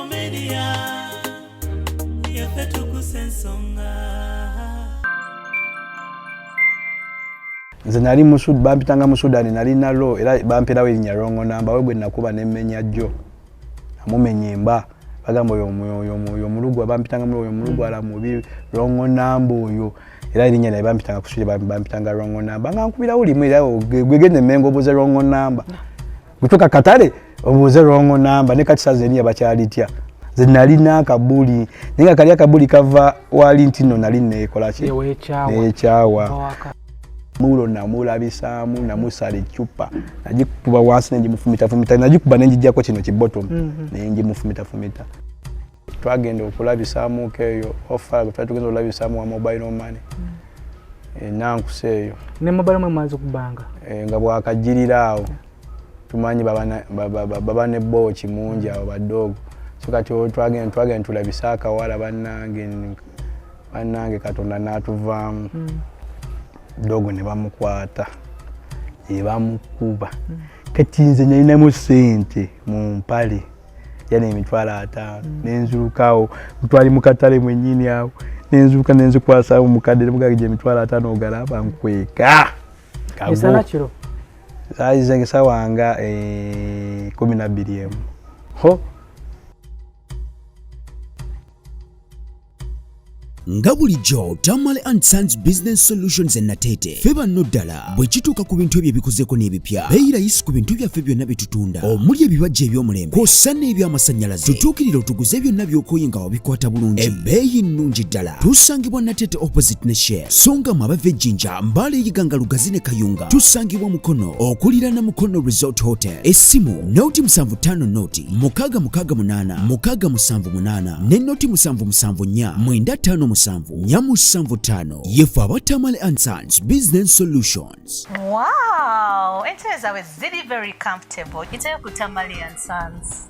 People Media, yaffe tukusa ensonga. Nze nali bampitanga mu Sudan, nali nalo era bamperawo erinnya Rongo Namba. We gwe nakuba nemmenya jjo namumenya emba, bagamba oyo omulugwa, bampitanga oyo omulugwala mubi, Rongo Namba oyo. Era erinnya naye bampitanga kusuli, bampitanga Rongo Namba, nga nkubirawo limu. Era gwegenda Emmengo obuuze Rongo Namba, gutuka katale obuuze Rongo Namba. Ne kati saza erinnya bakyalitya. Nze nalina akabuli, naye nga kali akabuli kava wali nti nno nali neekolaki, neekyawa mulo, namulabisaamu, namusala eccupa, nagikuba wansi nengimufumitafumita, nagikuba nenjijjako kino kibotomu nengimufumitafumita. Twagenda okulabisaamuko eyo ofa, twali tugenda okulabisaamu wa mobile money enankusa eyo. Ne mobile money mwazi kubanga Nga bwakajjirira awo tumanyi baba ne booki mungi awo badoogo. So kati twagenda tulabise akawala, bannange, bannange, Katonda n'atuvaamu. Dogo ne bamukwata ne bamukuba. Kati nze nalinamu sente mu mpale yana 50,000, nenzulukawo, twali mu katale mwennyini awo, nenzuluka nenzikwasawo mukadde nemugage gye 50,000 ogalaba nkweka. Esana kiro. Zaali sawa nga 12 emu ho. Nga bulijjo, Tamale and Sons Business Solutions e Nateete, ffe banno ddala bwe kituuka ku bintu ebyo ebikuzeeko n'ebipya, beeyi layisi ku bintu byaffe byonna bye tutunda, omuli ebibajja eby'omulembe kw'ossa n'ebyamasannyalaze. Tutuukirire otuguze byonna by'okooye nga wabikwata bulungi, ebbeeyi nnungi ddala. Tusangibwa Nateete opposite ne Shell, so nga mwe abava Ejjinja, Mbaale, Iganga, Lugazi ne Kayunga, tusangibwa Mukono okuliraana Mukono Resort Hotel. Essimu 075 0 668 678 ne 0 774 957 475. Yefe aba Tamale and Sons Business Solutions. Wow, entebe zaabwe ziri very comfortable. Giteyo ku Tamale and Sons.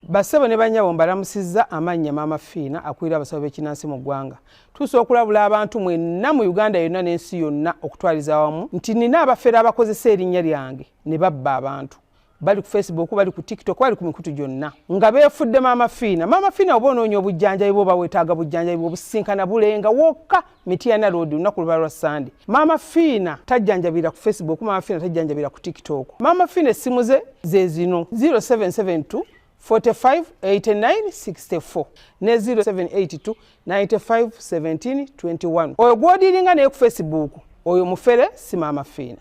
Bassebo ne bannyabo, mbalamusizza. Amannya Maama Fiina, akulira abasawo b'ekinansi mu ggwanga. Tuusa okulabula abantu mwenna mu Uganda yonna n'ensi yonna okutwaliza awamu nti nina abafere abakozesa erinnya lyange ne babba abantu. Bali ku Facebook, bali ku TikTok, bali ku mikutu gyonna nga beefudde Maama Fiina. Maama Fiina, oba onoonya obujjanjabi bwoba weetaaga bujjanjabi obusinkana Bulenga wokka, Mityana Road, lunaku luba lwa Sande. Maama Fiina tajjanjabira ku Facebook, Maama Fiina tajjanjabira ku TikTok. Maama Fiina essimu ze ze zino: 0772 45 89 64 ne 0782 95 17 21. Oyo gw'odiringa naye ku Facebook, oyo mufere, si Maama Fiina.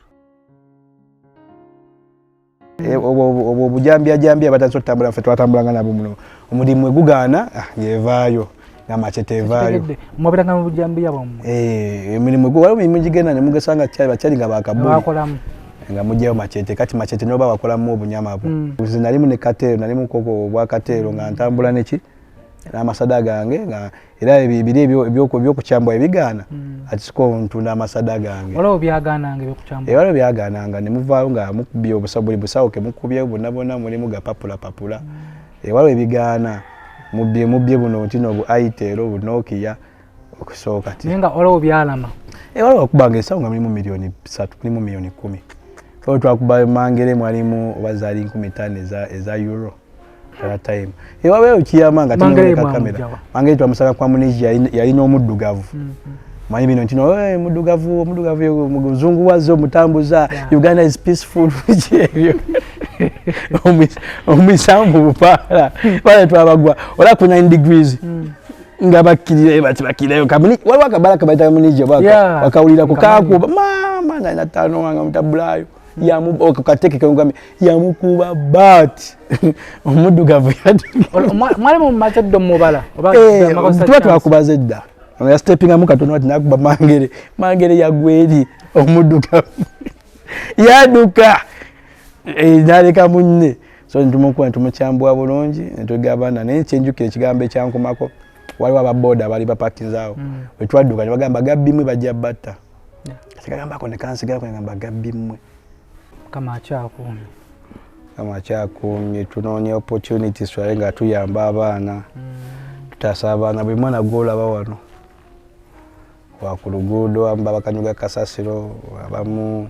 Obwo obujambyajambya batandise otutambula, ffe twatambulanga nabo muno. Omulimu egugaana, ng'evaayo nga machete evaayo. Mwabiranga mu bujambiya bwammwe? Emirimu waliwo emirimu gigenda nemugesanga kyali bakyali nga bakabuli. Bakolamu. Nga mugyayo machete. Kati machete noba wakolamu obunyama bwo. Nze nalimu ne kateero, nalimu koko obwa kateero, nga ntambula neki n'amasada gange, nga era biri ebyokukyambwa ebigaana, ati siko ntunda amasada gange. Waliwo byagaananga ebyokukyambwa? Waliwo byagaananga ne muvaayo nga mukubye obusawo, buli busawo ke mukubye bonna bonna mulimu gapapula papula. Waliwo ebigaana, mubye mubye buno nti no bu Itel, bu Nokia okusooka ti. Naye nga waliwo byalama? Waliwo wakubanga ensawo nga mulimu 3 miliyoni, mulimu miliyoni 10. Olwo twakuba Mangere, mwalimu oba zaali 5,000 eza euro that time. Wabeewo kiyama nga Mangere tinoleka kamera. mwamugyawa? Mangere twamusanga kwa Munisia, yalina omuddugavu. Manyi bino ntino, "Eh, muddugavu, omuddugavu muzungu wazze omutambuza." "Uganda is peaceful," ebyo omwisamu mu bupaala bale twabagwa ola ku 9 degrees nga bakkirirayo bati bakkirirayo. Waliwo akabala kabayita Munisia oba wakawulirako? Nkamanyi. Kakuba maama nalina ttaano wange mutabulayo kateeke kengambye yamukuba bat omuddugavu. Mwali mumaze dda omubala oba makosa Tuba chance? Twakubaza edda. Ono yastepingamu katono ati nakuba Mangere, Mangere yagwa eri, omuddugavu yadduka. Naleka munne. So ntumukuba ntumukyambwa bulungi netugabana. Naye kyenjukira ekigambo ekyankomako, waliwo ababoda baali bapakinzaawo, wetwadduka nebagamba gabbimwe bajja batta. Kati kagambako nekansigalako negamba gabbimwe. Mukama akyakuumye. Kama akyakuumye. Tunoonya opportunities twale nga tuyamba abaana, tutaasa abaana. Buli mwana gwolaba wano wa ku luguudo, abamu bakanyuga kasasiro, abamu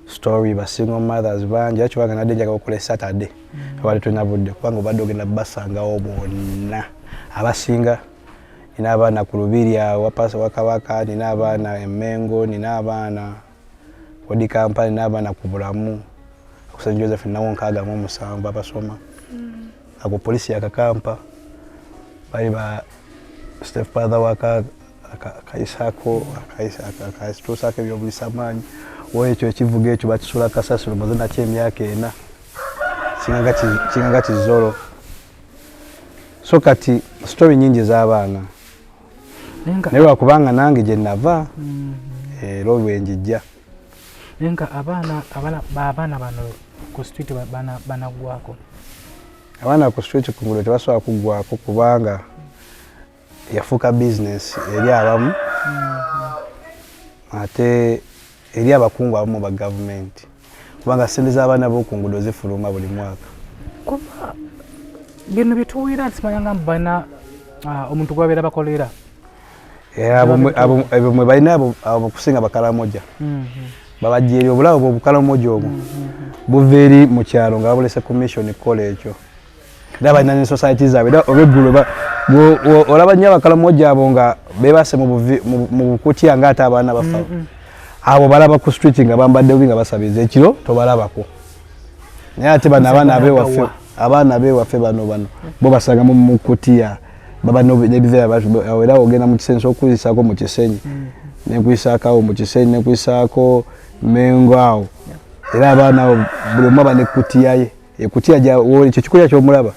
Story ba single mothers bangi, era kibanga nadde njagala okukola Saturday, abadde tulina budde, kubanga obadde ogenda basangawo bonna abasinga. Nina abaana ku Lubiri awo wapasa wa Kabaka, nina abaana e Mengo, nina abaana Odi Kampala, nina abaana ku Bulamu, ku St Joseph nawo 67 abasoma. Ako polisi yakakampa, bali ba step father waka akayisaako akatuusaako ebyobulisamaanyi. Wo ekyo ekivuga ekyo bakisula kasasiro, maze nakyo emyaka 4, kinganga kizolo. So kati story nyingi ez'abaana, naye lwakubanga nange gye nava era olwenjijja. Naye nga abaana bano ku street banaggwako? Abaana ku street ku nguudo tebasobola kuggwako, kubanga yafuuka bizinesi eri abamu, ate eri abakungu abamu ba gavumenti, kubanga sente z'abaana b'oku nguudo zifuluma buli mwaka. Kuba bino byetuwulira nti simanya nga balina omuntu gwabeera bakolera. Abo mwe balina abo kusinga Bakalamoja babajja eri obulawo bwe Obukalamoja obwo buva eri mu kyalo nga babulese ku mission kukola ekyo, era balina ne society zaabwe. Era olweggulo olaba nnyo Abakalamoja abo nga beebase mu bukutya, nga ate abaana bafa. Abo balaba ku street nga bambadde bubi nga basabiriza, ekiro tobalabako. Naye ate bano abaana abewaffe, abaana bewaffe bano bo basanga mu kutiya, baba n'ebiveera. Era ogenda mu Kisenyi, okuyisaako mu Kisenyi, nekuyisaako awo mu Kisenyi, nekuyisaako Mengo awo, era abaana abo buli omu aba nekutiya ye. Ekutiya ekyo kikutiya kyomulaba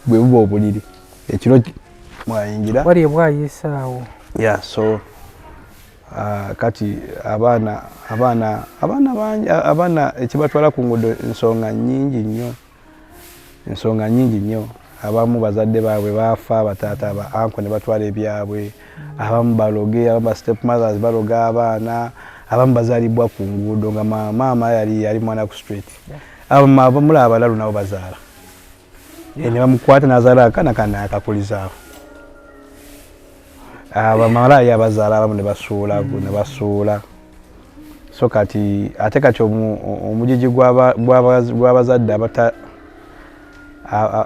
bwe buba obuliri, ekiro mwayingira wali ebwayisaawo. Yeah, so kati abaana bangi, abaana ekibatwala ku nguudo ensonga nnyingi nnyo, ensonga nnyingi nnyo. Abamu bazadde baabwe baafa, bataata ba uncle ne batwala ebyabwe, abamu baloge, abamu ba step mothers baloga abaana, abamu bazaalibwa ku nguudo nga maama yali mwana ku street. Abamu abalalu nabo bazaala, ne bamukwata n'azaala akaana kana akakulizaawo. Abamalaaya abazaala abamu ne basuula ne basuula. So kati ate kati omugigi gw'abazadde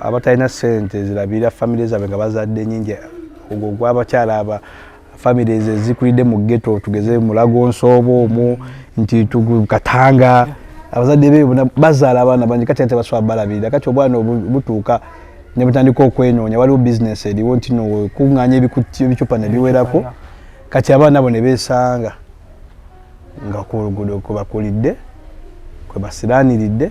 abatalina ssente zirabirira famire zaabwe nga bazadde nyingi, ogwo gw'abakyala aba families ezikulidde mu ghetto, tugeze Mulago, Nsoobo omwo nti Katanga, abazadde be bonna bazaala abaana bangi, kati ate basobola balabirira. Kati obwana butuuka ne butandika okwenoonya. Waliwo bizinesi eriwo nti no kuŋŋaanya ebicupa ne biwerako. Kati abaana bo ne beesanga nga ku luguudo kwe bakulidde, kwe basiraaniridde,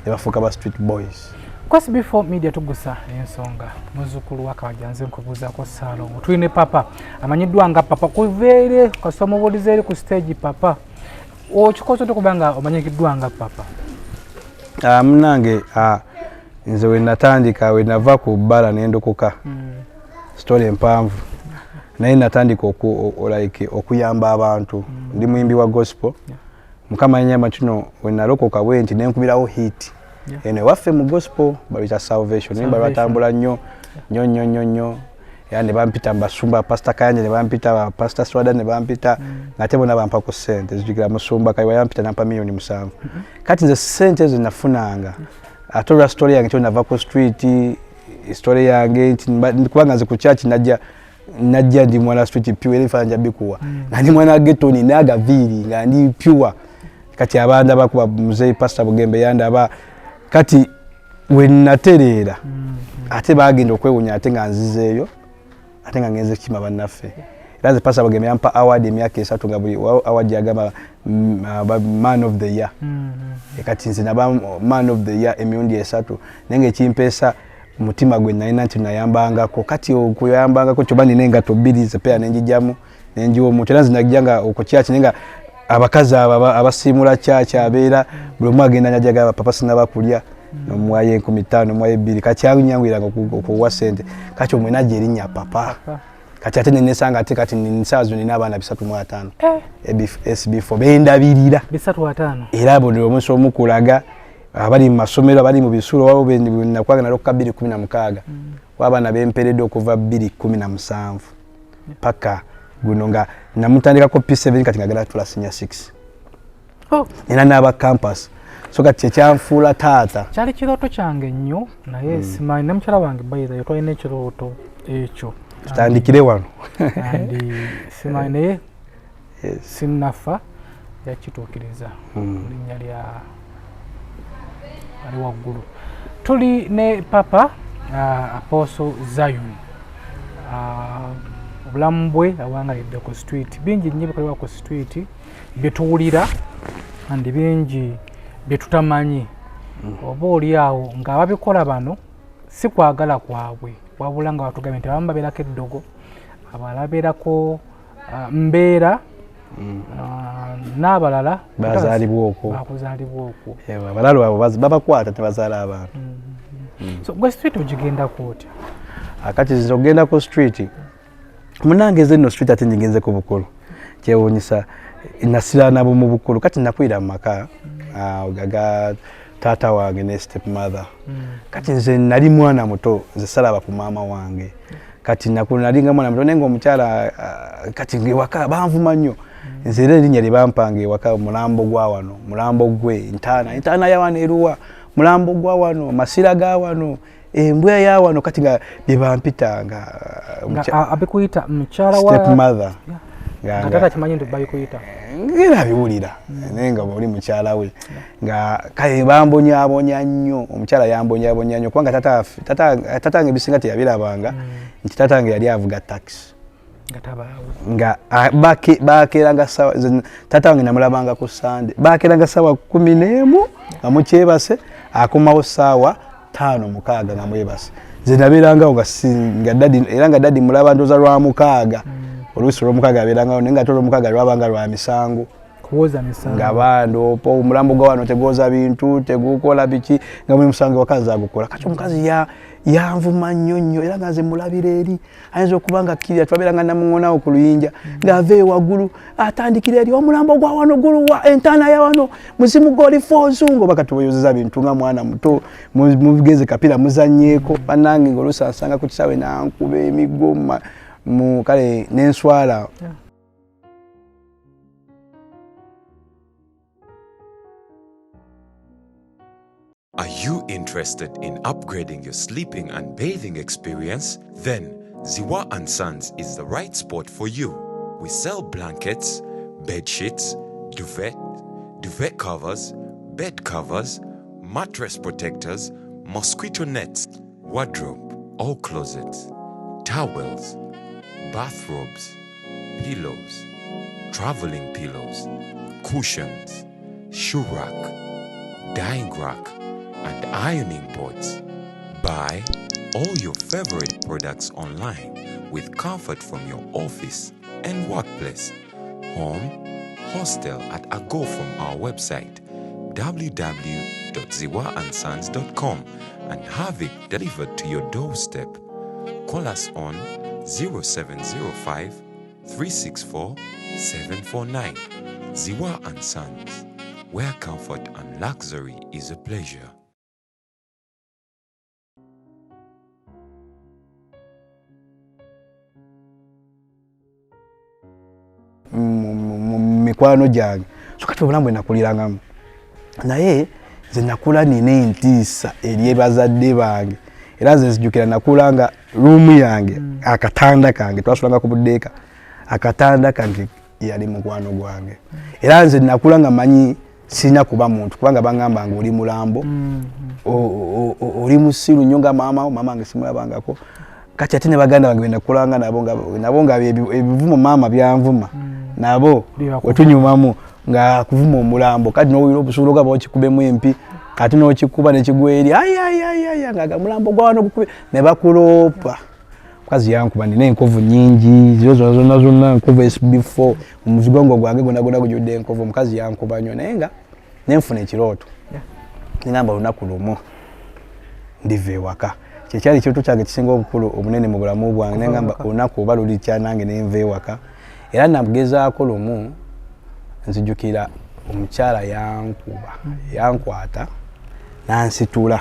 ne bafuuka ba street boys. Kwesi before media tugusa ensonga, muzzukulu wa Kabajja, nze nkubuuzaako Ssaalongo. Tulina Papa amanyiddwa nga Papa kuva eri kasita omubuuliza eri ku stage. Papa, okikoze otya okuba nga omanyikiddwa nga Papa? Munange, nze we natandika, we nava ku bbala nendokoka, story empanvu, naye natandika like okuyamba abantu. Ndi muyimbi wa gospel. Mukama yanyamba kino, we nalokoka bwe nti nenkubirawo hit eno ewaffe mu gospel baluyita Salvation, naye balwatambula nnyo nnyo nnyo nnyo nnyo, era ne bampita mbasumba, Pastor Kayanja ne bampita, Pastor Swada ne bampita, ng'ate bonna bampa ku ssente. Zijjukira musumba Kayiwa yampita nampa 7 miliyoni. Kati nze ssente ezo nafunanga ate olwa story yange, kyo nava ku street, story yange nti kubanga nze ku church najja ndi mwana street pure, era ebifaananyi bikuwa nga ndi mwana ghetto, nina agaviiri nga ndi pure. Kati abanda bakuba muzeyi Pastor Bugembe yandaba. Kati we natereera, ate bagenda okwewunya ate nga nzizeeyo, ate nga ngenze kukima bannaffe. Era nze Pastor Bugembe yampa award emyaka 3, nga buli award yagamba man of the year. Kati nze naba man of the year emirundi 3, naye nga ekimpeesa omutima gwe nalina nti nayambangako. Kati okuyambangako kyoba nina engato bbiri zepeya nenjijjamu nenjiwa omuntu. Era nze najja nga okukyaki, naye nga abakazi abo abasiimula kyaki abeera buli omu agenda najaga, "Papa, sinaba kulya," nomuwayo 5,000, nomuwayo 2. Kati anyanguyiranga okuwa sente. Kati omwe najja erinnya Papa. Kati ate nenesanga ate kati nsaawa zino nina abaana 350 SB4 bendabirira. 350. Era buli omusi omukulaga abali mu masomero, abali mu bisulo, waliwo nakwaga naloka 2016, wabaana bemperedde okuva 2017 paka guno, nga namutandikako P7, kati nga genda tula senior 6. Nina n'aba campus. So kati kyekyanfuula taata. Kyali kirooto kyange nnyo, naye simanyi ne mukyala wange bayirayo twalina ekirooto ekyo. Tutandikire wano. And simanyi, naye sinnafa yakituukiriza mu linnya lya ali waggulu. Tuli ne Papa Apostle Zion. Obulamu bwe awangalidde ku street, bingi nnyo bikolebwa ku street byetuwulira and bingi byetutamanyi. Oba oli awo ng'ababikola bano si kwagala kwabwe, wabula nga batugambye nti abamu babeerako eddogo, abalala babeerako mbeera, n'abalala bazaalibwa okwo. Bakuzaalibwa okwo. Abalalu abo babakwata tebazaala abantu. So gwe street ogigendako otya? Akati nze okugenda ku street, munange, nze nno street ate ngigenze ku bukulu. Kyewuunyisa, nasira nabo mu bukulu. Kati nakulira mu maka aga taata wange ne step mother. Kati nze nali mwana muto, nze salaba ku maama wange. Kati nalinga mwana muto, naye nga omukyala, kati ewaka banvuma nnyo. Nze era erinnya lye bampanga ewaka, mulambo gwa wano, mulambo gwe ntaana, entaana ya wano eruwa, mulambo gwa wano, masira ga wano, embwa ya wano. Kati nga bye bampita nga Nga abikuyita mukyala wa step mother. Nga taata kimanyi nti babikuyita? Ngera abiwulira, naye nga oli mukyala we, nga kale bambonyabonya nnyo. Omukyala yambonyabonya nnyo kubanga tata wange ebisinga teyabirabanga, nti tata wange yali avuga taxi. Nga tabaawo. Nga bakeeranga sawa, tata wange namulabanga ku Sande, bakeeranga sawa 11 nga mukyebase, akomawo saawa 5 6 nga mwebase. Nze nabeerangawo nga daddy, era nga daddy mulaba ndoza lwa mukaaga. Oluusi olwomukaaga abeerangawo, naye nga ate olwomukaaga lwabanga lwa misango. Kuwoza misango. Nga bandoopa omulambo gwa wano tegwoza bintu, tegukola biki, nga buli musango wakazi agukola. Kati omukazi yanvuma nnyo nnyo, era nga nze mulabira eri ayinza okuba nga kkirira. Twabeeranga namuŋonawo ku luyinja, ng'ava ewaggulu atandikira eri, omulambo gwa wano guluwa, entaana ya wano, muzimu gw'olifa ozungu. Oba kati weyozeza bintu nga mwana muto, mugeze kapira muzannyeeko bannange, nga oluusi ansanga ku kisaawe nankuba emiggo mu kale n'enswala. Are you interested in upgrading your sleeping and bathing experience? Then Ziwa and Sons is the right spot for you. We sell blankets, bed sheets, duvet, duvet covers, bed covers, mattress protectors, mosquito nets, wardrobe or closets, towels, bathrobes, pillows, traveling pillows, cushions, shoe rack, drying rack, and ironing boards. Buy all your favorite products online with comfort from your office and workplace, home, hostel at a go from our website www.ziwaandsons.com and have it delivered to your doorstep. Call us on 0705 364 749. Ziwa and Sons, where comfort and luxury is a pleasure. Mu mikwano gyange. So kati obulamu bwe nakulirangamu, naye nze nakula nina entiisa eri bazadde bange. Era nze nzijukira nakula nga room yange, akatanda kange, twasulanga ku buddeeka, akatanda kange yali mukwano gwange. Era nze nakula nga manyi sirina kuba muntu, kubanga baŋŋamba nga oli mulambo, oli musiru nnyo nga maama wo. Maama wange simulabangako. Kati ate ne baganda bange benakulanga nabo, nabo nga ebivumo maama byanvuma nabo wetunyumamu nga kuvuma omulambo. Kati nowulira obusuulu gaba okikubemu empi, ate nokikuba nekigwa eri, ayayayaya, nga mulambo gwa wano gukube, ne bakuloopa. Mukazi yankuba, nina enkovu nyingi ziro zona zona zonna, nkovu SB4, omuzigongo gwange gwona gwona gujjudde enkovu. Omukazi yankuba nnyo, naye nga nenfuna ekirooto, nengamba olunaku lumu ndiva ewaka. Kyekyali ekirooto kyange kisinga obukulu obunene mu bulamu bwange. Nengamba olunaku oba lulikya nange nenva ewaka. Era nagezaako lumu, nzijukira omukyala yankuba, yankwata nansitula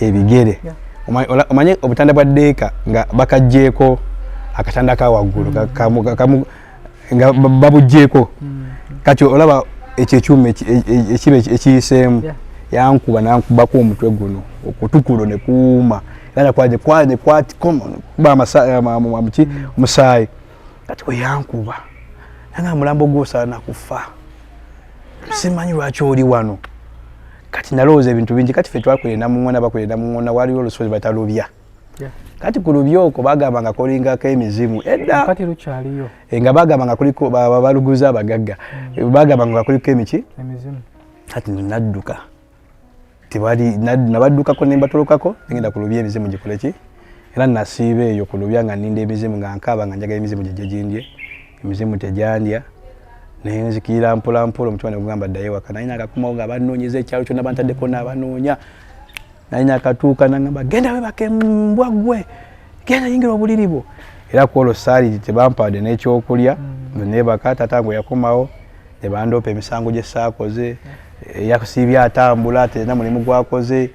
ebigere. Omanye obutanda bwa ddeeka nga bakagjeeko akatanda ka waggulu, nga babugjeeko. Kati olaba Ekyo ekyuma ekiba ekiyiseemu. Yankuba, nankubako omutwe guno okutukulo ne kuwuuma era nekwatikuba omusaayi. Kati we yankuba nanga mulambo gwosaana kufa, simanyi lwaki oli wano. Kati nalowooza ebintu bingi. Kati fe twakulira Namuŋona, bakulira Namuŋona, waliwo olusozi bayita Lubya. Kati ku lubya okwo bagamba nga kulingako emizimu edda. Kati lukyaliyo? Nga bagamba nga kuliko baluguza abagagga, bagamba nga kuliko emiki. Emizimu. Kati nadduka, tewali nabaddukako nembatolokako, negenda ku lubya emizimu gikole ki. Era nasiiba eyo ku lubya nga ninda emizimu, nga nkaaba nga njagala emizimu gijje gindye. Emizimu tegyandya, naye nzikirira mpola mpola, omutima negugamba ddayo waka. Naye nakakomawo nga banoonyeza ekyalo kyonna, bantaddeko naabanoonya. Naye nakatuuka nagamba, genda webake mbwa gwe, genda yingira obuliri bwo. Era kwolwo saali tebampadde n'ekyokulya, nebaka. Tata nge yakomawo ne bandoopa emisango gye saakoze. Yasiibye atambula, terina mulimu gwakoze,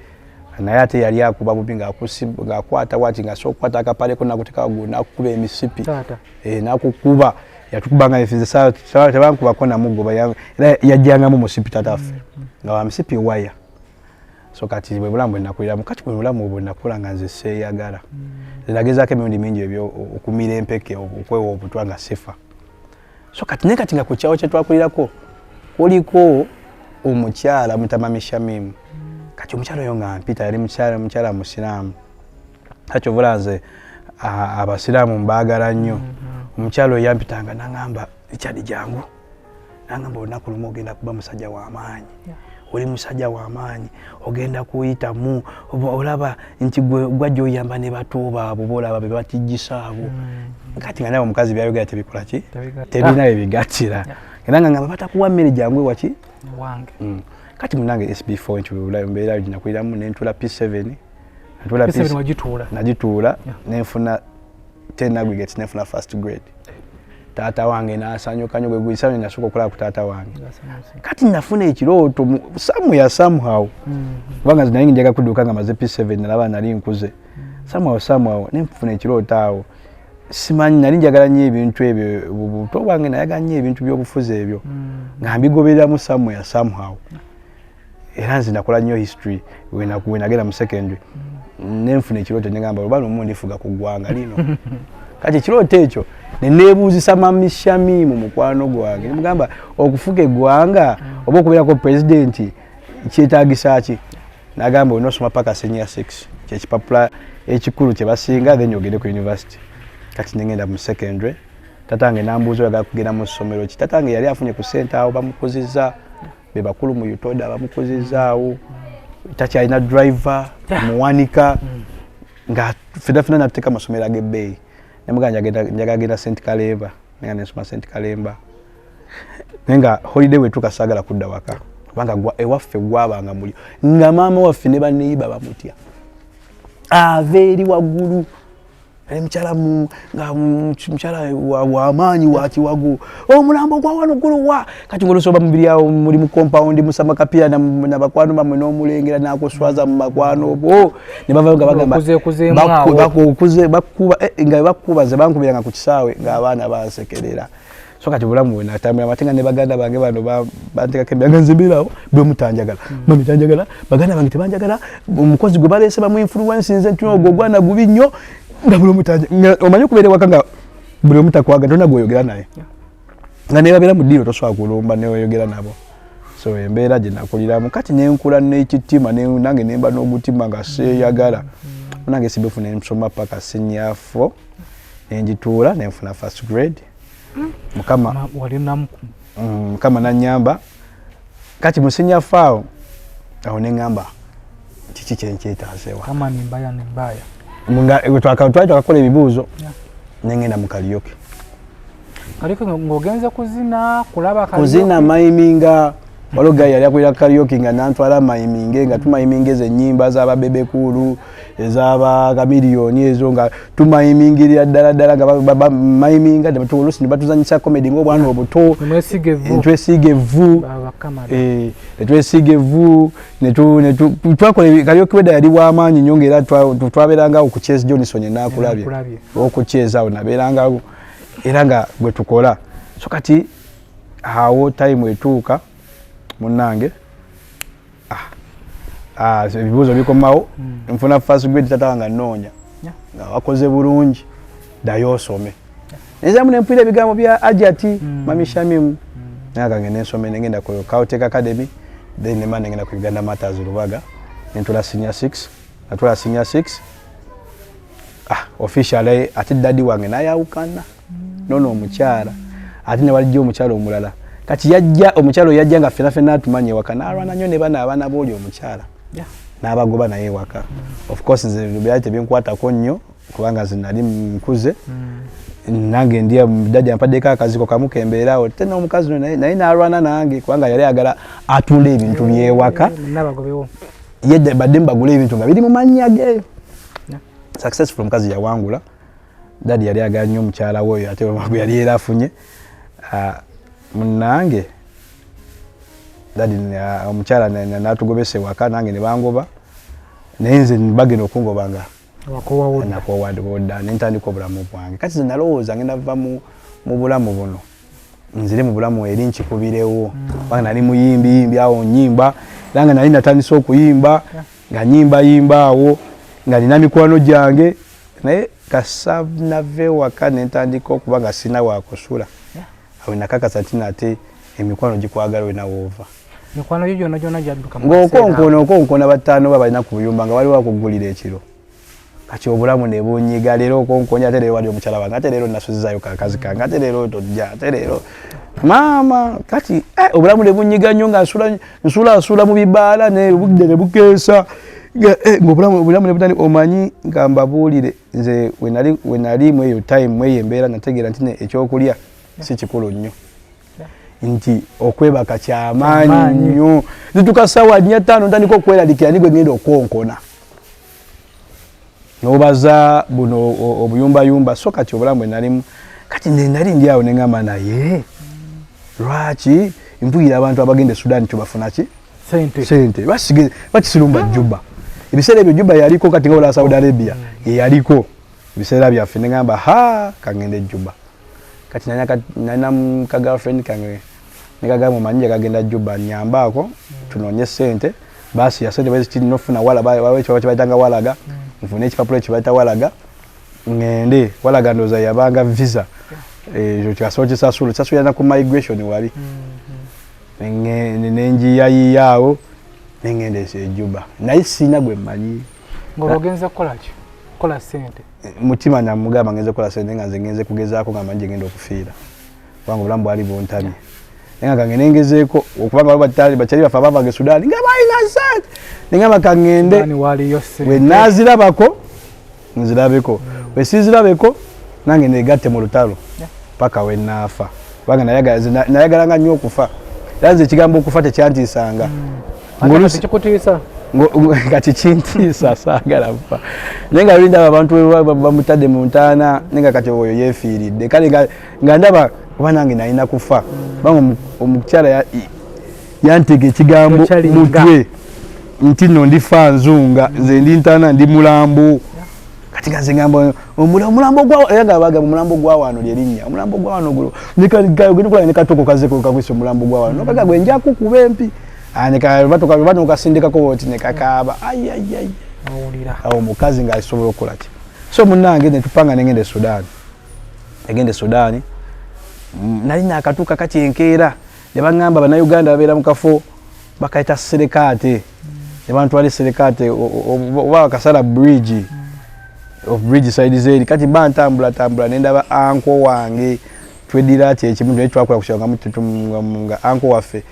naye ate yali akuba bubi, ng'akwata wati, ng'asobola okukwata akapaleko nakuteeka waggulu nakukuba emisipi. Taata? Nakukuba, yatukubanga. Nze tebankubako namugoba, era yajjangamu musipi. Tataffe nga wa misipi waya. So kati bwe bulamu bwe nakuliramu. Kati bwe bulamu bwe nakula nga nze seeyagala. Nze nagezaako emirundi mingi ebyo okumira empeke, okwewa obutwa, nga sifa. So kati naye kati nga ku kyawo kye twakulirako kuliko omukyala mutamami Shamimu. Kati omukyala oyo nga mpita, yali mukyala musiraamu. Kati ovula nze abasiraamu mbaagala nnyo. Omukyala oyo yampitanga nangamba, "Richard, jangu." Nangamba, "Olunaku lumu ogenda kuba musajja w'amaanyi, oli musajja w'amaanyi, ogenda kuyitamu. Olaba nti gwe gwajja oyamba ne bato baabo boolaba be batijjisa abo." Kati nga naye omukazi byayogera tebikola ki? Tebigatta. Tebirina byebigattira. Era nga ngamba, "Batakuwa mmere, jangu ewaki." Wange. Kati munange SB4 nti bulayo mbeera ginakuliramu, nentula P7, natula. P7 wagituula? Nagituula, nenfuna 10 aggregates, nenfuna first grade. Taata wange nasanyuka nnyo. Gwe gwisanyu nasooka okulaba ku taata wange. Kati nafuna ekirooto somewhere somehow, kubanga nze nali njaga kudduka nga maze P7, nalaba nali nkuze. Somehow nenfuna ekirooto awo, simanyi nali njagala nnyo ebintu ebyo. Buto bwange nayagala nnyo ebintu by'obufuzi ebyo, nga mbigobereramu somewhere somehow. Era nze nakola nnyo history wenagenda mu secondary. Nenfuna ekirooto negamba, oba lumu ndifuga ku ggwanga lino. Kati ekirooto ekyo neneebuuzisa mami Shamimu, mukwano gwange, nemugamba, "Okufuga eggwanga oba okubeerako pulezidenti kyetagisa ki?" Nagamba, "Olina osoma paka senior 6, kyekipapula ekikulu kyebasinga, then ogende ku university." Kati nengenda mu secondary, tatange nambuuza, "Oyagala kugenda mu ssomero ki?" Tatange yali afunye ku ssente awo, bamukuzizza, be bakulu mu UTODA, bamukuzizaawo, takyalina driver muwanika, nga fena fena natuteeka amasomero ag'ebbeeyi. Nemugamba, "Njagala genda St Kalemba." Nenga nensoma St Kalemba, naye nga holiday wetuuka saagala kudda waka, kubanga ewaffe gwabanga mulyo, nga maama waffe ne baneyiba bamutya, ava eri waggulu, ali mukyala nga mukyala wamaanyi wakiwagu, omulambo gwa wano guluwa? Kati ngolusoba mubiri awo muli mu compound, musama kapira na bakwano bamwe, n'omulengera n'akuswaza mu bakwano bo, ne bavayo nga bagamba Okuzeekuzeemu awo. Bakuba nga bakuba. Ze bankubiranga ku kisaawe ng'abaana bansekerera. So kati bulamu bwe natambula ate nga ne baganda bange bano bantekako embeera nga nze mbeerawo bwe mutanjagala, mami tanjagala, baganda bange tebanjagala, omukozi gwe baleese bamu influence nze nti ogwo ogwana gubi nnyo, nga buli omu omanyi okubeera ewaka nga buli omu takwagala, tolina gw'oyogera naye, nga nebabeera mu ddiiro tosobola kulumba neweyogera nabo. So embeera gye nakuliramu, kati nenkula n'ekitima nange nemba n'ogutima nga seeyagala. Nange sibefu, nensoma paka senior four, nenjituula, nenfuna first grade. Mukama Wali namuku. Mukama nanyamba. Kati mu senior four awo neŋŋamba, kiki kyenkyetaazewa? Kama ni mbaya ni mbaya. Twali twakakola ebibuuzo, nengenda mu karaoke. Karaoke ng'ogenze kuzina, kulaba karaoke? Kuzina, mayiminga. Waliwo guy yali akulira karaoke nga nantwala mayiminge, nga tumayiminga ezo ennyimba z'aba Bebe Cool, ez'aba Chameleone, ezo nga tumayimingirira ddala ddala, nga mayiminga oluusi ne batuzanyisa comedy ng'obwana obuto. Nemwesiga evvu. Twesiiga evvu. Bakamala. Netwesiiga evvu, twakola karaoke weda yali w'amaanyi nnyo, ngaera twabeerangawo ku Chase Johnson enaakulabye. Enaakulabye. Okukyeza awo nabeerangawo era nga gwe tukola. So kati awo time etuuka. Munnange, ebibuuzo bikomawo. Nfuna first grade, tata nga nnoonya nga wakoze bulungi, ddayo osome. Nenzamu nempulira ebigambo bya Ajati, Mami Shamimu. Naye kange nensome, nengenda ku Caltech Academy, then nema nengenda ku Uganda Martyrs Lubaga, nentula senior 6. Natula senior 6, officially ate daddy wange nayawukana nono omukyala, ate ne walijja omukyala omulala. Kati yajja omukyala oyo, yajja nga ffena ffena atumanye ewaka, n'alwana nnyo ne bano abaana b'oli omukyala n'abagoba naye ewaka. Of course nze byali tebinkwatako nnyo kubanga nze nali nkuze. Nange ndi daddy ampaddeko akaziko kamu kembeerawo, te n'omukazi ono naye n'alwana nange kubanga yali ayagala atunda ebintu byewaka. Nabagobewo. Ye badde mbagula ebintu nga biri mu mannya ge. Successful, omukazi yawangula. Daddy yali ayagala nnyo omukyala we oyo, ate gwe yali era afunye. Munnange, daddy omukyala n'atugobesa ewaka, nange ne bangoba, naye nze bagenda okungoba nga wakowawo. Nakowadda, nentandika obulamu bwange. Kati nze nalowooza ngenda va mu bulamu buno, nzire mu bulamu eri nkikubirewo, kubanga nali muyimbi yimbi awo, nyimba, era nga nali natandise okuyimba, nga nyimba yimba awo, nga nina mikwano gyange. Naye kasa nava ewaka nentandika okuba nga sina wakusula, awo nakakasa nti nate emikwano gikwagala wena woova. Mikwano gyo gyonna gyonna gyadduka mu Ng'okonkona, okonkona bataano ba balina ku buyumba nga waliwo akugulira ekiro. Kati obulamu ne bunyiga, leero okonkonya, ate leero wali omukyala wange, ate leero nasuzizaayo kakazi kange, ate leero tojja, ate leero maama. Kati obulamu ne bunyiga nnyo, nga nsula nsula nsula mu bibaala, ne obudde ne bukeesa. Ng'obulamu ne butandi. Omanyi nga mbabuulire, nze wenali mu eyo time, mu eyo embeera, nategeera nti ne ekyokulya si kikulu nnyo, nti okwebaka kyamaanyi Kyamaanyi. nnyo. Zituka ssaawa 4, 5, ntandika okweraliikira ni gwe ngenda okwonkona nobaza buno obuyumbayumba. So kati obulamu bwe nalimu, kati nali ndi awo neŋŋamba, naye lwaki mpulira abantu abagenda e Sudan kyobafuna ki? Sente. Sente bakisirumba Juba. Ebiseera ebyo Juba yaliko kati nga olaba Saudi Arabia ye yaliko ebiseera byaffe. Neŋŋamba, ha, kangende Juba. Kati nalina ka girlfriend kange, nekagamba, omanyi kagenda Juba, nyambaako tunoonye sente. Baasi ya sente bweziti, nofuna wala ekyo kibayitanga walaga, nfune ekipapula ekyo bayita walaga, ŋŋende walaga. Ndowooza yabanga visa ekyo kyasobola kisasula kisasulira na ku migration wali. Nenjiyayiya awo, nengenda ejuba, naye siina gwe mmanyi. Ng'olwo ogenze kukola ki? Kukola sente? Mutima namugamba ngenze kukola sente, nga nze ngenze kugezaako nga manyi gye ngenda okufiira, kubanga obulamu bwali buntamye. Naye nga kange nengezeeko, okubanga bakyali baffe abavaga e Sudaani nga balina sente, nengamba kaŋŋende. Sudaani waliyo sente. Bwe naazirabako nzirabeko, bwe sizirabeko nange negatte mu lutalo paka we naafa, kubanga nayagalanga nnyo okufa, era nze ekigambo okufa tekyantiisanga. Ate kati kikutiisa? Kati kintiisa, saagala kufa. Naye nga luli ndaba abantu bwe bamutadde mu ntaana, naye nga kati oyo yeefiiridde. Kale nga ndaba oba nange nalina kufa, kubanga omukyala yantega ekigambo Tokyalinga. mutwe nti nno ndifa nzunga, nze ndi ntaana, ndi mulambo. Kati nga nze ngamba omulambo gwa, era nga bagamba omulambo gwa wano lyerinnya, omulambo gwa wano gulo genda ne katoko kazeko kagwisa omulambo gwa wano, nokaga gwe nja kukuba empi. Ah, batuka kasindikako bwoti ne kakaaba, ai ai ai. Owulira. Awo omukazi ng'asobola okukola ki? So munnange, netupanga nengenda e Sudaani. Egenda e Sudaani, nali nakatuuka kati enkeera ne baŋŋamba Bannayuganda babeera mu kafo bakayita Serekaate, ne bantwala e Serekaate oba Kasala Bridge of bridge side zeeri. Kati mba ntambula tambula, nendaba uncle wange, tweddira kyekimu, naye twakola ku kyalo nga uncle waffe.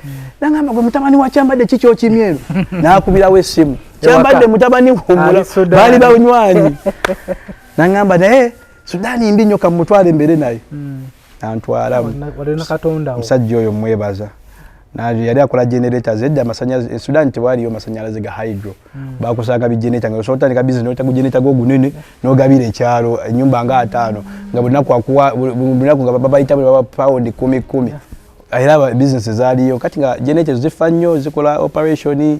Nangamba, gwe mutabani wa Kyambadde, ki kyokimyeru? Nakubirawo essimu Kyambadde, mutabani Ali Sudan. baali banywanyi. Nangamba, naye Sudaani mbi nnyo, kamutwale embeere naye. Nantwala. Walina Katonda wo. Omusajja oyo mwebaza. Yali akola generators edda amasanyalaze e Sudan tewaliyo masanyalaze ga hydro, bakusanga bi generator, nga osobola otandika business nota generator go gunene nogabira ekyalo enyumba nga 50, nga bunaku akuwa bunaku nga babayita buli baba pound 10 10. Era business zaaliyo. Kati nga generators zifa nnyo, zikola operation,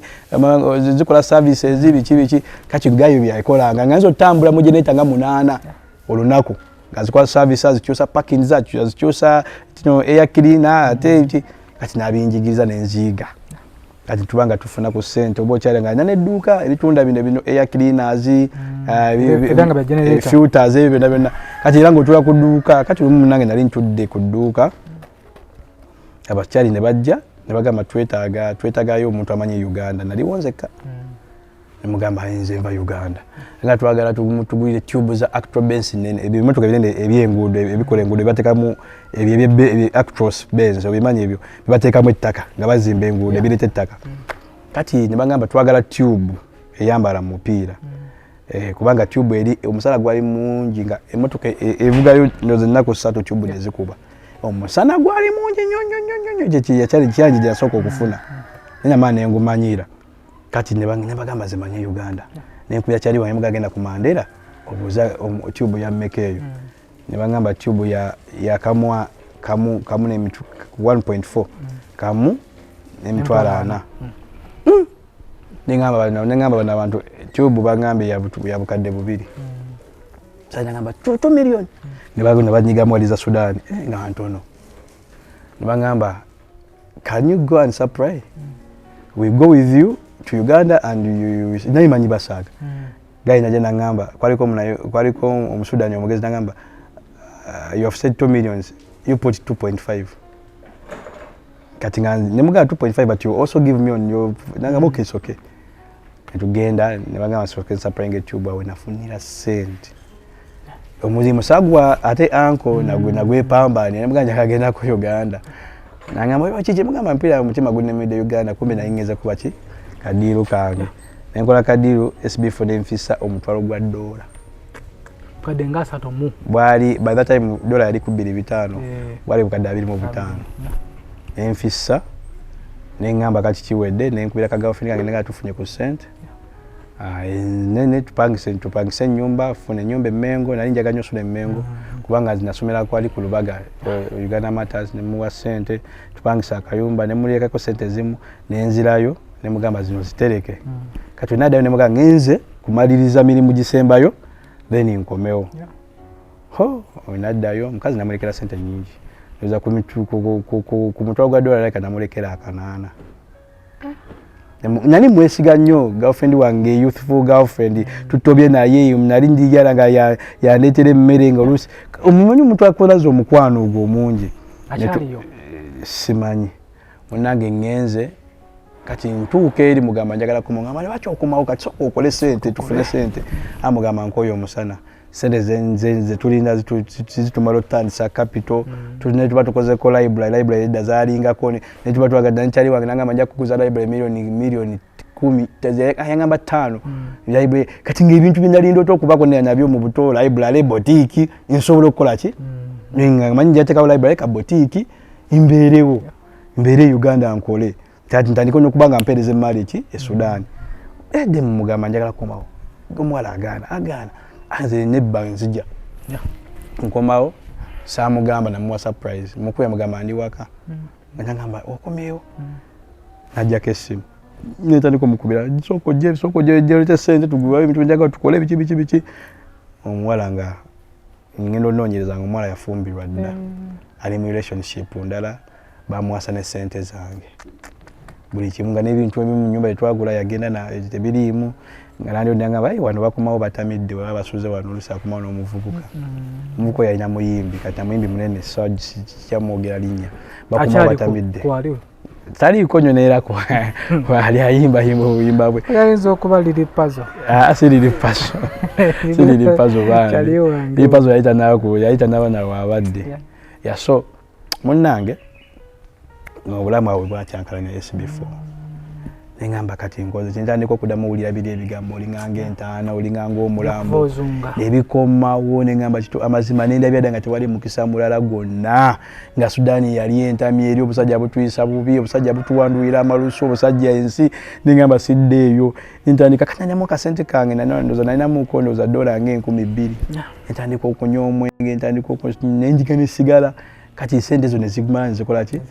zikola services, biki biki. Kati gayo byakolanga nga nzo otambula mu generator nga 8 olunaku, nga zikola services, zikyusa parking, zakyusa zikyusa air cleaner ate kati nabinjigiriza nenziiga. Kati tubanga tufuna ku ssente, oba okyali nga alina n'edduuka eritunda bino bino air cleaners, Era nga bya generator. Filters, ebyo byonna byonna. Kati era ng'otuula ku dduuka. Kati olumu munange nali ntudde ku dduuka, abakyali ne bajja ne bagamba, Twetaagayo omuntu amanyi Uganda." Naliwo nzekka. Nemugamba, "Nze nva Uganda, nga twagala tugulire tube za Actros Benz nene, ebimotoka ebinene ebyenguudo, ebikola enguudo, ebateekamu ebyo Actros Benz, obimanyi, ebyo bibateekamu ettaka nga bazimba enguudo, ebireeta ettaka." Kati ne bagamba, "Twagala tube eyambala mu mupiira." Kubanga tube eri omusala gwali mungi, nga emotoka evugayo ndoza ennaku 3, tube nezikuba. Omusana gwali mungi nnyo nnyo nnyo nnyo nnyo. Kyekyali kyangi gyasooka okufuna, naye namala nengumanyiira. Kati ne bagamba, "Zimanye Uganda." Nenkubira kyali wange, mugagenda ku Mandera obuuza tube ya mmeka eyo. Ne bagamba tube ya kamwa kamu kamu n'emitu 1.4, kamu n'emitwalo 40. Neŋŋamba bano abantu, tube bagambye ya 2000. Sasa nagamba 2 million. Ne banyigamu wali za Sudan, nga ntono. Ne bagamba, "Can you go and supply? We go with you to Uganda and you." Naye manyi basaaga gayi najja nagamba, kwaliko omusudani omugezi, nagamba, "You have said 2 millions, you put 2.5." Kati nga nemugamba 2.5, but you also give me on your. Nagamba, "Okay, it's okay." Netugenda, ne bagamba soke supplying tube. Awe nafunira sente, omulimu sagwa ate anko nagwepambani. Nemugamba, "Njagala ku Uganda." Nagamba, "Oba kiki?" Mugamba, "Mpira omutima gunemedde Uganda." Kumbe nayingeza kuba ki kadiiru kange. Nenkola kadiiru SB4, nenfisa omutwalo gwa dola. Bukadde nga asatu mu. Bwali by that time dola yali ku 2.5. Bwali 25,000. Nenfissa, neŋŋamba kati kiwedde. Nenkubira ka girlfriend kange, nenga tufunye ku ssente. Ah, nene tupangise ennyumba, funa ennyumba emmengo. Nali njagala nnyo osula emmengo kubanga nze nasomera kwali ku Lubaga, Uganda Matters. Nemuwa ssente tupangise akayumba, nemulekako ssente ezimu, nenzirayo, nemugamba zino zitereke. Kati wenaddayo nemugamba ngenze kumaliriza mirimu gisembayo, then nkomewo. Ho, wenaddayo omukazi namulekera ssente nyingi, oza ku mutwalo gwa dola leka namulekera akanaana. Nali mwesiga nnyo girlfriend wange, youthful girlfriend, tutobye naye. Nali njigala nga yandeetera emmere, nga oluusi omumanyi omuntu akolaza omukwano ogwo omungi. Akyaliyo? Simanyi munange. Ŋŋenze kati ntuuka eri, mugamba njagala kumugamba, "Lwaki okomawo? Kati soka okole sente, tufune sente." Amugamba, "Nkoyo omusana, sente zetulinda zitumala otutandisa capital." Ne tuba tukozeko library, library edda zalingako. Ne tuba twagadde nkyali wange, nangamba, "Nja kuguza library miliyoni 10." Yangamba 5 library. Kati ngaebintu byenalinda ota okubako nabyo mu buto, library, boutique, nsobola okukola ki? Nga manyi njateekawo library ka boutique, mbeerewo, mbeere e Uganda, nkole. Kati ntandika nokuba nga mpeereza emaali ki e Sudan. Edde mumugamba njagala kukomawo, omuwala agaana, agaana. Nze nebba nzija nkomawo, saamugamba, namuwa surprise. Mukulu yamugamba ndi waka, nga nagamba okomyewo. Najjako essimu, netandika omukubira, "Sooka ojje, sooka ojje, olete sente tugule ebintu byenjagala tukole, biki biki biki." Omuwala nga ngenda onoonyereza nga omuwala yafumbirwa dda, ali mu relationship ndala, bamuwasa ne sente zange, buli kimu, nga n'ebintu ebimu mu nyumba byetwagula yagenda na tebiriimu. Nga nandi "Ai, wano bakomawo batamidde, weba basuze wano." Oluusi akomawo n'omuvubuka, omuvubuka oyo alina muyimbi, kati amuyimbi munene, so kyamwogera linnya. Bakomawo Akyali batamidde. Kwaliwo? Taliiko nnyo neerako ali ayimbayimba obuyimba bwe. Ayinza okuba Lil Pazo. Ah, si Lil Pazo, si Lil Pazo bambi. Kyali wange. Lil Pazo yayita naku, yayita n'abaana waabadde. Ya, so munnange obulamu abwe bwakyankalanya SB4. Neŋŋamba kati nkoze kyentandika okuddamu owulira biri ebigambo, olinganga entaana, olinganga omulambo. Ozunga. Nebikomawo. Neŋŋamba kito amazima, nendabya dda nga tewali mukisa mulala gwonna, nga Sudaani yali entami eri, obusajja butuyisa bubi, obusajja butuwandulira amalusu, obusajja ensi. Neŋŋamba sidde eyo. Nentandika kananyamu akasente kange, ndoza nalinamuko ndowooza dola nga 2000. Entandika okunywa omwenge, entandika nenjiga nesigala. Kati sente ezo nezigumala, nezikola ki,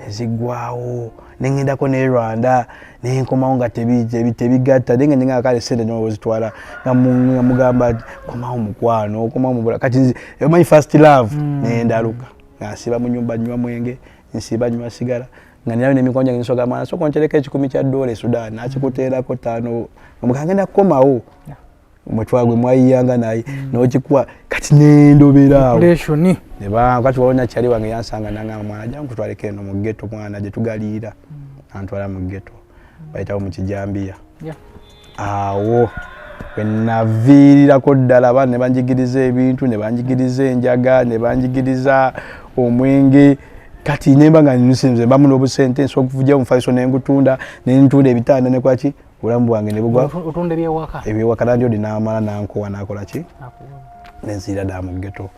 neziggwawo. Neŋŋendako ne Rwanda, nenkomawo nga tebigatta. Naye nga nenga kale sente nozitwala, nga mugamba, "Komawo mukwano, komawo mubula." Kati omanyi first love, nendaluka nga nsiba mu nyumba, nywa mwenge, nsiba nywa sigala. Nga ninayo n'emikwano gyange, nsoga mwana, sooka ontereko $100 e Sudan, nakikuteerako 5, omuka ngenda kukomawo. Omutwalo gwe mwayiyanga naye n'okikuwa, kati nendobera awo. Depression. Kati waliwo nakyali wange yansanga nangamba, mwana jangu kutwaleko eno mu ghetto, mwana gye tugaliira. Antwala mu ghetto, bayitawo mu Kijambiya. Awo wenaviirirako ddala, abaana ne banjigiriza ebintu, ne banjigiriza enjaga, ne banjigiriza omwenge. Kati nemba nga nsinze mbamu n'obusente, nsobola okuvugya omufaliso nengutunda, nentunda ebitanda nekwaki, obulamu bwange ne bugwa. Otunda ebyewaka? Ebyewaka. Nandyodi n'amala nankowa, nakola ki, Nakuwa. nenzira ddala mu ghetto.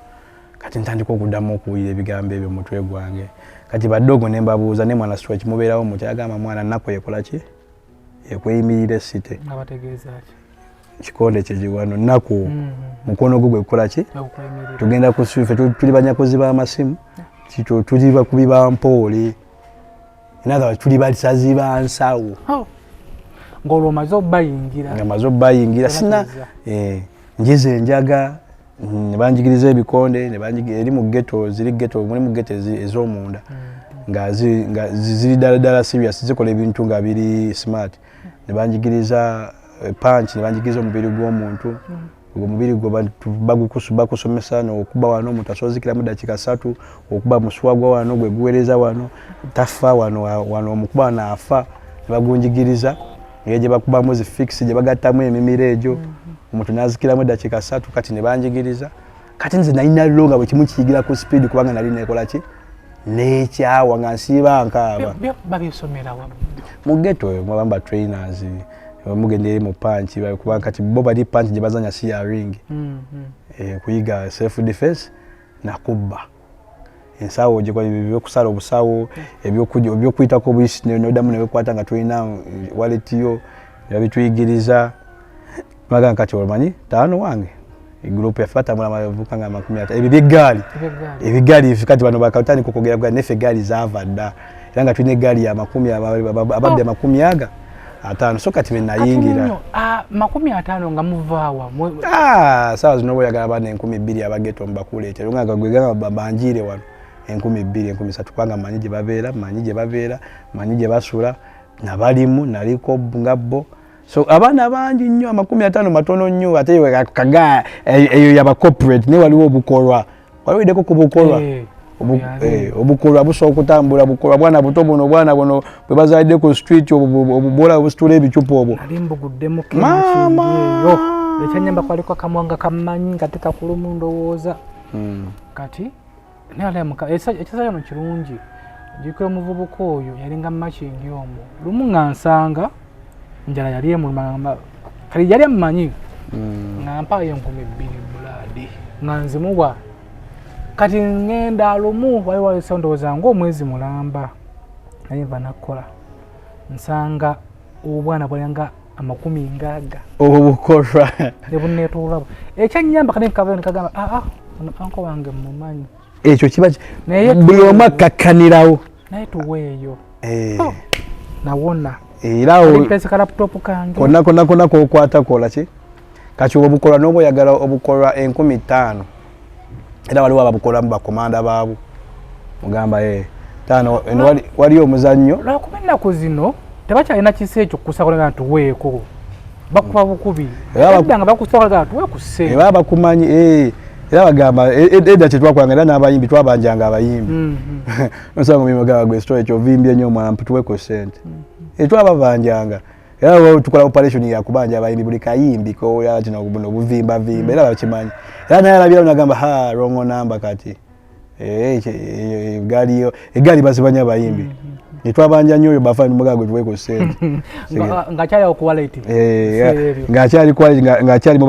Kati ntandika okuddamu okuwulira ebigambo ebyo mu mutwe gwange. Kati baddogo ne mbabuuza, ne mwana sitwa kimubeerawo mutya? Agamba, mwana, nnaku ekola ki, ekweyimirira esite. Nga bategeeza ki? Kikonde kyekiwano nnaku, mukono gwo gwekukola ki? Bakuyimirira. Tugenda ku ffe tuli banyakozi b'amasimu, tuli bakubi ba mpoole. In other words, tuli basazi ba nsawo. Oh. Ng'olwo omaze obayingira. Nga maze obayingira, sina Tebakkiriza. Njize enjaga, ne banjigiriza ebikonde, ne eri mu ghetto, ziri ghetto, mulimu ghetto ez'omunda nga ziri ddala ddala serious, zikola ebintu nga biri smart. Ne banjigiriza punch, ne banjigiriza omubiri gw'omuntu. Ogwo omubiri gwo bakusomesa nokuba wano omuntu asobola dakiika 3, okuba musuwa gwa wano gwe guweereza wano tafa, wano wano omukuba wano afa. Ne bagunjigiriza engeri gye bakubamu zi fix, gye bagattamu emimiro egyo, omuntu nazikiramu eddakiika 3. Kati ne banjigiriza. Kati nze nalina lo nga bwe kimu kiyigira ku speed, kubanga nali nekola ki, nekyawa nga nsiiba nkaaba. Babisomera wa? Mu ghetto eyo mwabamu ba trainers, mugenda eri mu punch, kubanga kati bo bali punch gye bazanya si ya ring. Kuyiga self defense nakubba ensawo ebyokusala obusawo, ebyokuyitako obuyisi, noddamu newekwata nga tulina wallet yo, nebabituyigiriza. Bagamba kati omanyi taano wange, group yaffe batambula amavuka nga 50, ebyo byeggaali. Ebyeggaali. Ebigaali ife kati bano bakatandika okwogera gaali, neffe egaali zaava dda, era nga tulina egaali ya makumi ababbi 50. So kati benayingira. Kati nno, 50 nga muvaawa? Ah, saawa zino oba oyagala abaana 2000 aba ghetto mubakuleetera, nga gwe gamba banjiire wano 2000, 3000, kubanga manyi gye babeera, manyi gye babeera, manyi gye basula, nabalimu, naliko nga bo. So abaana bangi nnyo, 50 matono nnyo. Ate kaga eyo yaba corporate, naye waliwo obukolwa, waliwo ku bukolwa. Obukolwa busobola okutambula, bukolwa bwana buto buno, bwana buno bwe bazalidde ku street, obubola obusitula ebicupa obwo. Nali mbuguddemu. Maama! Eyo ekyanyamba kwaliko akamwanga kammanyi nga tekakulumu ndowooza. Kati naye ekisajja no kirungi, jjukira omuvubuka oyo yalinga mumakingi omwo, lumu nga nsanga njala yali emuluma, kali yali ammanyi, nga mpaayo 2000 bulaadi nga nzimuwa. Kati ŋŋenda lumu, wali waliso ndowooza ngaomwezi mulamba, naye nva nakkola, nsanga obwana bwalinga 60. Obukolwa. Nebuneetoolabo ekyannyamba kati nkava nekagamba, aa, ono anko wange mumanyi. Ekyo kiba Naye buli omu akkakkanirawo. Naye tuweeyo. Oh, nawona. Era awo mpesa ka laptop kange. Konna konna konna kokwata kola ki. Kati obukolwa n'oba oyagala obukolwa 5000, era waliwo ababukolamu bakomanda baabwo, mugamba taano eno waliyo omuzannyo. Lwakuba ennaku zino tebakyalina kisa ekyo kukusakola nga tuweeko, bakuba bukubi. Edda nga bakusakola tuwe ku ssente. Eba bakumanyi, era bagamba edda kyetwakolanga, era n'abayimbi twabanjanga abayimbi. Nosanga omuyimu gamba, gwe story kyovimbye nnyo omwana, tuwe ku ssente. Twababanjanga, era tukola operation ya kubanja abayimbi, buli kayimbi koya kino buno buvimbavimba, era bakimanyi, era naye alabirawo nagamba, ha, wrong number. Kati egaali egaali bazibanya abayimbi, netwabanja nnyo oyo bafa mugaa gwe tuwe ku ssente. Ng'akyali awo ku wallet. Ng'akyali ku wallet, ng'akyali mu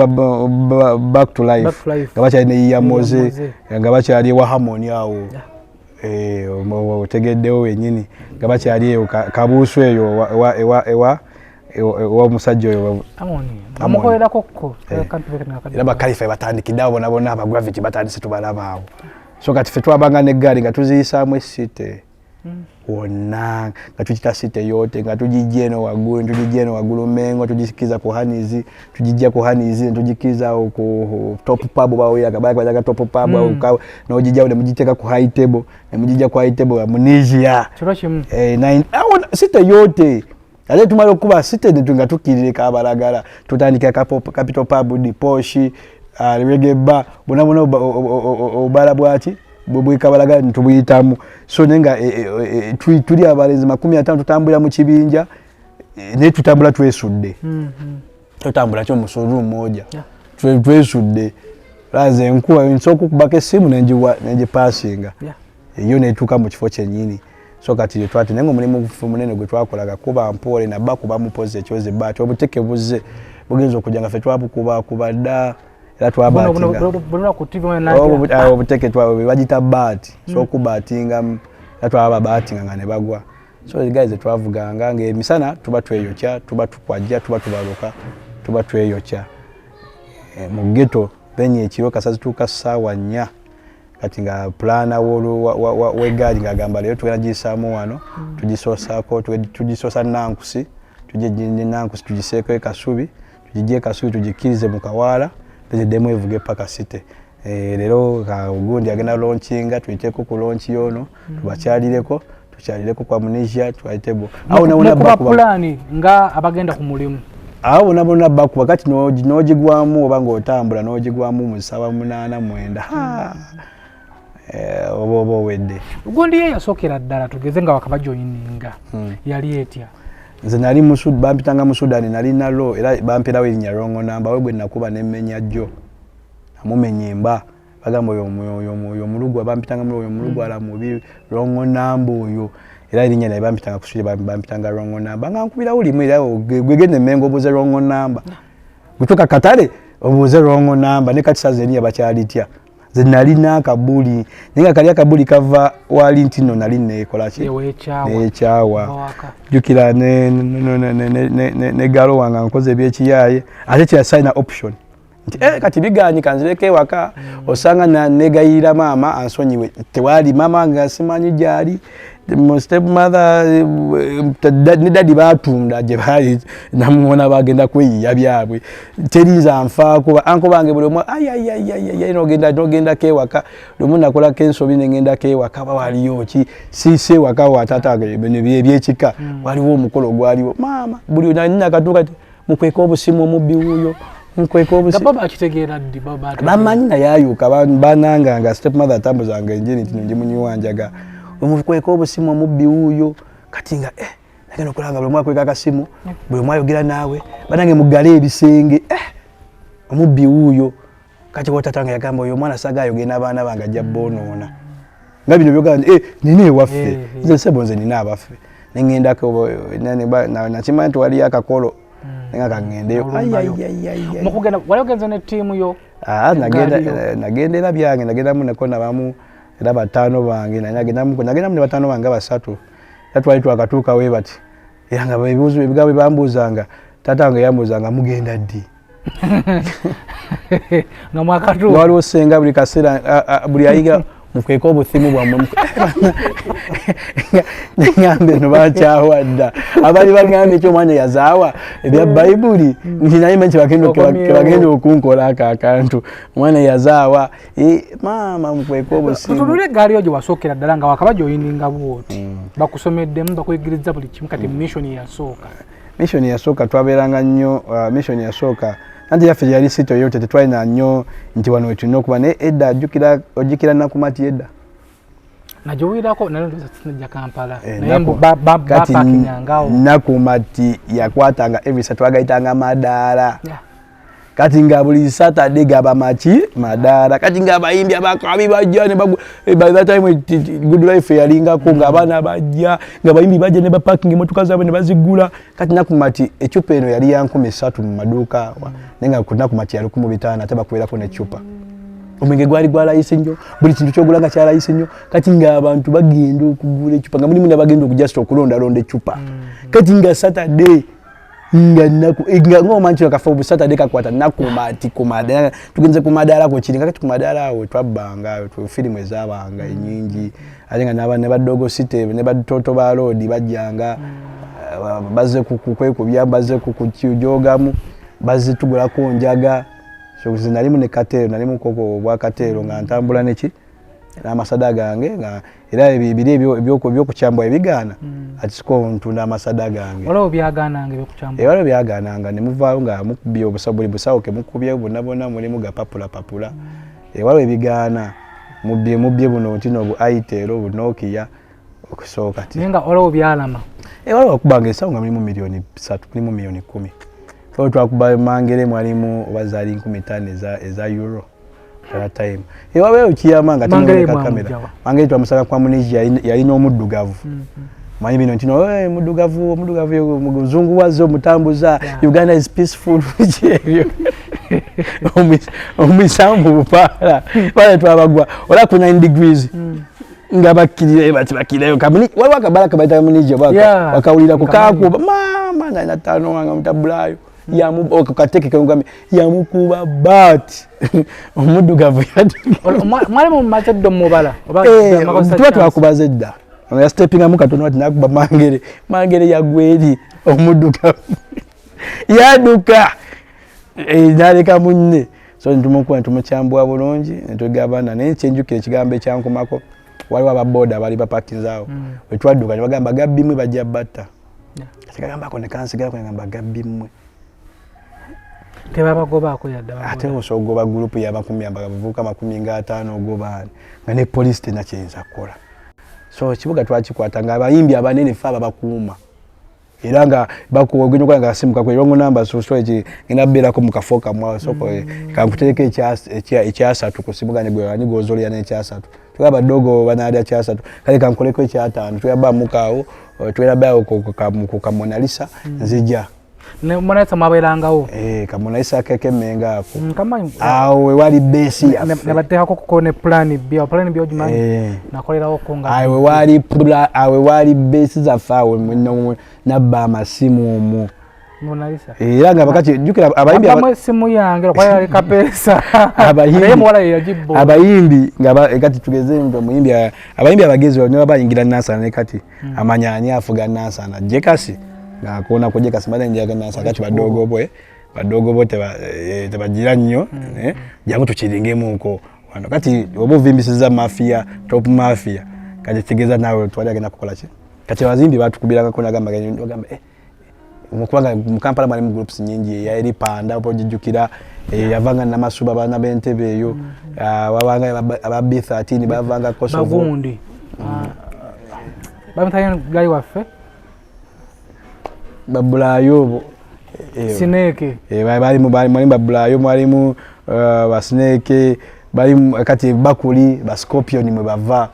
back to life. Back to life. Nga bakyali ne Iyamoze. Iyamoze. Nga bakyali ewa Harmony awo. Otegeddewo wenyini, nga bakyali eyo kabuusu eyo ewa omusajja oyo. Amoni. Amoni. Amukolerako ko. Era bakalifa batandikidde awo bona bona, aba Gravity batandise, tubalaba awo. So kati ffe twabanga n'eggaali nga tuziyisaamu esite. Wonna nga tukita city yote, nga tugijja eno waggulu, tugijja eno waggulu Mengo, tugikiza ku Hanizi, tugijja ku Hanizi tugikiza ku Top Pub, bawiraga Top Pub, n'ogijjawo ne mugiteeka ku High Table, ne mugijja ku High Table Amnesia. Kiro kimu? Eh, city yote. Ate tumala okuba city nga tukkirire Kabalagala, tutandikira Capital Pub, Diposhi, Reggae Bar, bonna bonna obala bwaki bwekabalagala ntubuyitamu. So naye nga tuli abalenzi 50 tutambulira mu kibinja, naye tutambula twesudde. Tutambula kyo musululu mmoja, twesudde. Laze enkuba nsooka okubako essimu nengipasinga eyo netuuka mu kifo kyennyini. So kati twati naye nga omulimu munene gwe twakolaga kuba mpoole nabba kuba mupozi ekyozi baati obuteke buzze bugenza okujja nga ffe twabukubakuba dda era twabatinga obuteke twabwe bagita baati. So okubatinga era twaba batinga nga ne bagwa. So the guys twavuganga nga emisana tuba tweyokya, tuba tukwajja, tuba tubaluka, tuba tweyokya mu ghetto. Then ekiro kasazi tuuka ssaawa 4, kati nga plana w'eggaali ng'agamba leero tugenda giyisaamu wano, tugisoosaako, tugisoosa Nankusi, tujje Nankusi tugiseeko e Kasubi, tugijje e Kasubi tugikkirize mu Kawaala, teziddemu evuge paka city. Leero gundi agenda launchinga, tuyiteeko ku launch yono, tubakyalireko, tukyalireko kwa Amnesia, twayitebo awo nawona pulaani nga abagenda ku mulimu. Awo bonna bonna bakuba. Kati n'ogigwamu oba ng'otambula n'ogigwamu mu ssaawa 8 9, oba owedde. Gundi ye yasookera ddala, tugeze nga wakabajoyininga, yali etya? Nze nali bampitanga Musudani, nali nalo era bamperawo erinnya wrong number we gwe nakuba nemmenya jjo, namumenya emba. Bagamba oyo omulugwa, bampitanga oyo omulugwala mubi, wrong number oyo. Era erinnya naye bampitanga kusuli, bampitanga wrong number nga nkubirawo limu. Era gwegenda Emmengo obuuze wrong number, gutuuka Katale obuuze wrong number, ne kati saza erinnya bakyalitya. Nze nalina akabuli naye nga kali akabuli kava wali nti nno nali neekolaki, neekyawa. Jjukira ne galo wange nkoze ebyekiyaaye, ate kyeyasalina option nti kati biganyi kanzireko ewaka. Osanga negayirira maama ansonyiwe, tewali maama nga simanyi gyali, step mother ne daddy batunda gye bali namuwona bagenda kweyiya byabwe, terinza nfaako. Anko bange buli omu ayayayayay, nogenda nogendako ewaka. Lumu nakolako ensobi nengendako ewaka, ba waliyo ki siise ewaka wa taata ebyekika, waliwo omukolo gwaliwo. Maama buli nakatuuka mukweka obusimu, omubbi wuuyo, mukweka obusimu. Bamanyi naye ayuka bananga nga step mother atambuzanga enjiri nti ndi munywi njaga, omukweka obusimu, omubbi wuuyo. Kati nga nagenda okulaba nga buli omu akweka akasimu, buli omu ayogera naawe, banange muggale ebisenge, omubbi wuuyo. Kati watata nga yagamba oyo omwana saga ayogera n'abaana bange ajja boonoona nga bino byogamba nti nina ewaffe. Nze sebo nze nina abaffe, neŋŋendako nakimanya nti waliyo akakolo nga kaŋŋendeyo. Mukugenda wali ogenze ne ttiimu yo? Nagenda era byange, nagendamu neko nabamu era bataano bange, nagendamu ne bataano bange basatu. Era twali twakatuuka we bati, era nga ebibuuzo ebigambo bambuuzanga, taata wange yambuuzanga mugenda ddi? Nga mwakatuuka. Waliwo senga buli kaseera buli ayiga mukweka obusimu bwammwe. Neŋŋamba eno bakyawa dda, abali baŋŋambye eki omwana yazaawa ebya Bayibuli nti naye manyi kyebagenda okunkola ako akantu, omwana yazaawa, maama mukweka obusimu. Tutunule eggaali yo gye wasookera ddala nga wakaba gyoyininga bwoti, bakusomeddemu, bakuyigiriza buli kimu, kati mission yasooka? Mission yasooka twabeeranga nnyo, mission yasooka anti yaffe yali si Toyota, tetwalina nnyo nti wano wetulina okuba. Naye edda ojjukira Nakumati edda? Nagiwulirako naye ndowooza sinajja Kampala. Naye bapakingangawo. Nakumati yakwatanga every Saturday, twagayitanga madaala. Kati nga buli Saturday gaba maki madaala. Kati nga abayimbi abakabi bajja ne by that time Good Life yalingako, nga abaana bajja, nga abayimbi bajja ne baparking emotoka zaabwe ne bazigula. Kati Nakumati ecupa eno yali ya 3000 mu maduuka, naye nga ku Nakumati yali 15, ate bakubeerako n'eccupa. Omwenge gwali gwa layisi nnyo, buli kintu kyogula nga kya layisi nnyo. Kati ng'abantu bagenda okugula ecupa, nga mulimu nabagenda okujasta okulondalonda ecupa. Kati nga Saturday Nga nnaku nga ng'omanyi kino kafe obusatade kakwata nakuuma ati ku madaala tugenze ku madaala ku kiri kakati ku madaala awo twabbanga awo firimu ezaabanga ennyingi ate nga ne badogo site ne batoto ba loodi bajjanga bazze kwekubya bazze kujogamu bazze tugulako njaga. So nze nalimu ne kateero, nalimu koko obwa kateero nga ntambula neki n'amasada gange nga era biri ebyokukyambwa ebigaana ati siko ntunda amasada gange. Waliwo byagaananga ebyokukyambwa? Waliwo byagaananga ne muvaayo nga mukubye obusawo buli busawo ke mukubye bonna bonna mulimu gapapula papula. Waliwo ebigaana mubbye mubbye buno nti no bu Itel bu Nokia okusooka ti. Naye nga waliwo byalama? Waliwo wakubanga ensawo nga mulimu 3 million, mulimu 10 million. Waliwo twakuba Mangere mwalimu oba zaali 5,000 eza euro. That time. Wabeewo kiyama nga Mangere kamera. mwamugyawa? Mangere twamusanga kwa Muniji yalina omuddugavu. Manyi bino nti no hey, muddugavu omuddugavu muzungu wazze omutambuza Uganda is peaceful biki ebyo. Omuyisaamu mu bupaala bale twabagwa ola ku 9 degrees nga bakkirirayo bati bakkirirayo waliwo akabala kabayita Muniji wakawulirako Nkamanyi. Kakuba maama nalina ttaano wange mutabulaayo kateke kemugambe yamukuba baati omuddugavu. Mwali mumaze dda omubala? Tuba twakubaza edda. Ono yasitepingamu katono ati nakuba Mangere. Mangere yagwa eri omuddugavu yadduka naleka munne. So ntumukuba ntumukyambwa bulungi netugabana. Naye kyenjukira ekigambo ekyankomako, waliwo ababoda bali bapakinzaawo wetwadduka nebagamba gabbimwe bajja batta. Kati kagambako nekansigalako negamba gabbimwe. Tebabagobaako yadde? Ate osobola ogoba gurupu y'amakumi abavubuka 50 ogoba ani nga ne poliisi tena kyeyinza kukola. So ekibuga twakikwata nga abayimbi abanene fe ababakuuma era nga ogenda okola nga asimuka kwe wrong number. So so eki ngenda beerako mu kafo kamwe so kankutereko ekyasatu ku simu gane gwe ani gozolya n'ekyasatu tugaba dogo banalya kyasatu kale kankoleko ekyataano tuyaba mukaawo twerabawo ku kamonalisa nzija. Monalisa mwabeerangawo? Eh, kamonalisa kekemmenga ako. Nkamanyi. Awo wewali base yaffe. Nebateekako kuko ne plan B awo. Plan B ogimanyi? Eh. Nakolerawoko nga Awo wewali base zaffe awo nabba amasimu omwo. Monalisa. Era nga bakati jjukira abayimbi abamu essimu yange lwakuba yali kapeesa naye muwala ye yagibba. Abayimbi nga kati tugeze nti omuyimbi abayimbi abagezi ne bayingira Nansana ne kati amanya ani afuga Nansana Jekasi ng'akoona ku Jekasi mbadde njaga Nansana kati badogo bwe badogo bo tebagira nnyo jangu tukiringemuko wano. Kati oba ovimbisiza mafia top mafia kati kitegeeza naawe twali agenda kukola ki. Kati abazimbi batukubirangako nagamba bagamba kubanga mu Kampala mwalimu groups nyingi eya eri panda oba ogijjukira yavanga Namasuba abaana b'entebe eyo. Ah, wabanga aba B13 bavanga Kosovo. Bagundi bamutayo gali waffe. Babulayo bo Sineke. Mwalimu babulayo mwalimu basineke balimu kati bakuli ba Scorpion mwe bava.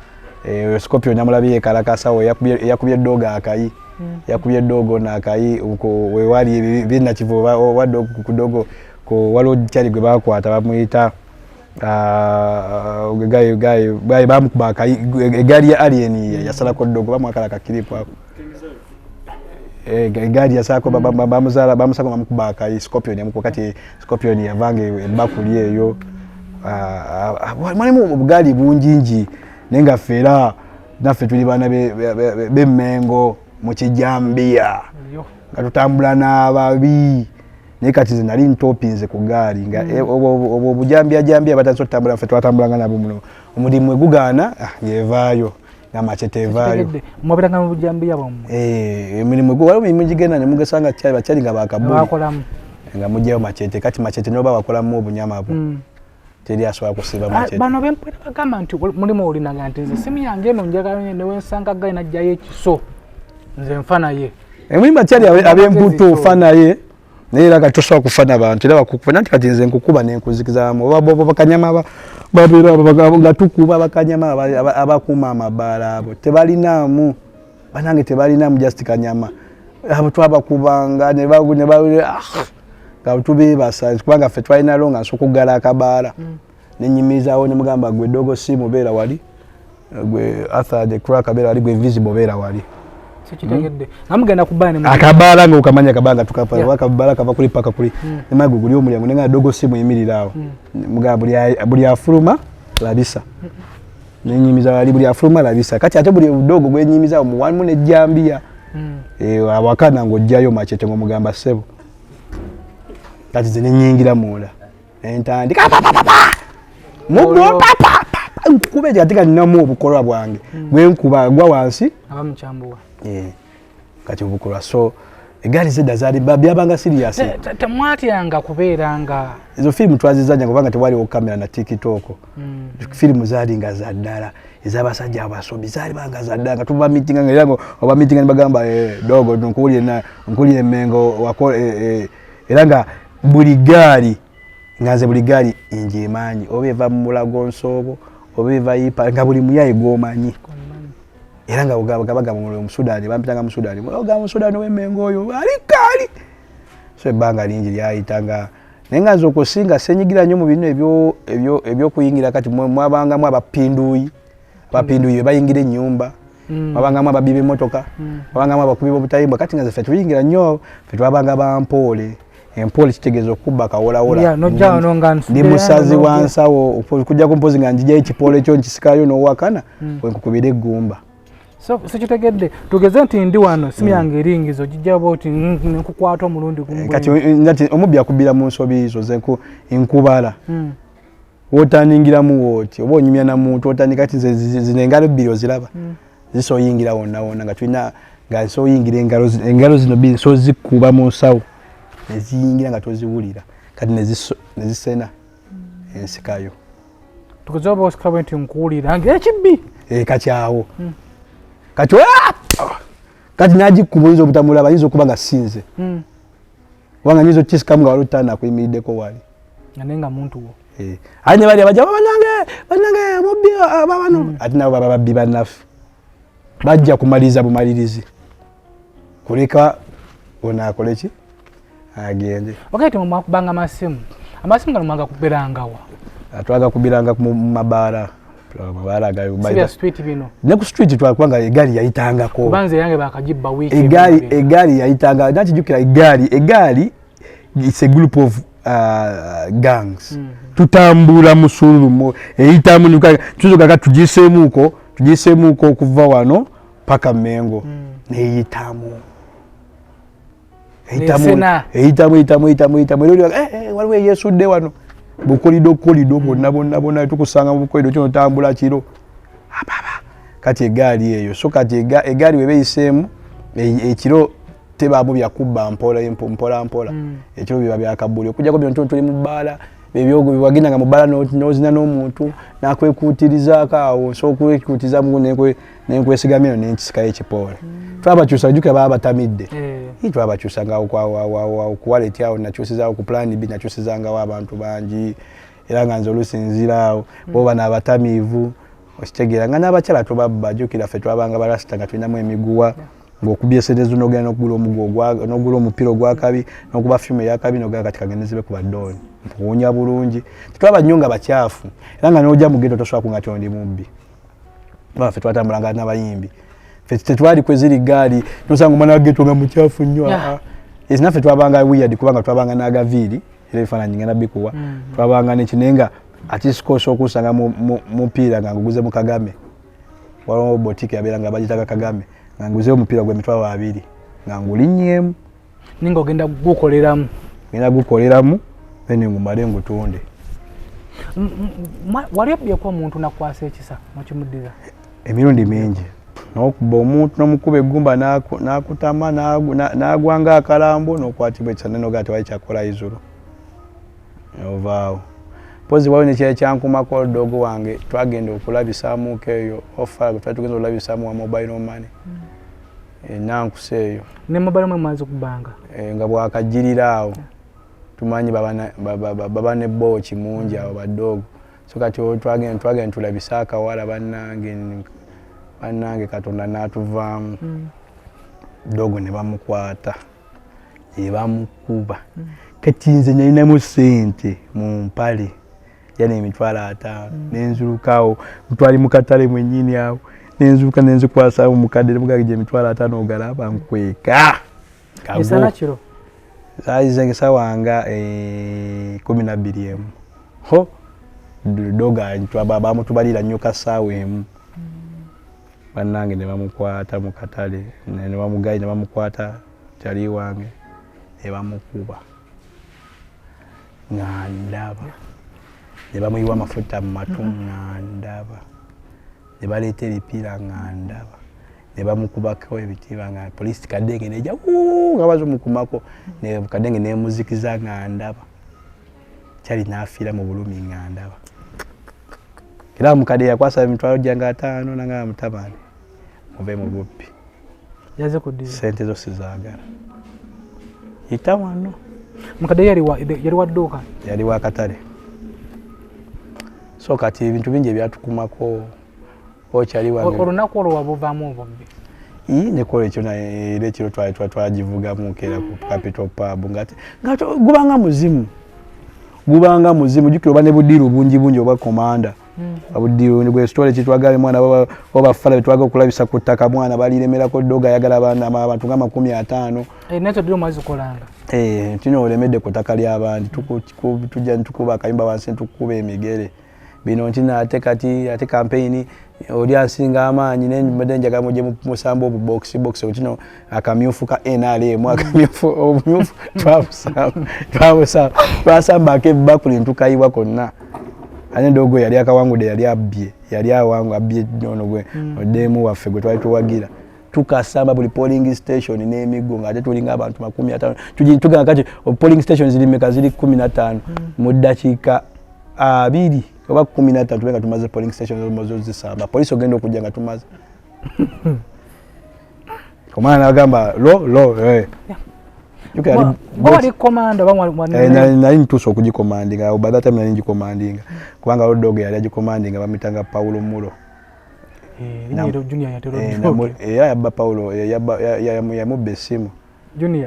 Scorpion namulabye ekalakasawo eyakubye dogo akayi yakubye dogo nakayi uko wewali binakivu wadde ku dogo ko waliwo kyali gwe bakwata bamuyita gayi gayi gayi bamukuba akayi egaali ya alien yasalako dogo bamwakala kakiripu ako. Egaali yasalako bamuzala bamusako bamukuba akayi Scorpion yamukuba. Kati Scorpion yavanga ebakuli eyo. Mwalimu obugaali bungingi naye nga ffe era naffe tuli baana b'Emmengo mu kijambiya nga tutambula n'ababi. Naye kati nze nali ntopinze ku gaali nga obwo obujambiyajambiya batandise otutambula ffe twatambulanga nabo muno omulimu egugaana ng'evaayo nga machete evaayo. Mwabeeranga mu bujambiya bwammwe? Emirimu waliwo emirimu gigenda ne mugesanga kyali bakyali nga bakabuli bakolamu nga mugyayo machete. Kati machete noba bakolamu obunyama bwo teri asobola kusiba machete. Bano bempwera bagamba nti mulimu olinaga nti nze simu yange eno njagala nnyo newensanga gali najjayo ekiso nze nfa naye. Emulimu bakyali ab'emputu ofa naye naye era kati tosobola kufa nabantu era bakukuba nanti kati nze nkukuba nenkuzikizamu oba bakanyama babeera nga tukuba bakanyama abakuuma amabaala abo tebalinaamu banange tebalinaamu just kanyama abo twabakubanga nga tubeebasa kubanga ffe twalina nga nsobola okuggala akabaala nenyimirizawo nemugamba gwe dogo simu beera wali, gwe Arthur the Crack beera wali, gwe Visible beera wali. Sikitegedde. Nga mugenda ku bbaala ne Akabaala nga okamanya akabanga tukapa akabaala kava kuli paka kuli. Nemago guli omulyango nenga dogo simu yimirira awo. Mugamba buli afuluma labisa. Nenyimiza wali buli afuluma labisa. Kati ate buli dogo gwenyimiza omuwanimu nejjambiya. Awakana ng'ojjayo machete ng'omugamba ssebo. Kati nze nenyingira munda. Nentandika pa pa pa pa. Muggo pa pa pa. Nkuba ati kati ninamu obukolwa bwange. Gwe nkuba gwa wansi. Abamukyambuwa. Kati obukolwa so egaali zedda zaali byabanga serious. Temwatyanga kubeera nga Ezo firimu twazizanya kubanga tewaliwo kamera na TikTok. Firimu zaali nga za ddala ez'abasajja abasomi zaali banga za ddala nga tuba mitinga nga era nga oba mitinga nibagamba, "Dogo nkuwulire na nkuwulire Mengo wako," era nga buli gaali nga nze buli gaali ngimanyi, oba eva mu Mulago Nsoobo oba eva Ipa, nga buli muyayi gw'omanyi, era nga bagamba Omusudani bampitanga Musudani, oga Musudani w'Emengo oyo ali kaali. So ebbanga lingi lyayita nga naye nga nze okusinga senyigira nnyo mu bino ebyokuyingira. Kati mwabangamu abapinduyi, abapinduyi be bayingira ennyumba, mwabangamu ababbi b'emmotoka, mwabangamu abakubi b'obutayimbwa. Kati nga nze ffe tuyingira nnyo, ffe twabanga bampoole. Empoole kitegeeza okubba kawolawoola. Yeah, nojja wano nga ndi nsudde musazi wano wa n'ojja. nsawo okujjako mpozi nga njijayo ekipoole kyo nkisikayo n'owakana wenkukubira eggumba. So sikitegedde, tugeze nti ndi wano, simu yange eringiza, ogijja bwoti nkukwata omulundi gumu. Kati nati omubbi akubira mu nsobi zo ze nkubala wotandingiramu wooti oba onyumya na muntu otandika kati nze zino engalo bbiri oziraba zisoyingira wonna wonna nga tulina nga nsoyingira engalo zino bbiri nso zikuba mu nsawo neziyingira nga toziwulira, kati nezisena ensikayo. Tugeze oba osika bwe nti nkuwulira nga ekibbi. Kati awo kati ah! Kati nagikuba oyinza obutamulaba, ayinza okuba nga sinze kubanga nyinza okukisikamu nga waliwo tana akuyimiriddeko wali. Nga naye nga muntu wo. Ate ne bali abajja, "Banange, banange, mubbi babano," ate nabo baba babbi bannaffe, bajja kumaliriza bumalirizi kuleka ono akole ki agende. Wakati mwakubanga amasimu, amasimu gano mwagakubirangawa? Twagakubiranga mu mabaala, mabaala Si bya street bino? Ne ku street twakubanga, egaali yayitangako. Kubanze yange bakagibba wiiki Egaali emabega. Egaali yayitanga, nakijjukira egaali it's a group of gangs. Tutambula musululu eyitamu tuzogaga tugiseemuuko okuva wano paka Mengo neyitamu eyitamu. Nesena. Eyitamu, eyitamu, eyitamu, eyitamu, era oli waliwo eyesudde wano bukolido kolido bwonna bwonna bwonna tukusanga mu bukolido kino tambula kiro. Ababa kati egaali eyo, so kati egaali weba eyiseemu ekiro tebaamu byakubba mpola mpola mpola. Ekiro biba byakabuli okujjako bino tuli mu bbaala ebyogo wagendanga mu bbaala n'ozina n'omuntu nakwekuutirizaako awo, so okwekuutirizamu nenkwesigamya eno nenkisikayo ekipoole. Twabakyusa, jjukira baba batamidde. Twabakyusanga ku wallet awo, nakyusizaawo ku Plan B, nakyusizangawo abantu bangi, era nga nze oluusi nziraawo bo bano abatamiivu okitegeera nga n'abakyala tubabba. Jjukira ffe twabanga barasita nga tulinamu emiguwa ng'okubye sente zo n'ogenda n'okugula omuguwa n'ogula omupiira ogwakabi n'okuba fiimu eyakabi n'ogenda kati kagende zibe ku badooni mpuwunya bulungi. Tetwaba nnyo nga bakyafu, era nga n'ojja mu ghetto tosobola kunga ti ondi mubbi. Ffe twatambulanga n'abayimbi, ffe tetwali kweziri gaali nosanga omwana wa ghetto nga mukyafu nnyo. Yes, naffe twabanga weird kubanga twabanga n'agaviiri, era ebifaananyi ngenda bikuwa. Twabanga neki naye nga atisikosa okusanga mupiira nga nguguze mu Kagame, waliwo boutique yabeera nga bagitaga Kagame, nga nguzeyo omupiira gw'emitwalo 20 nga ngulinnyeemu. Ninga ogenda gukoleramu. Ngenda gukoleramu then ngumale ngutunde. Wali obbyeko omuntu nakwasa ekisa nokimuddira? Emirundi mingi, nokuba omuntu nomukuba eggumba nakutama nagwa nga akalambo nokwatibwa ekisa nenoga tewali kyakola izulu ovaawo. Mpozi waliwo nekyali kyankumako dogo wange, twagenda okulabisaamuko eyo ofa twali tugenda okulabisaamu wa mobile money enankusa eyo. Ne mobile money mwazi kubanga? Nga bwakajjirira awo tumanyi baba ne booki mungi awo badoogo, so kati twagenda tulabise akawala, bannange bannange, Katonda n'atuvaamu, dogo ne bamukwata ne bamukuba. Kati nze nalinamu sente mu mpale yana 50,000 nenzulukawo, twali mu katale mwennyini awo. Nenzuuka nenzikwasa omukadde nemugamba gye 50,000 ogalaba nkweka. Misana kiro. Zaali ssaawa nga 12 emu. Ho doga bamutubalira nnyo ka ssaawa emu. Bannange ne bamukwata mu katale ne bamugayi ne bamukwata kyali wange ne bamukuba nga ndaba ne bamuyiwa amafuta mu matu nga ndaba ne baleeta ebipiira nga ndaba ne bamukubako ebitiibwa nga poliisi kadenge nejja nga bazomukumako ne kadenge nemuzikiza nga ndaba kyali n'afiira mu bulumi nga ndaba. Era mukadde yakwasa 50,000 nanga mutabani muve mu bubbi. Yaze kuddira. Ssente zo sizaagala. Yita wano. Mukadde yali wa dduuka? Yali wa katale. So kati ebintu bingi ebyatukumako okyali wange. Olunaku olwo wabuvaamu obubbi? Nekola ekyo naye era ekiro twagivugamu keera ku Capital Pub nga gubanga muzimu. Gubanga muzimu jjukira oba ne budiiru bungi bungi obwa komanda. Abudiiru gwe story kitwagala mwana oba fala betwaga okulabisa ku ttaka mwana baliremerako ddoga ayagala abantu nga 50. Nezo ddiiru mwazikolanga? Tino olemedde ku ttaka ly'abandi tujja ntukuba akayimba wansi ntukuba emigere. Bino nti ate kati ate campaign oli asinga amaanyi nembadde njagala mujje musamba obu box box kino akamyufu ka NRM akamyufu obumyufu twabusamba twasambako ebbakuli ntukayiwa konna. Ate ndogo yali akawangudde yali abbye yali awangu abbye ono gwe odeemu waffe gwe twali tuwagira. Tukasamba buli polling station n'emiggo ng'ate tulinga abantu 50. Tugamba kati polling station ziri mmeka? Ziri 15 mu ddakiika 2 oba 13 tubenga tumaze polling station zo zisamba. Poliisi ogenda okujja nga tumaze. Omwana n'agamba lo lo Wali komanda nali ntuuse okugikomandinga by that time nali ngikomandinga kubanga olwo yali agikomandinga bamitanga Paulo Mulo. Era yabba Paulo yamubba essimu.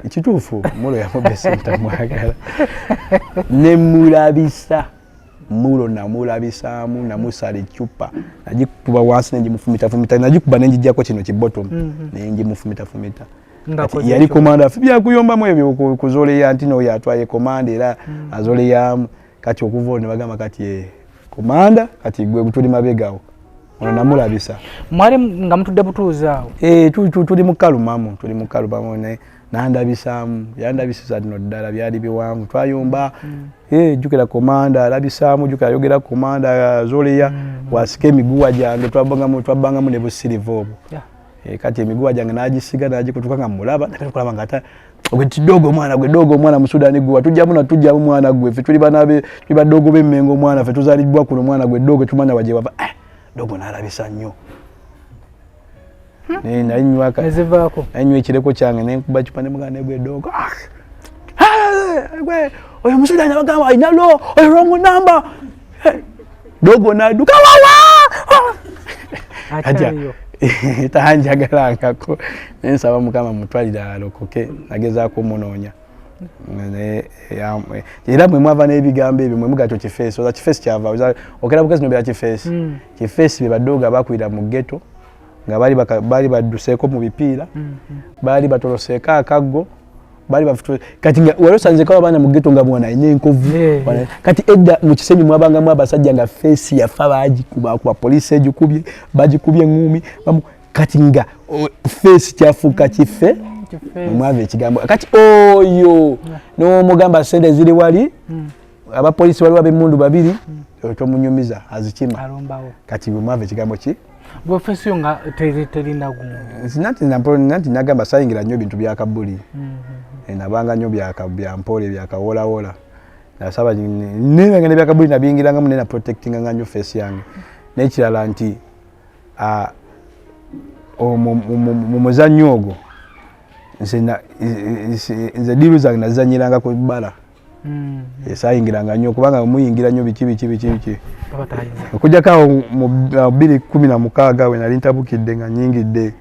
Kituufu Mulo yamubba essimu tamwagala. Nemulabisa Mulo namulabisaamu namusala eccupa nagikuba wansi nengimufumitafumita nagikuba nenjijjako kino kibotomu nengimufumitafumita. Yali komanda ffe byakuyombamu ebyo kuzoleya nti n'oyo atwaye komanda era azoleyamu kati okuva olwo ne bagamba kati komanda kati gwe tuli mabegawo ono namulabisa. Mwali nga mutudde butuuzi awo? Tuli mu kalumamu tuli mu kalumamu nandabisaamu yandabisiza nno ddala byali biwanvu twayomba. Jjukira komanda alabisaamu jjukira ayogera komanda azoleya wasika emiguwa gyange twabbangamu ne busiriva obwo. Kati emiguwa gyange n'agisiga n'agikutuka nga mulaba nakulaba nga ata gwe kidogo mwana gwe dogo omwana mu Sudan gwe tujjamu na tujjamu mwana gwe ffe tuli banabe tuli badogo b'Emmengo omwana ffe tuzaaliddwa kuno mwana gwe dogo tumanya waje wava dogo n'alabisa nnyo. Nezivaako nanywa ekireko kyange nenkuba cupa ne muganda gwe dogo oyo Musudani abagamba alina lo oyo wrong number dogo n'adduka wawa akyaliyo tanjagalangako nensaba Mukama mutwalire alokoke nagezaako omunoonya era mwe mwava n'ebigambo ebyo mwe mugatyo kifeesi oza kifeesi kyava okera bukezi nobera kifeesi kifeesi be badooga bakwira mu ghetto nga bali badduseeko mu bipiira baali batoloseeko akaggo bali kati nga wali osanzeko abaana mu ghetto nga mwana alina enkovu kati edda mu Kisenyi mwabangamu abasajja nga feesi yafa baagikubakuba poliisi egikubye bagikubye eŋŋumi kati nga feesi kyafuuka kife omwava ekigambo kati oyo n'omugamba ssente ziri wali abapoliisi waliwo ab'emmundu babiri tomunyumiza azikima kati mwava ekigambo ki gwe feesi yo nga terina gundi nanti nagamba sayingira nnyo bintu bya kabuli nabanga nnyo bya mpole byakawolawola nasaba nenga ne byakabuli nabiyingirangamu naye naprotectinganga nnyo feesi yange n'ekirala nti mu muzannyo ogwo nze diru zange nazizanyiranga ku bbala sayingiranga nnyo kubanga muyingira nnyo biki biki biki biki okujjako awo mu 2016 we nali ntabukidde nga nnyingidde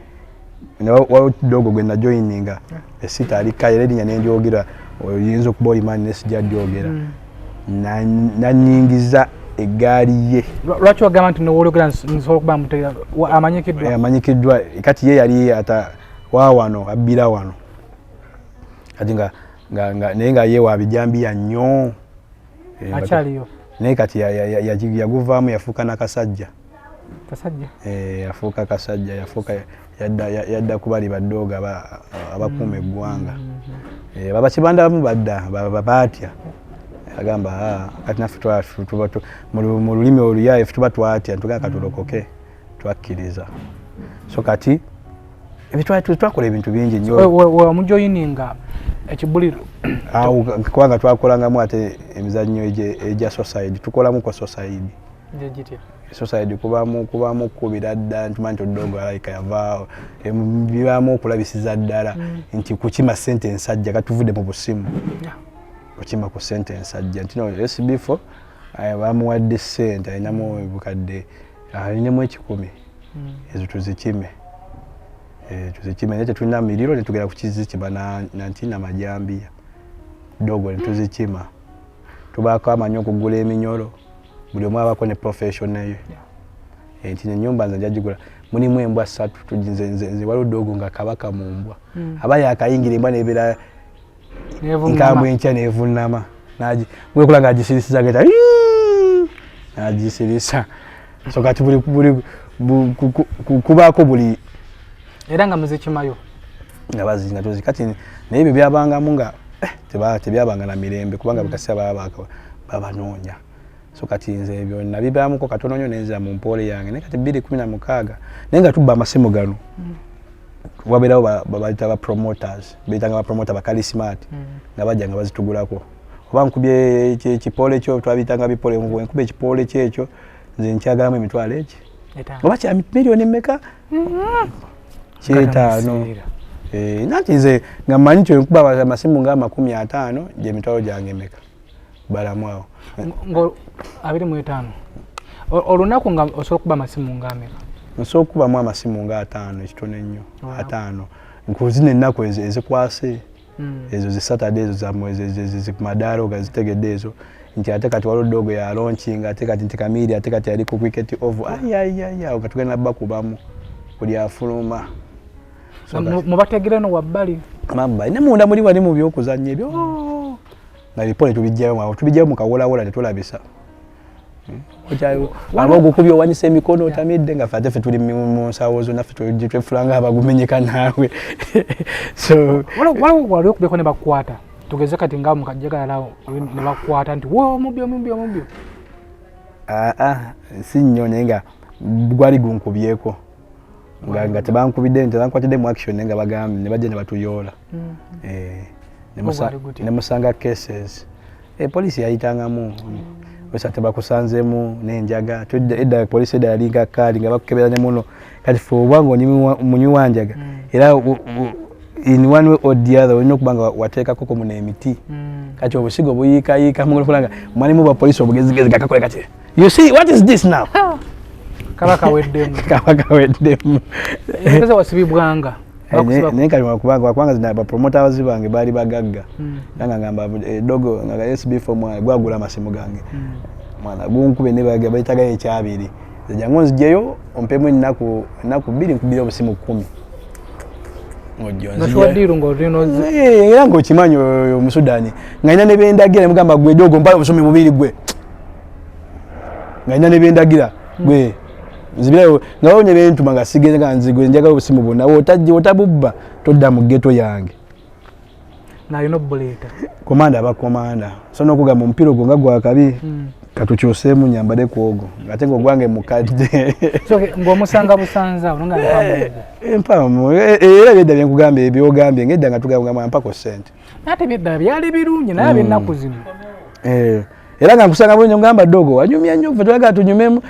waliwo dogo gwe najoyininga esita ali kayi era erinnya nenjogera oyinza okuba olimaani naye sijja dyogera nanyingiza Eggaali ye. Lwaki wagamba nti nowologera nsobola okuba mutegeera amanyikiddwa? Eh, amanyikiddwa. Kati ye yali ata wa wano abbira wano kati nga naye nga ye wa bijambiya nnyo. Eh, akyaliyo? Naye kati yaguvaamu yafuuka nakasajja. Kasajja? Eh, yafuuka kasajja, yafuuka yadda kubali badooga abakuuma eggwanga. Babakibanda bamu badda baatya, agamba ah, kati naffe mu lulimi oluyaye ffe tuba twatya, ntugamba katulokoke, twakkiriza. So kati twakola ebintu bingi nnyo. Wamujoyininga ekibuliro? Awo kubanga twakolangamu ate emizannyo egya society, tukolamuko society. Gyegitya? Society kubamu kukubira ddala ntumanyi nti odogo alayika yavaawo, bibaamu okulabisiza ddala nti kukima sente ensajja katuvudde mu busimu, kukima ku sente ensajja nti no SB4 bamuwadde sente alinamu obukadde alinamu 100 ezo tuzikime. Tuzikime naye tetulina miriro netugenda kukizikima nanti namajambiya dogo netuzikima. Tubaako amanyi okugula eminyolo, buli omu abako ne profession ye. Nti nenyumba nze njagigula mulimu embwa 3, nze waliwo dogo nga kabaka mu mbwa, aba yakayingira embwa nebeera nkambwe enkya nevunama gwekula nga agisirisiza geta nagisirisa. So kati buli kubaako buli era nga muzikimayo nga bazinga tuzi. Kati naye ebyo byabangamu nga tebyabanga na mirembe kubanga bukasira baba babanoonya. So kati nze ebyo nabibaamuko katono nnyo nenzira mu mpoole yange. Naye kati 2016 naye nga tubba amasimu gano, wabeerawo babayita ba promoters, beyitanga ba promoter bakali smart, nga bajja nga bazitugulako oba nkubye ekipoole kyo, twabiyitanga bipole, nkuba ekipoole kyekyo nze nkyagalamu emitwalo eki oba kya miliyoni mmeka kyetaano. Nanti nze nga mmanyi nti nkuba amasimu nga 50 gyemitwalo gyange meka balamu awo. 25 olunaku nga osobola okuba amasimu nga ameka? Nsobola okubamu amasimu nga 50, ekitono ennyo 50 nkuzina ennaku ezo ezikwase ezo zi Saturday ezo zamadaalo ga zitegedde ezo nti ate kati waliwo dogo ya launching, ate kati nti Kamiri, ate kati yali ku cricket oval, ayayaya katugenda bakubamu buli afuluma. Mubategere no wabbali? Mabbali ne munda muli wali mu byokuzannya ebyo nga bipole tubijjayo awo, tubijjayo mu kawolawoola tetulabisa. Aba ogukubye owanyisa emikono otamidde nga ffe ate ffe tuli mu nsawo zo naffe twefula nga abagumenyeka naawe. So waliwo wali okubyeko ne bakukwata, tugeze kati nga mukajjagalalawo ne bakukwata nti wo omubbi omubbi omubbi? Aa, si nnyo, naye nga gwali gunkubyeko nga tebankubidde, tebankwatidde mu action, naye nga bagambye ne bajja ne batuyoola. Ne musanga cases, poliisi yayitangamu osa tebakusanzeemu n'enjaga. Edda poliisi edda yalinga kaali nga bakukebera ne muno. Kati fe oba nga munywi wa njaga era in one way or the other olina okuba nga wateekako muno emiti. Kati obusigo buyiikayiika mukulanga mwalimu ba poliisi obugezigezi gakakole. Kati you see what is this now? Kaba kaweddemu. Kaba kaweddemu. Eza wasibibwanga? Naye kati kubanga bapromoters bange baali bagagga, era nga ngamba dogo nga SB4 mwana gwagula amasimu gange, mwana gunkube ne bayitagayo ekyabiri, jangu nzijeyo ompemu ennaku 2 nkubire obusimu 10. Era ngaokimanyi omusudani nga nina nebendagira nemugamba gwe dogo mpa obusomi bubiri gwe nga nina nebendagira gwe nzibirayo nga wao nebentuma nga sigenza nga nzigwe njagala obusimu bwonna otabubba todda mu ghetto yange. Nalina obuleeta. Komanda aba komanda, so nokugamba omupiira ogwo nga gwakabi katukyuseemu nyambale ku ogwo ate nga ogwange mukadde. Ng'omusanga busanza awo nga Empamu era byedda byenkugambye ebyogambye ngedda nga tugamba mpako sente. Ate byedda byali birungi naye ab'ennaku zino. Era nga nkusanga bulungi ngamba dogo wanyumya nnyo, ffe twagala tunyumemu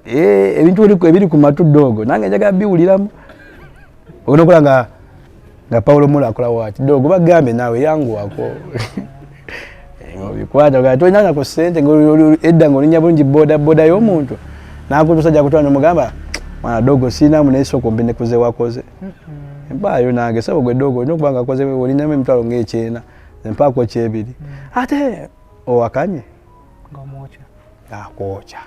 ebintu ebiri ku matu dogo nange njagala biwuliramu. Olina nga nga Paulo Mula akola wati dogo bagambe naawe yanguwako obikwata tolina ku ssente edda ng'olinya bulungi boda boda y'omuntu nakutusa ajja kutwala nomugamba mwana dogo siinamu naye sooka ompe nekuze wakoze mpaayo nange sabo gwe dogo olina okuba nga akoze olinamu emitwalo ng'ekyena empaako kyebiri ate owakanye. Ng'omwokya. Akwokya.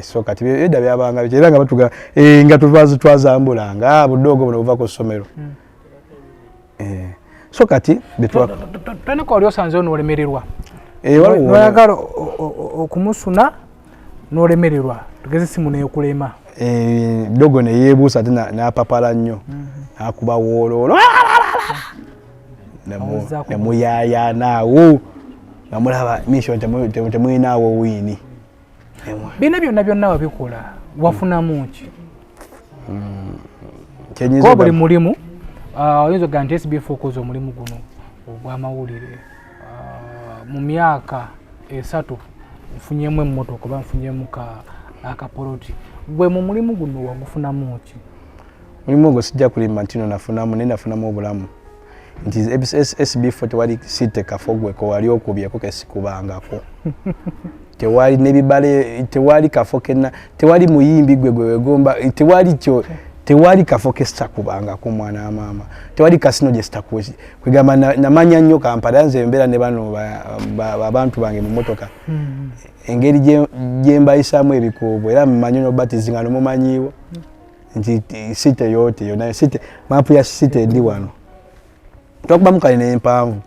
So kati edda byabanga biki era nga batuga nga twazambulanga budoogo buno buva ku ssomero. So kati Tanaka oli osanze n'olemererwa. Noyagala okumusuna n'olemererwa, tugeze simu neekulema. Dogo ne yeebuusa ate n'apapala nnyo, n'akuba wooloolo nemuyaayaanaawo nga mulaba mission temuyinaawo wiini. Bino byonna byonna wabikola wafunamu ki? Kuba buli mulimu oyinza okugamba nti SBF okoze omulimu guno ogw'amawulire mu myaka 3 nfunyemu emmotoka oba nfunyemu akapoloti. Gwe mu mulimu guno wagufunamu ki? Mulimu ogwo sijja kulimba nti no nafunamu, naye nafunamu obulamu nti SB4 tewali site kafo gweko wali okubyeko kesikubangako. Tewali n'ebibale, tewali kafo kenna, tewali muyimbi gwe gwe wegomba, tewali kyo, tewali kafo kesakubangako mwana wa maama, tewali kasino gye sitakuwa. Kwegamba namanya nnyo Kampala, nze mbeera ne bano abantu bange mu mmotoka. Engeri gye mbayisaamu ebikuubo, era mmanyi n'obatizi nga nomumanyiiwo nti site yote yonna, site maapu ya site ndi wano. Twakubamu kale n'empanvu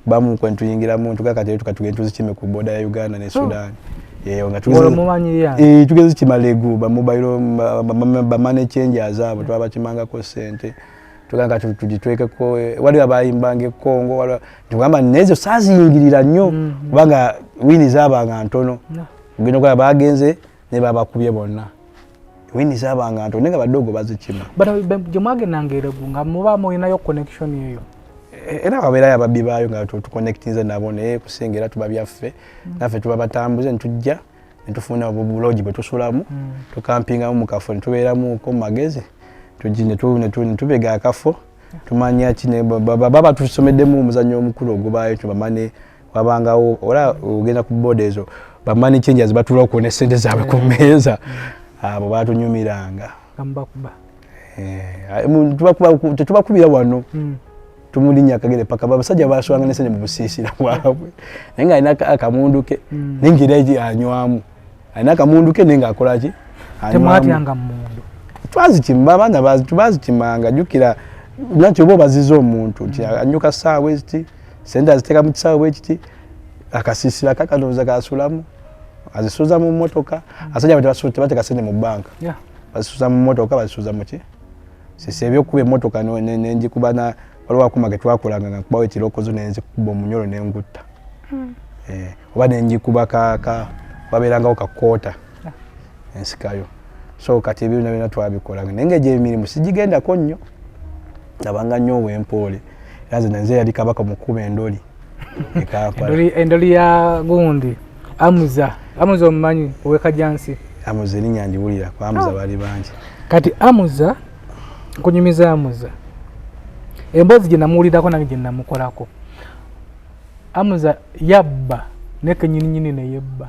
bamu kwe ntuyingiramu ntuga kati tuka tugende tuzikime ku boda ya Uganda ne Sudan. Yeyo nga tugeze kima legu ba mobile ba money changers abo twabakimangako ssente. Tugamba kati tugitwekeko, waliwo abayimbanga e Congo, waliwo tugamba nezo saaziyingirira nnyo kubanga wini zaabanga ntono. Ogenda okulaba bagenze ne babakubye bonna. Wini zaabanga ntono naye nga badogo bazikima. Gye mwagendanga eregu nga muba mulinayo connection eyo? Era wabeerayo ababbi baayo nga tuconnectinze nabo, naye kusinga era tuba byaffe. Naffe tuba batambuze ne tujja ne tufuna obulogi bwe tusulamu, tukampingamu mu kafo ne tubeeramuko mu magezi, ne tubega akafo, tumanya ki ne baba tusomeddemu omuzannyo omukulu ogubaayo tubamane wabangawo. Ora ogenda ku boda ezo ba money changers batuula okwo ne ssente zaabwe ku mmeeza, abo batunyumiranga. Tetubakubira wano, tumulinnya akagere paka abasajja baswanga ne ssente mu busiisira bwabwe, naye nga alina akamundu ke, naye ng'era anywamu, alina akamundu ke naye ng'akola ki? Temwatyanga mmundu? Twazikima, abaana bazikimanga. Jjukira nakyo oba obaziza omuntu nti anyuka ssaawa eziti, ssente aziteeka mu kisaawe bwe kiti, akasiisira kakandowooza kasulamu, azisuuza mu mmotoka. Abasajja tebateeka ssente mu bbanka, bazisuuza mu mmotoka, bazisuuza mu ki sisi. Ebyokuba emmotoka nenjikuba na waliwo akuma ke twakolanga nga nkubawo ekirokozo nenzikuba omunyolo nengutta, oba nenjikuba wabeerangawo kakoota ensikayo. So kati ebyo byonna byonna twabikolanga, naye ng'egyo emirimu sigigendako nnyo, nabanga nnyo ow'empoole. Era nze nze yali kabaka mu kkuba endoli e Kampala. Endoli ya gundi Amuza, Amuza omumanyi ow'e Kajansi? Amuza erinnya ndiwulira, ku Amuza baali bangi. Kati Amuza nkunyumiza Amuza emboozi gye namuwulirako nange gye namukolako. Amuza yabba naye kenyininyini neyebba.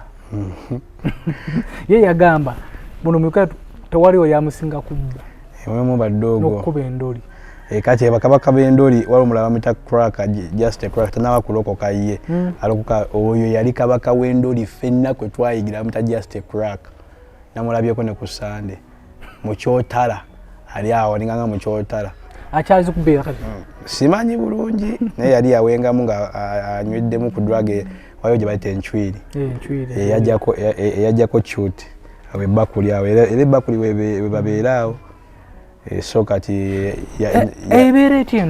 Ye yagamba buno mu Uganda tewaliwo yamusinga kubba. Mulimu badoogo n'okukuba endoli. Kati bakabaka b'endoli waliwo omulala bamuyita Cracker, just a Cracker, tanaba kulokoka ye. Alokoka oyo yali kabaka w'endoli ffenna kwe twayigira, bamuyita just a Cracker. Namulabyeko ne ku Sande mu Kyotala, ali awo alinganga mu Kyotala. Akyazi kubeera kati? Simanyi bulungi, naye yali yawengamu nga anyweddemu ku drug waliwo gye bayita enchwiri. Enchwiri. Eyajjako cute awo ebbakuli awo, era ebbakuli we babeera awo. So kati Ebeera etya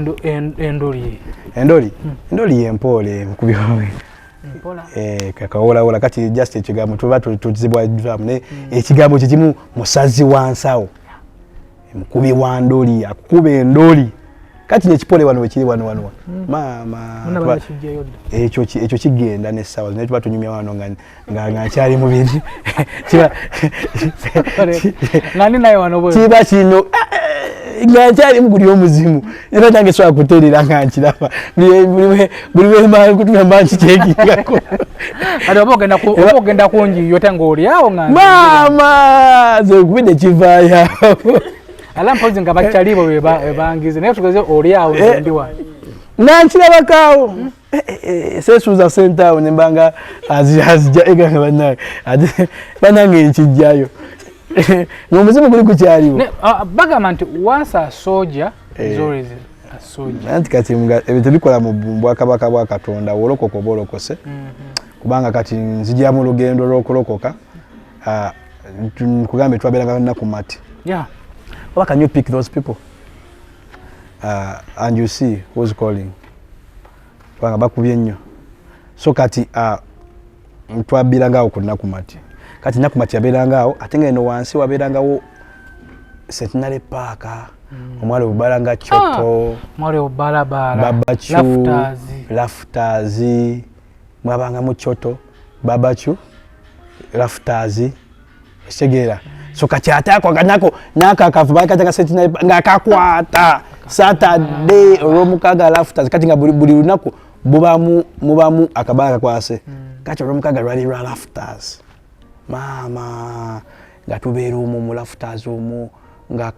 endoli? Endoli, endoli yempoole mukubi wawe. Mpola. Kakawolawoola kati just ekigambo tuba tuzibwa drum, naye ekigambo kikimu musazi wa nsawo, mukubi wa ndoli, akukuba endoli. Kati nekipole wano wekiri wano wano maama. Muna banakijjayo dda. Ekyo kigenda n'essaawa naye tuba tunyumya wano nga nkyali mu bintu Nga ndi naye wano bwe. Kiba kino nga nkyali mu guli omuzimu, era nange sobola kutereera nga nkiraba buli lwemba mba nkikyekingako. Kati oba ogenda kunjiyo te ng'oli awo nga maama nze nkubidde kivaayo awo. Ala mpozi nga bakyalibo be bangize, naye tugeze oli awo nze ndi wano. Nga nkirabako awo. Sesuuza sente awo nembanga azijja eganga bannange, ate bannange nkijjayo ng'omuzimu guli gukyaliwo. Bagamba nti once a soldier is always a soldier. Anti kati ebyo tebikola mu bwakabaka bwa Katonda. Wolokoka oba olokose, kubanga kati nzijja mu lugendo lw'okulokoka. Nkugambe twabeeranga nnaku mati. Oba can you pick those people and you see who's calling, kubanga bakubye nnyo. So kati twabbirangaawo ku nnaku mati. Kati nnaku mati yabeerangaawo, ate nga eno wansi wabeerangawo Centenary Park, omwali obubalanga Kyoto. Mwali obubalabala. Babacu. Rafters. Rafters, mwabangamu Kyoto, Babacu, Rafters, ekitegeera. So kati ate ako nako nako akavu bakataka Centenary nga kakwata Saturday, olwomukaaga Rafters. Kati nga buli lunaku bubamu mubamu akabala kakwase. Kati olwomukaaga lwali lwa Rafters. Maama, nga tubeera omwo mu Rafters omwo nga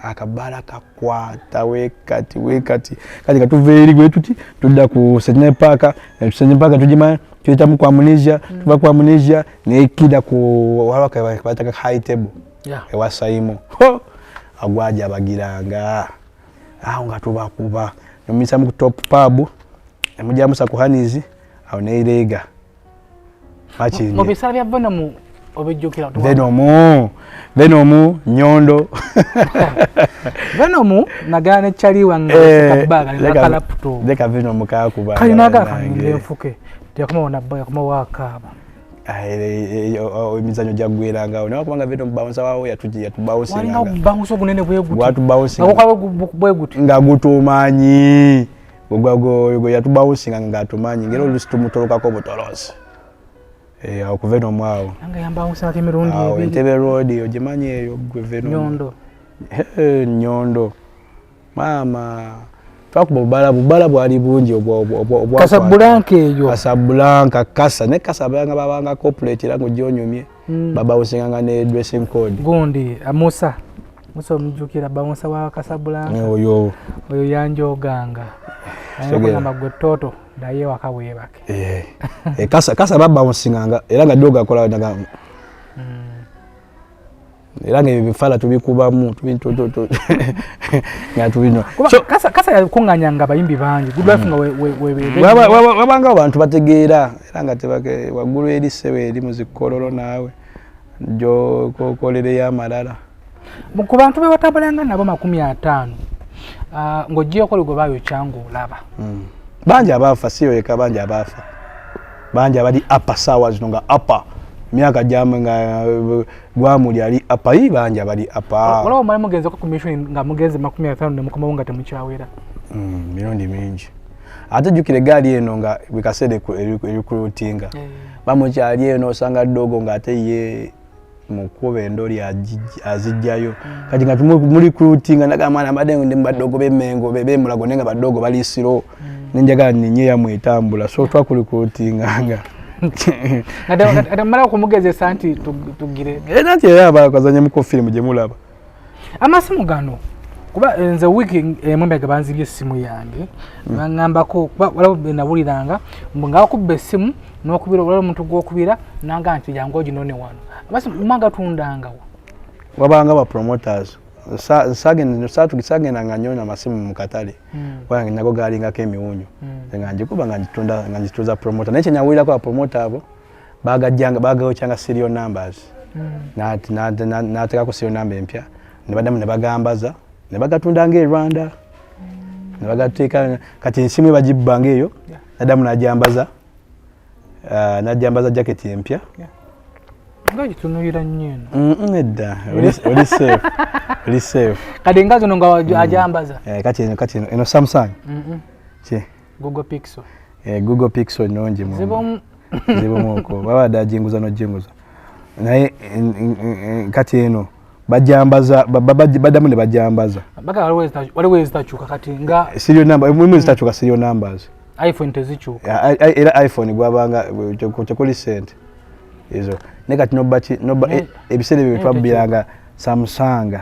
akabala kakwata wekati wekati. Kati nga tuva eri bwe tuti tudda ku Centenary Park. Centenary Park tugimanya, tuyitamu ku Amnesia, tuva ku Amnesia nekida ku waliwo bayitaga High Table ewa Saimo. Ho! Agwaja abagiranga awo nga tubakuba nomuyitamu ku Top Pub, nemugyamu Sakuhanizi awo nereega. Mu biseera bya Venom obijjukira? Venom, Venom, Nyondo. Venom nagala ne kyali wange. Kabaga ne laptop. Leka Venom kakuba. Kali naga kange nfuke, teyakomawo nabba, yakomawo akaaba. Emizanyo gyaggwerangawo naye kubanga Venom bouncer waawo walinga yatubawusinga. Bounce obunene bwe guti. Gwatubawusinga. Nga bwe guti. Nga gutumanyi gwe yatubawusinga nga atumanyi, ngera olusi tumutolokako butolosi. Awo ku Venom awo. Nange yambawunsako emirundi Awo ebiri. Entebe Road ogimanyi eyo gwe Venom? Nyondo. Nyondo, maama, twakuba obubala, bubala bwali bungi Casablanca eyo. Casablanca, Kasa ne Casablanca babanga corporate era ng'ogyonyumye. Babawusinganga ne dressing code. Gundi Musa, Musa omujjukira, bouncer wa Casablanca? Oyo. Oyo yanjoganga. Kitegeera. Ayogamba gwe toto ddayo ewaka weebake. Kasa babawusinganga era nga doga akola naga era nga ebyo bifala tubikubamu nga tubino. Kuba Kasa yakuŋŋaanyanga abayimbi bangi, Good Life nga Wabanga abantu bategeera era nga tebake waggulu eri sewe eri muzikololo naawe gyokolereyo amalala. Ku bantu be watambulanga nabo 50, ng'oggyeko gwe baayokya ng'olaba. Bangi abaafa, si yoyeka, bangi abaafa, bangi abali apa saawa zino nga apa emyaka gyamwe nga gwamuli ali apa yi, bangi abali apa. Olaba omala mugenzeko ku mission nga mugenze 50 ne mukomawo nga temukyawera. Mirundi mingi. Ate jjukira egaali eno nga buli kaseera erikulutinga bamukyali eno, osanga ddogo ng'ate ye mukuba endoli azijjayo. Kati nga muli kulutinga naga mwana mbadde ndi mubaddogo b'Emmengo b'Emulago, naye nga baddogo bali siro, nenjagala ninye yamwe etambula, so twakulikulutinganga. Nga temumala okumugezesa nti tugire. Era nti era bakazanyemuko firimu gye mulaba. Amasimu gano, kuba nze wiiki emu emabega banzibye essimu yange, baŋŋambako kuba waliwo bwe nawuliranga mbu nga bakubba essimu n'okubira olwali omuntu gw'okubira nanga nti jangu oginone wano. Amasimu magatundangawo? Wabanga ba promoters. Sagendanga nnyo namasimu mu katale kubanga nago galingako emiwunyo. Nga ngikuba nga ngitunda nga ngituuza promoter, naye kyenyawulirako ba promoter abo bagajjanga bagayokyanga serial numbers. N'ateekako serial number empya ne baddamu ne bagambaza ne bagatunda nga e Rwanda ne bagateeka. Kati ensimu bagibbanga eyo, naddamu n'ajambaza, n'ajambaza jacket empya. Nga gitunulira nnyo eno. Nedda, oli safe, oli safe. Kati nga zino nga ajambaza. Kati eno Samsung ki? Google Pixel. Google Pixel nnungi mu Zibamu. Zibamuko babadde ajinguza n'ojinguza, naye kati eno bajambaza baddamu ne bajambaza. Baga waliwo ezitakyuka kati nga Serial number mulimu ezitakyuka, serial numbers. iPhone tezikyuka. Era iPhone gwabanga tekuli sente ezo, naye kati noba ki noba ebiseera ebyo twabbiranga Samsung.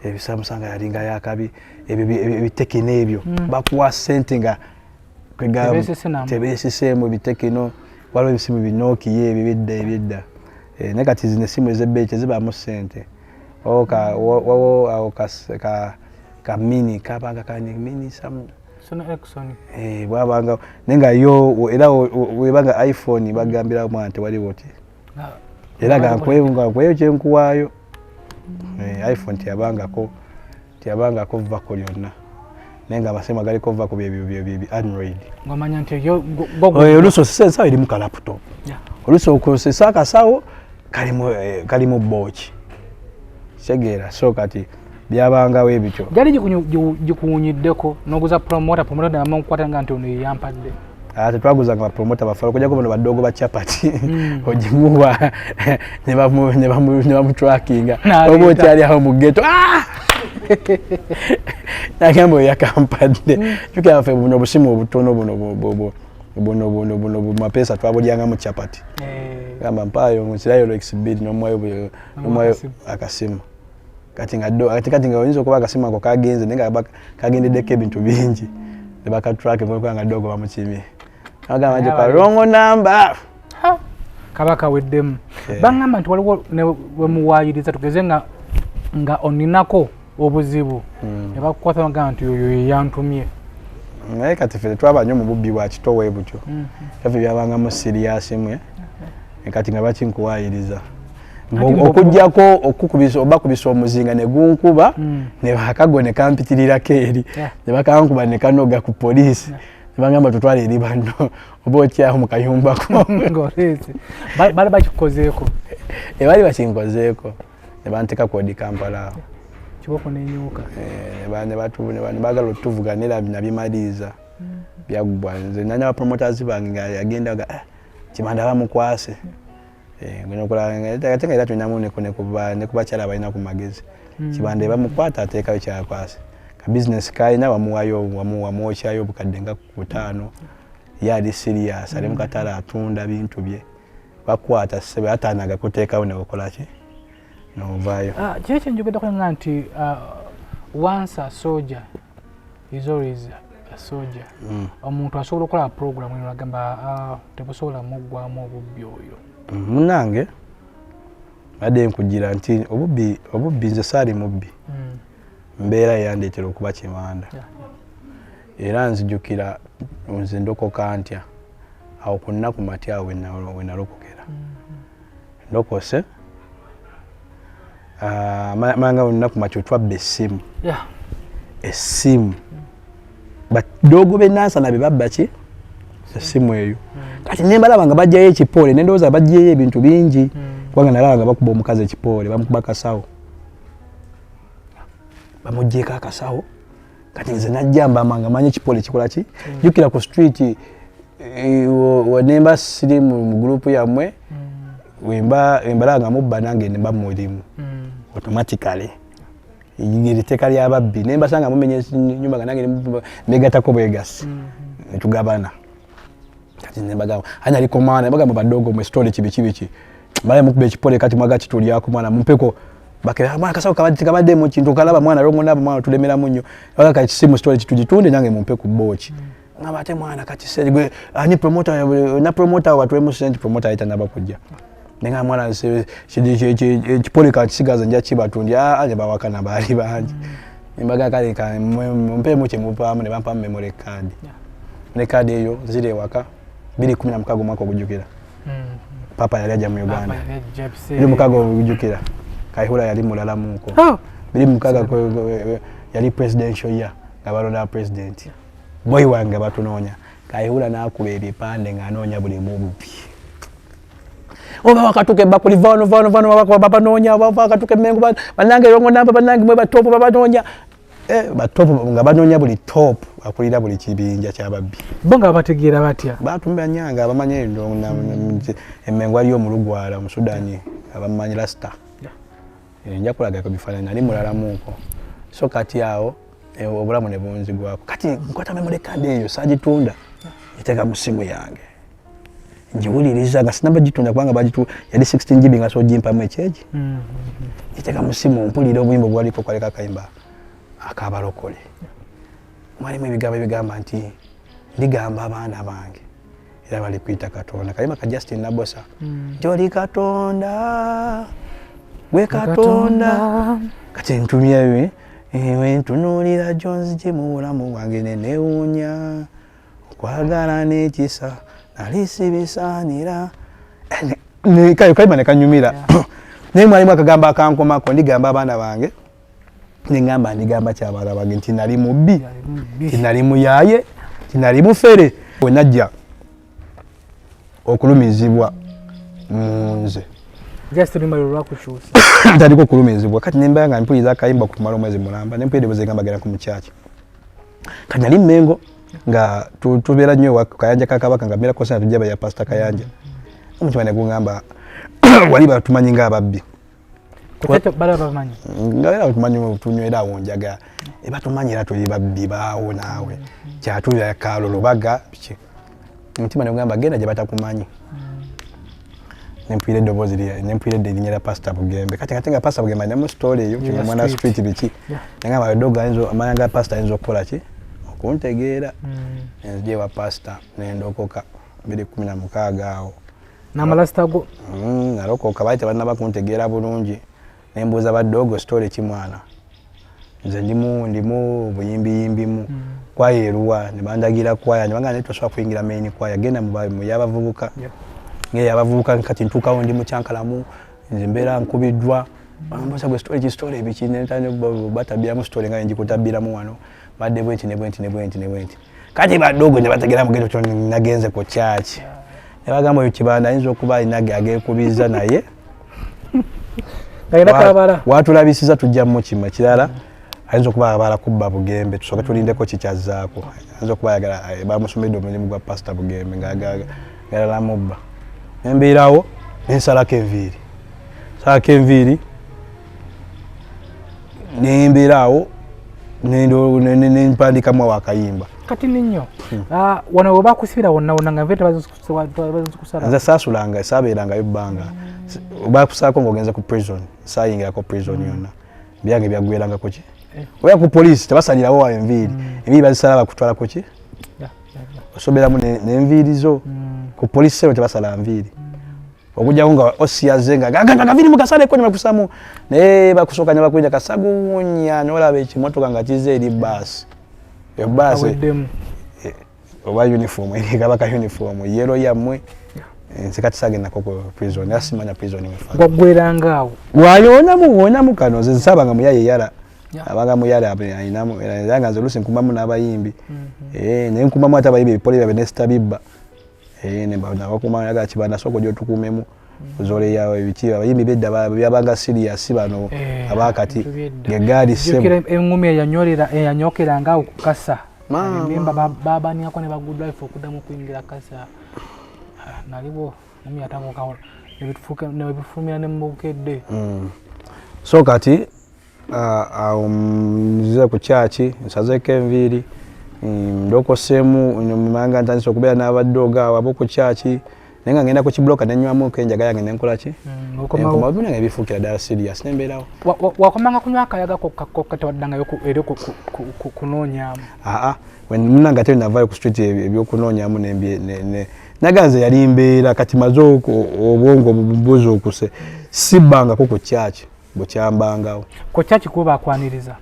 Ebyo Samsung yalinga yakabi, ebyo ebi Tecno ebyo bakuwa sente nga Tebeesiseemu bitekino. Waliwo ebisimu binookiya ebyo ebyedda ebyedda. Naye kati zino essimu ez'ebbeeyi tezibaamu ssente. Wawo awo ka mini kabanga kani mini some bwabanga, naye nga yo era webanga iPhone bagambira mwana tewaliwo ti era nga nkweyo kyenkuwaayo. iPhone teyabangako vako lyonna, naye nga amasimu agaliko vako byebyo Android. Ng'omanya nti yo Oluusi osesa ensawo erimu ka laptop, oluusi okosesa akasawo kalimu booki, kitegeera? So kati byabangawo ebityo. Gyali gikuwunyiddeko n'oguza promoter, promoter namamukwata nga nti ono yeyampadde? Ah, tetwaguzanga bapromota bafala okujjako bano badoogo ba chapati, ogimuwa ne bamutrackinga oba okyali awo mu ghetto. Ah! Nagamba oyo yakampadde. Jjukira ffe buno obusimu obutono buno buno buno buno bumapeesa twabulyangamu chapati. Gamba mpaayo nsirayo rolex 2 n'omuwayo akasimu. Kati nga kati nga oyinza okuba akasimu ako kagenze, naye nga kagendeddeko ebintu bingi ne bakatrack nga dogo bamukimye, agamba nti ka wrong number. Kaba kaweddemu. Baŋŋamba nti waliwo ne wemuwaayiriza, tugeze nga oninako obuzibu, ne bakukwata bagamba nti oyo yeyantumye. Naye kati ffe tetwaba nnyo mu bubbi bwa kitowe butyo, ffe byabangamu serious mwe. Kati nga bakinkuwaayiriza okuggyako okukubisa oba kubisa omuzinga ne gunkuba ne bakago ne kampitirirako eri ne bakankuba ne kanoga ku poliisi ne bagamba tutwale eri banno oba okyaho mu kayumbako. Ng'oleese bali bakikukozeeko? Bali bakinkozeeko ne banteeka ku Old Kampala awo. Kiboko nenyuuka. Ne baagala otuvuga nera nabimaliriza byaggwa. Nze nanya bapromoters bange nga yagenda ga, "Ah, Kibanda bamukwase." Ate nga era tulinamu ne ku bakyala abalina ku magezi. Kibanda bamukwata ateekayo kyakwase ka bizinesi kalina, wamuwayo wamwokyayo obukadde nga 5. Ye ali serious, ali mu katale atunda bintu bye, bakwata ssebe ataanaga kuteekawo neokolaki novaayo. Ah, kiki kyenjogeddeko nga nti once a soldier is always a soldier. Omuntu asobola okukola program eno agamba, ah, tebusobola muggwamu obubbi oyo. Munange badde nkugira nti obubbi nze saali mubbi. Mbeera yandeetera okuba Kibanda. Era nzijukira nze ndokoka ntya awo ku nnaku mati awo wenalokokera ndokose. Ah, manga olunaku makyo twabba essimu. Essimu badoogo benansana be babba ki essimu eyo. Kati nembalaba nga bajjayo ekipoole, nendowooza bajjayo ebintu bingi, kubanga nalaba nga bakuba omukazi ekipoole, bamukuba kasawo, bamugyeko akasawo. Kati nze najja mbama nga manyi ekipoole kikola ki. Jjukira ku street, nemba siri mu gurupu yammwe, wembalaba nga mubba nange nemba mulimu automatically. Eriteeka lyababbi nembasanga mumenya enyumba nga nange negatako bwegasi netugabana. Kati nembagamba ani aliko maana, bagamba badogo mwe story kibi kibi ki bale mukuba ekipole, kati mwaga kitulyako mwana mumpeko bakera mwana kasawo kabadde kabadde mu kintu kalaba mwana rongo nabo mwana tulemeramu nnyo baga kati simu story kitugitunde nange mumpe ku boki. Ngamba ate mwana kati sente gwe ani promoter na promoter watuwemu sente, promoter ayita naba kujja nenga mwana ekipole kakisigaza nja kibatundya. Ah, ne bawakana baali bangi. Nembaga kale mumpeemu kyemuvaamu, ne bampamu memory card. Ne card eyo nzira ewaka 2016 omwaka ogujjukira papa yali ajja mu Uganda. 2006 ogujjukira Kayihura yali mulalamuuko. 2006 yali presidential year nga balonda president. Boy wange batunoonya, Kayihura n'akuba ebipande ng'anoonya buli mubbi oba wakatuka ebbakuli vano vano vano babanoonya, wakatuka emmengo bannange wrong number bannange mwe ba top babanoonya. Ba top nga banoonya buli top akulira buli kibinja kyababbi. Bo nga bategeera batya? Batumanyanga abamanyi emmengo aliyo omulugwala omusudani abamanyi rasta. Nja kulagako bifaananyi nali mulalamuuko. So kati awo obulamu ne bunzigwako. Kati nkwata memory card eyo saagitunda, ngiteeka mu simu yange ngiwuliriza nga sinaba gitunda kubanga bagitu yali 16 GB nga sogimpamu ekyegi. Ngiteeka mu simu mpulira obuyimba obwaliko, kwaliko akayimba akabalokole mwalimu ebigambo ebigamba nti Ndigamba abaana bange era bali kuyita Katonda. Kayimba ka Justin Nabosa nti oli Katonda, gwe Katonda. Kati ntumye wentunuulira gyonzigye mu bulamu bwange nenewuunya okwagala n'ekisa nali sibisaanira. Kayimba ne kanyumira, naye mwalimu akagambo akankomako. Ndigamba abaana bange, nengamba ndigamba kyabaana bange nti nali mubbi, nti nali muyaaye, nti nali mufere. Bwe najja okulumizibwa mu nze Just oluyimba lwe lwakukyusa. Ntandika okulumizibwa. Kati nembeera nga mpuliriza akayimba kumala omwezi mulamba, nempulira eddoboozi egamba genda ku mukyaki. Kati nali Mmengo nga tubeera nnyo ewa Kayanja ka Kabaka, nga mbeera kosana tujja ya Pasita Kayanja. Omutima ne guŋŋamba wali batumanyi ng'ababbi. Kukyakyo bala bamanyi. Nga era tumanyi tunywera awo njaga, batumanyi era tuli babbi baawo naawe kyatulira kaalo Lubaga biki. Omutima ne gugamba genda gye batakumanyi. Nempulira eddoboozi nempulira erinnya lya Pasita Bugembe. Kati ate nga Pasita Bugembe alinamu story eyo mwana street biki. Nagamba edogo ayinza amanya ga pasita ayinza okukola ki okuntegeera. Nenzija ewa pasita nendokoka 2016 awo. N'amalasita go. Nalokoka baali tebannaba kuntegeera bulungi. Nembuuza badoogo story ki mwana, nze ndimu buyimbiyimbimu kwaya eruwa? Ne bandagira kwaya, ne bagamba naye tosobola kuyingira main kwaya, genda mu y'abavubuka. Ng'eyabavubuka kati ntuukawo ndi mukyankalamu, nze mbeera nkubiddwa. Bambuuza gwe story ki, story biki? Batabiramu story nga ngikutabiramu wano, badde bwenti ne bwenti ne bwenti ne bwenti. Kati badoogo ne bategeera mugendo kyo nagenze ku kyaki, ne bagamba oyo Kibanda ayinza okuba alina ageekubiza naye Alina kabala. Watulabisiza tujja mukima kirala. Ayinza okuba abala kubba Bugembe, tusooke tulindeko kikyazzaako. Ayinza okuba ayagala bamusomedde omulimu gwa Pasita Bugembe ng'ayagala mubba. Nembeerawo nensalako enviiri, salako enviiri, nembeeraawo nempandikamu awo akayimba. Kati ninyo wano we bakusibira wonna wonna nga nve tebazikusala? Nze saasulanga, saabeerangayo bbanga. Bakusaako ng'ogenze ku prison, saayingirako prison yonna. Byange byaggweranga kuki oba ku poliisi tebasalirawo wa enviiri. Enviiri bazisala bakutwala kuki osoberamu n'enviiri zo. Ku poliisi sero tebasala nviiri okujjako nga osiyaze nga gaviri mukasaleko ne bakusamu, naye bakusooka ne bakwinja kasaguwunya n'olaba ekimotoka nga kize eri baasi, ebaasi Aweddemu. Oba uniform eri kabaka uniform yellow yammwe. Nze kati sagendako ku prison era simanya prison wefa. Gwaggweranga awo. Wayonamu wonamu kano nze nsabanga muyaye yala abanga muyala alinamu era nga nze oluusi nkumamu n'abayimbi. Naye nkumamu ate abayimbi ebipole byabwe nesitabibba. Nabakuma yaga Kibanda sooka ojja otukuumemu ozoole yawe biki. Abayimbi bedda byabanga serious bano abakati ng'eggaali ssebo. Jjukira eŋŋumi eyanyokeranga awo ku kasa. Maama. Remember babaniako ne ba Good Life okuddamu okuyingira kasa. Ah, naliwo ŋŋumi yatabukawo nebifulumira ne mubukedde. So kati awo nzize ku kyaki, nsazeeko enviiri, ndokoseemu manga ntandise okubeera n'abadoogo awo ab'oku kyaki, naye nga ngenda ku kibuloka nenywamuko enjaga yange nenkola ki. Okomawo. Nenkomawo bino nga ebifuukira ddala serious nembeerawo. Wakomanga kunywa akayaga kokka kokka, tewaddangayo eri kunoonyaamu? Aa, munange ate navaayo ku street ebyokunoonyamu naganze yali mbeera. Kati maze obwongo buzuukuse, sibbangako ku kyaki bukyambangawo. Ku kyaki kuba bakwaniriza?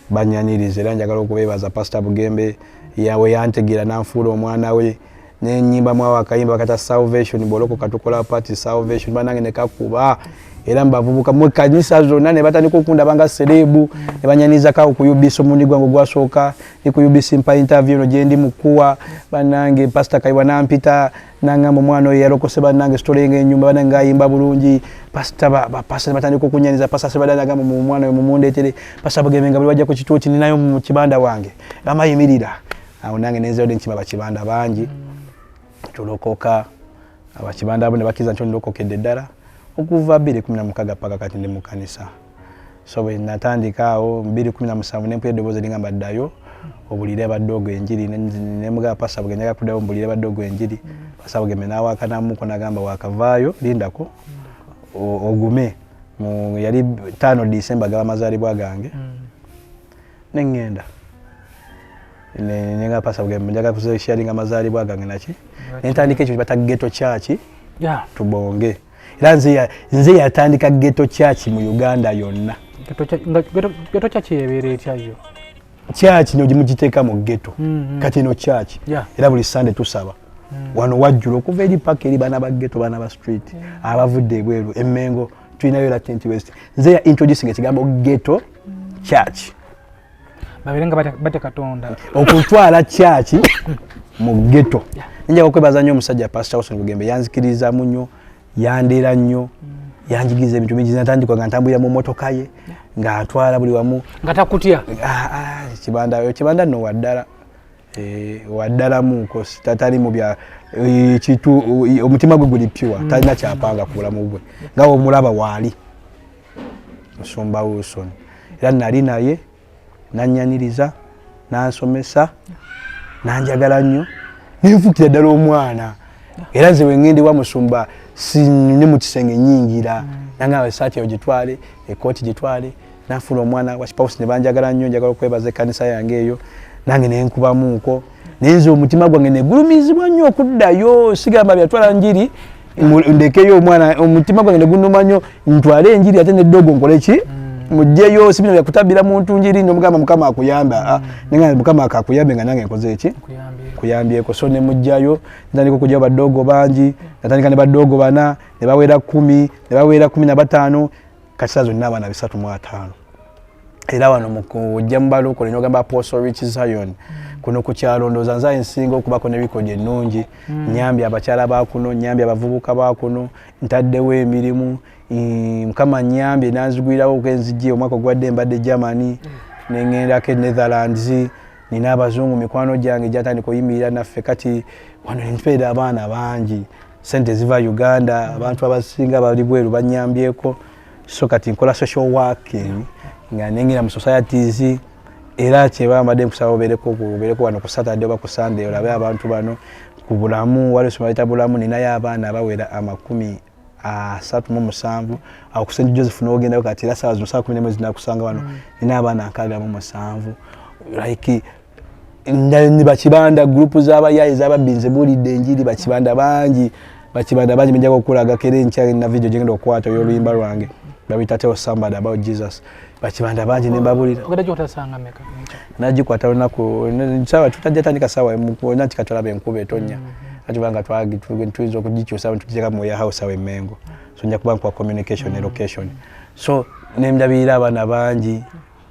Banyaniriza era njagala okubeebaza. Pasita Bugembe yawe yantegeera nanfuula omwana we, nenyimbamu awo akayimba bakata Salvation, bwolokoka tukola party salvation banange nekakuba era mubavubuka mu kanisa zonna ne batandika okundaba nga celeb ne banyanizako ku UBC. Omulundi gwange ogwasooka ni ku UBC mpa interview eno gyendi mukuwa banange. Pasita Kaiwa nampita nangamba omwana oyo yalokose banange, story nga enyumba banange ngayimba bulungi. Pasita bapasita batandika okunyaniza. Pasita Sebadda nagamba mu mwana oyo mumundeetere. Pasita Bugembe nga buli wajja ku kituuti ninayo mu kibanda wange bamayimirira awo nange nenzero nkima bakibanda bangi tulokoka. Abakibanda abo ne bakkiriza nti ondirokokedde ddala. Okuva 2016 paka kati ndi mu kanisa. So bwe natandika awo 2017 nempulira eddoboozi eringamba ddayo obulire abadoogo enjiri. Nemugamba Pasita Bugembe njagala kuddayo mbulire abadoogo enjiri. Pasita Bugembe n'awakanamuko nagamba wakavaayo lindako ogume. Mu yali 5 Disemba gaba mazaalibwa gange neŋŋenda. Nenga Pastor Bugembe njaga kuzesharinga amazaalibwa gange naki, nentandika ekyo bata ghetto church. Tubonge era nze yatandika ghetto church mu Uganda yonna. Ghetto church yebeera etya yo? Church nogimugiteeka mu ghetto. Kati eno church era buli Sunday tusaba wano wajjula okuva eri paka eri baana ba ghetto, baana ba street abavudde ebweru. Emmengo tulinayo era Tent West. Nze ya introducing ekigambo ghetto church. Babeere nga batya Katonda. Okutwala church mu ghetto. Njaga okwebaza nnyo omusajja Pastor Wilson Bugembe, yanzikirizamu nnyo, yandeera nnyo, yanjigiriza ebintu bingi. Natandikwa nga ntambulira mu motoka ye, nga ntwala buli wamu. Nga takutya? Ah, ah, kibanda kibanda nno waddala. Waddalamuko tatali mu bya kitu, omutima gwe guli pure, talina kyapanga ku bulamu bwe nga omulaba waali Musumba Wilson. Era nali naye nanyaniriza, nansomesa, nanjagala nnyo, nenfukira ddala omwana. Era nze wengende wa musumba ne mu kisenge nyingira, nangamba esaati eyo gitwale, ekooti gitwale, nanfuna omwana wa spouse ne banjagala nnyo. Njagala okwebaza ekkanisa yange eyo, nange nenkubamuuko, naye nze omutima gwange negulumizibwa nnyo okuddayo. Sigamba byatwala njiri ndekeyo omwana, omutima gwange negunuma nnyo ntwale enjiri ate neddogo nkole ki, mugjeyo. Si bino byakutabira muntu njiri, nomugamba Mukama akuyamba. Ah, nenga Mukama akakuyambe nga nange nkoze eki? Kuyambyeko. So nemugjayo, ntandika okugjayo badoogo bangi. Natandika ne badoogo bana, ne bawera 10, ne bawera 15, kati saa zonna abaana 350. Era wano mukujja mu balokole nogamba Apostle Rich Zion kuno ku kyalo, ndowooza nze nsinga okubako ne record ennungi. Nyambye abakyala ba kuno, nyambye abavubuka ba kuno, ntaddewo emirimu. Mukama nyambye nanzigwirawo okenzijje. Omwaka ogwadde mbadde Germany, neŋŋendako e Netherlands. Nina abazungu mikwano gyange gyatandika oyimirira naffe. Kati wano nfeera abaana bangi, sente ziva Uganda, abantu abasinga bali bweru banyambyeko. So kati nkola social working nga nengera mu societies. Era kyeba mbadde nkusaba obeereko wano ku Saturday oba ku Sunday, olabe abantu bano ku Bulamu. Waliwo essomero bayita Bulamu, ninayo abaana abawera 37 awo ku St Joseph. N'ogendayo kati era saawa zino saa 11 zinakusanga wano. Nina abaana 67, like ni bakibanda, group z'abayayi z'ababbi. Nze buulidde enjiri bakibanda bangi, bakibanda bangi benjaga okulagako. Era enkya na video gyengenda okukwata ey'oluyimba lwange babiyita "Tell Somebody About Jesus". Bakibanda bangi nembabulira. Ogenda gyotasanga meka? Nagikwata lunaku sawa tutajja tandika sawa emu nti katolaba enkuba etonya, ati kubanga tuyinza okugikyusa tugiteeka mu warehouse awo Emmengo. So nja kuba nkuwa communication ne location. So nendabirira abaana bangi.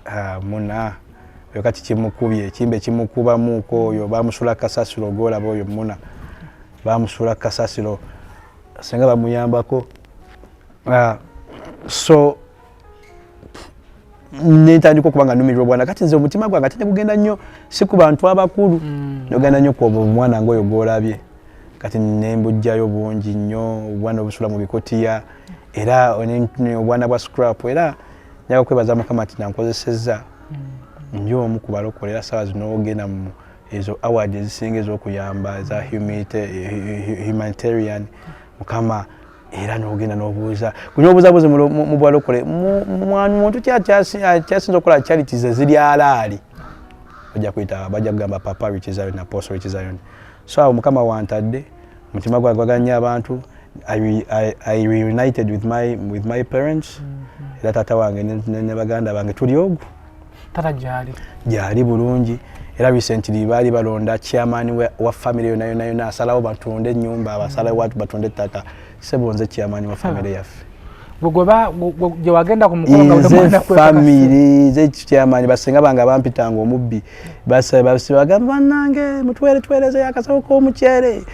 Ah, muna oyo kati kimukubye ekimbe kimukubamuuko, oyo bamusula kasasiro gwolaba oyo muna bamusula kasasiro singa bamuyambako. Ah, so nentandika okuba nga numirwa obwana. Kati nze omutima gwange ate negugenda nnyo si ku bantu abakulu, nogenda nnyo ku omwana ngaoyo gwolabye. Kati nembujjayo bungi nnyo obwana obusula mu bikotiya, era obwana bwa scrap. Era njaga kwebaza Mukama nti nankozesezza ndi omu ku balokole. Era saawa zino ogenda mu ezo award ezisinga ez'okuyamba eza humanitarian, Mukama era nogenda nobuuza kunyobuuzabuuza mu balokole, muntu kyasinza okukola charities eziri alaali, bajja kuyita, bajja kugamba Papa Rich Zion, Apostle Rich Zion. So awo Mukama wantadde, omutima gwange gwagala nnyo abantu. I reunited with my parents. Era taata wange ne baganda bange tuli ogwo. Tata gyali? Gyali bulungi. Era recently baali balonda chairman wa family yonna yonna yonna, asalawo batunde ennyumba, abasalawo watu batunde ettaka. Sebo, nze chairman wa family yaffe. Gye wagenda ku mukolo nga nze omwana kwekakasa. Family nze chairman. Basenga bange abampitanga omubbi bagamba, "Bannange, mutwere tuweerezeyo akasawo k'omuceere."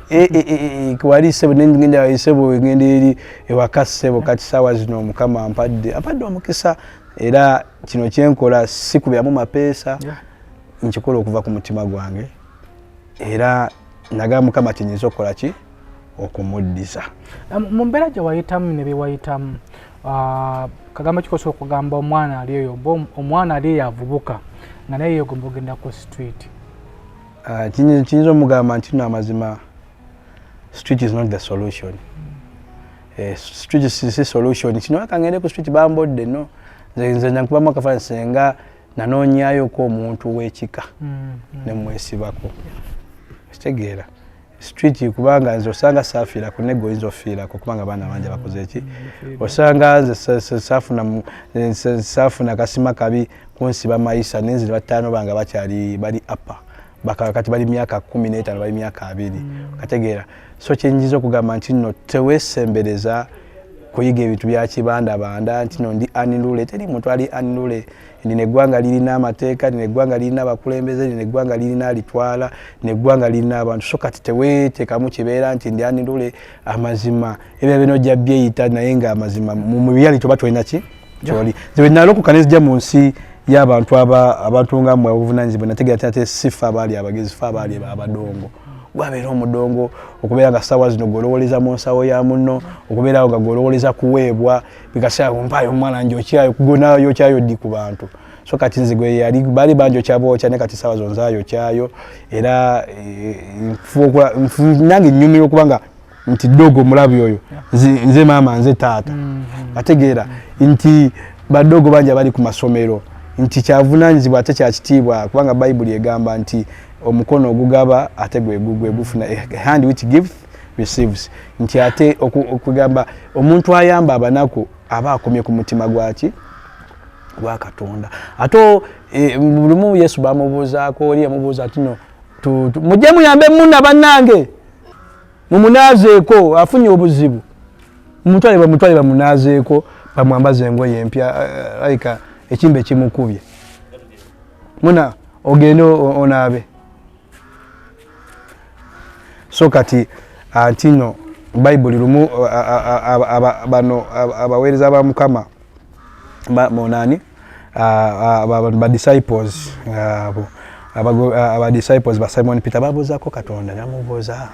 E, wali sebo nengenda, sebo, ngenda eri ewaka, sebo. Kati saawa zino Mukama ampadde omukisa. Era kino kyenkola sikubiramu mapeesa, nkikola okuva ku mutima gwange. Era nagamba Mukama kyenyinza okukola ki okumuddiza. Mu mbeera gye wayitamu ne bye wayitamu, kagamba kikosa okugamba omwana ali eyo oba omwana ali eyo avubuka nga naye yegomba ogenda ku street? Ah, kiyinza omugamba nti no, amazima, street is not the solution. Street si solution. Kino kangende ku street bambodde, no. Nze nkubamu akafaananyi senga Nanoonyayoko omuntu w'ekika nemwesibako, kitegeera street, kubanga nze osanga saafiirako, negwe oyinza ofiirako, kubanga abaana bangi bakoze eki. Osanga nze saafuna kasima kabi kunsiba mayisa, nenzire bataano bange bakyali bali apa kati bali myaka 15, bali myaka 20, kategeera. So kyenjiza okugamba nti nno teweesembereza kuyiga ebintu bya kibandabanda nti no ndi unruly. Teri muntu ali unruly. Lino eggwanga lirina amateeka, lino eggwanga lirina abakulembeze, lino eggwanga lirina alitwala, lino eggwanga lirina abantu. So kati teweeteekamu kibeera nti ndi unruly. Amazima ebyo bino ojja byeyita, naye nga amazima mu reality oba tolina ki kyoli. Nze bwe nalokoka nezijja mu nsi y'abantu abantu nga mmwe ab'obuvunaanyizibwa, nategeera nti ate si ffe abaali abagezi, ffe abaali abadongo. Gwabeera omudongo okubeera nga ssaawa zino gw'olowoleza mu nsawo ya munno, okubeerawo nga gw'olowoleza kuweebwa bikaseera mpaayo omwana njokyayo gonayokyayo ddi ku bantu. So kati nze gwe yali baali banjokya bookya, ne kati ssaawa zino nzayokyayo era nange nnyumirwa okubanga nti dogo omulabi oyo nze maama, nze taata. Ategeera nti badogo bangi abali ku masomero nti kyavunanyizibwa ate kyakitiibwa, kubanga Bayibuli egamba nti omukono ogugaba ate gwe gufuna, a hand which gives receives, nti ate okugamba omuntu ayamba abanaku aba akomye ku mutima gwaki gwa Katonda. Ate lumu Yesu bamubuuzaako, oli yamubuuza ati no mujje muyambe muna bannange mumunaazeeko afunye obuzibu, mumutwale bamutwale bamunaazeeko bamwambaze engoye empya, alika ekimbe kimukubye, muna ogende onaabe. So kati nti no Bayibuli lumu bano abaweereza ba Mukama monani ba disciples abo aba disciples ba Simon Peter babuuzaako Katonda, namubuuza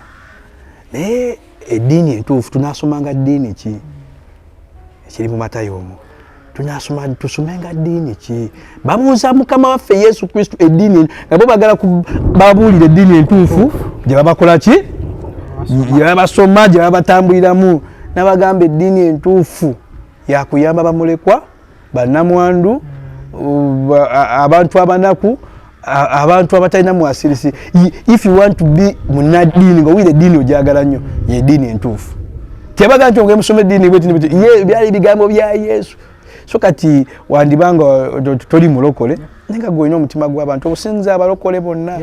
naye eddiini entuufu tunasomanga ddiini ki? Ekiri mu Matayo omwo tunasoma tusomenga ddiini ki? Babuuza Mukama waffe Yesu Kristo eddiini, nabo bagala babuulira eddiini entuufu gye babakola ki, gye babasoma, gye babatambuliramu. Nabagamba eddiini entuufu yakuyamba bamulekwa, bannamwandu, abantu abanaku, abantu abatalina mwasirisi. If you want to be munaddiini nga owulira eddiini ogyagala nnyo, yeddiini entuufu. Tebaga nti ogemusoma eddiini bweti bweti, ye byali bigambo bya Yesu. So kati wandibanga toli mulokole, naye nga gwolina omutima gw'abantu obusinza abalokole bonna,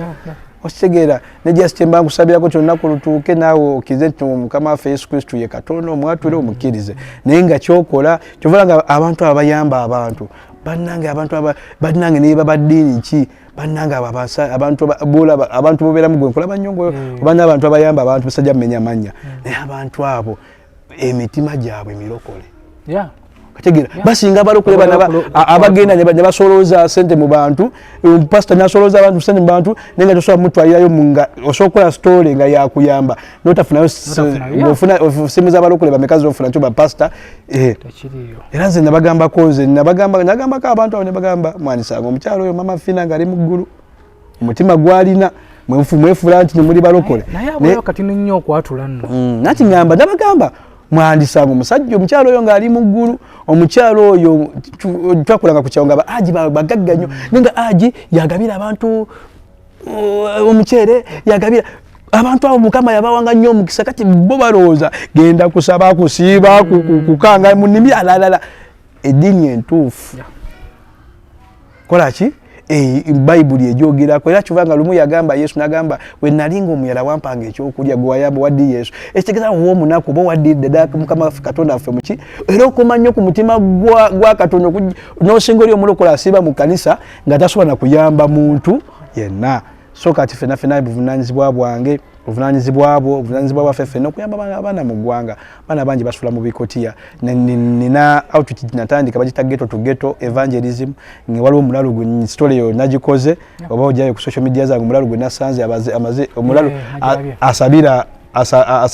okitegeera. Ne just kyemba nkusabirako nti olunaku lutuuke naawe okkirize nti Mukama waffe Yesu Kristu ye Katonda, omwatule omukkirize. Naye nga kyokola kyovala nga abantu abo bayamba abantu bannange, abantu aba bannange naye baba ddiini ki bannange abo abantu bolaba abantu bobeeramu gwe nkulaba nnyo oba n'abantu abayamba abantu basajja mumenya mannya, naye abantu abo emitima gyabwe mirokole. Kategeera basinga abalokole bano abagenda ne basolooza sente mu bantu, pasita nasolooza abantu sente mu bantu, naye nga tosobola mutwalirayo nga osobola okukola story nga yakuyamba notafunayo. Ofuna simu z'abalokole bameka zofuna kyo bapasita? Era nze nabagambako, nze nagambako abantu abo ne bagamba mwanisanga omukyalo oyo Mama Fina ng'ali mu ggulu, omutima gwalina mwefuula nti nemuli balokole. Naye abulayo kati nnyo okwatula nno. Nati ngamba nabagamba mwandisanga omusajja omukyalo oyo ng'ali mu ggulu. Omukyalo oyo twakulanga ku kyawo nga ba aji bagagga nnyo, naye nga aji yagabira abantu omuceere, yagabira abantu abo, Mukama yabawanga nnyo omukisa. Kati bo balowooza genda kusaba, kusiiba, kukanga mu nnimi alalala. Eddiini entuufu kola ki? Bayibuli egyogerako era kyova nga lumu yagamba Yesu nagamba we nalinga omuyala wampanga ekyokulya, gwe wayamba waddi Yesu, ekitegeeza owa omunaku oba waddi ddala Mukama waffe Katonda waffe muki. Era okoma nnyo ku mutima gwa Katonda n'osinga oli omulokole asiiba mu kkanisa nga tasobola na kuyamba muntu yenna. So kati fenna fenna buvunanyizibwa bwange, obuvunanyizibwa bwo, obuvunanyizibwa bwaffe ffenna okuyamba abaana mu ggwanga. Abaana bangi basula mu bikotiya. Nina outreach natandika bagita ghetto to ghetto evangelism, nga waliwo omulalu gwe story eyo nagikoze, oba ojjayo ku social media zange, omulalu gwe nasanze amaze omulalu asabira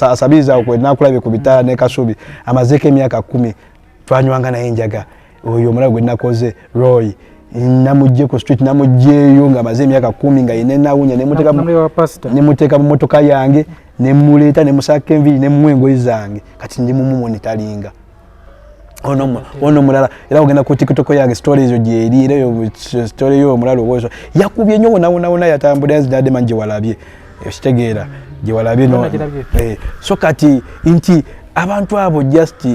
asabiriza okwe nakulabye ku bitaala ne Kasubi amazeeko emyaka 10, twanywanga naye enjaga. Oyo omulalu gwe nakoze Roy namugje ku street, namugjeeyo nga amaze emyaka 10 nga yine nawunya, nemuteeka mu motoka yange nemuleeta nemusaako enviiri nemuwa engoye zange. Kati ndi mumumonitalinga. Ono omulala era ogenda ku TikTok yange, story ezo gyeri, era eyo story yo omulala owozo yakubye nnyo wona wona wona, yatambudde nzidadde manyi gye walabye, ekitegeera gye walabye no. Nagirabye. So kati nti abantu abo just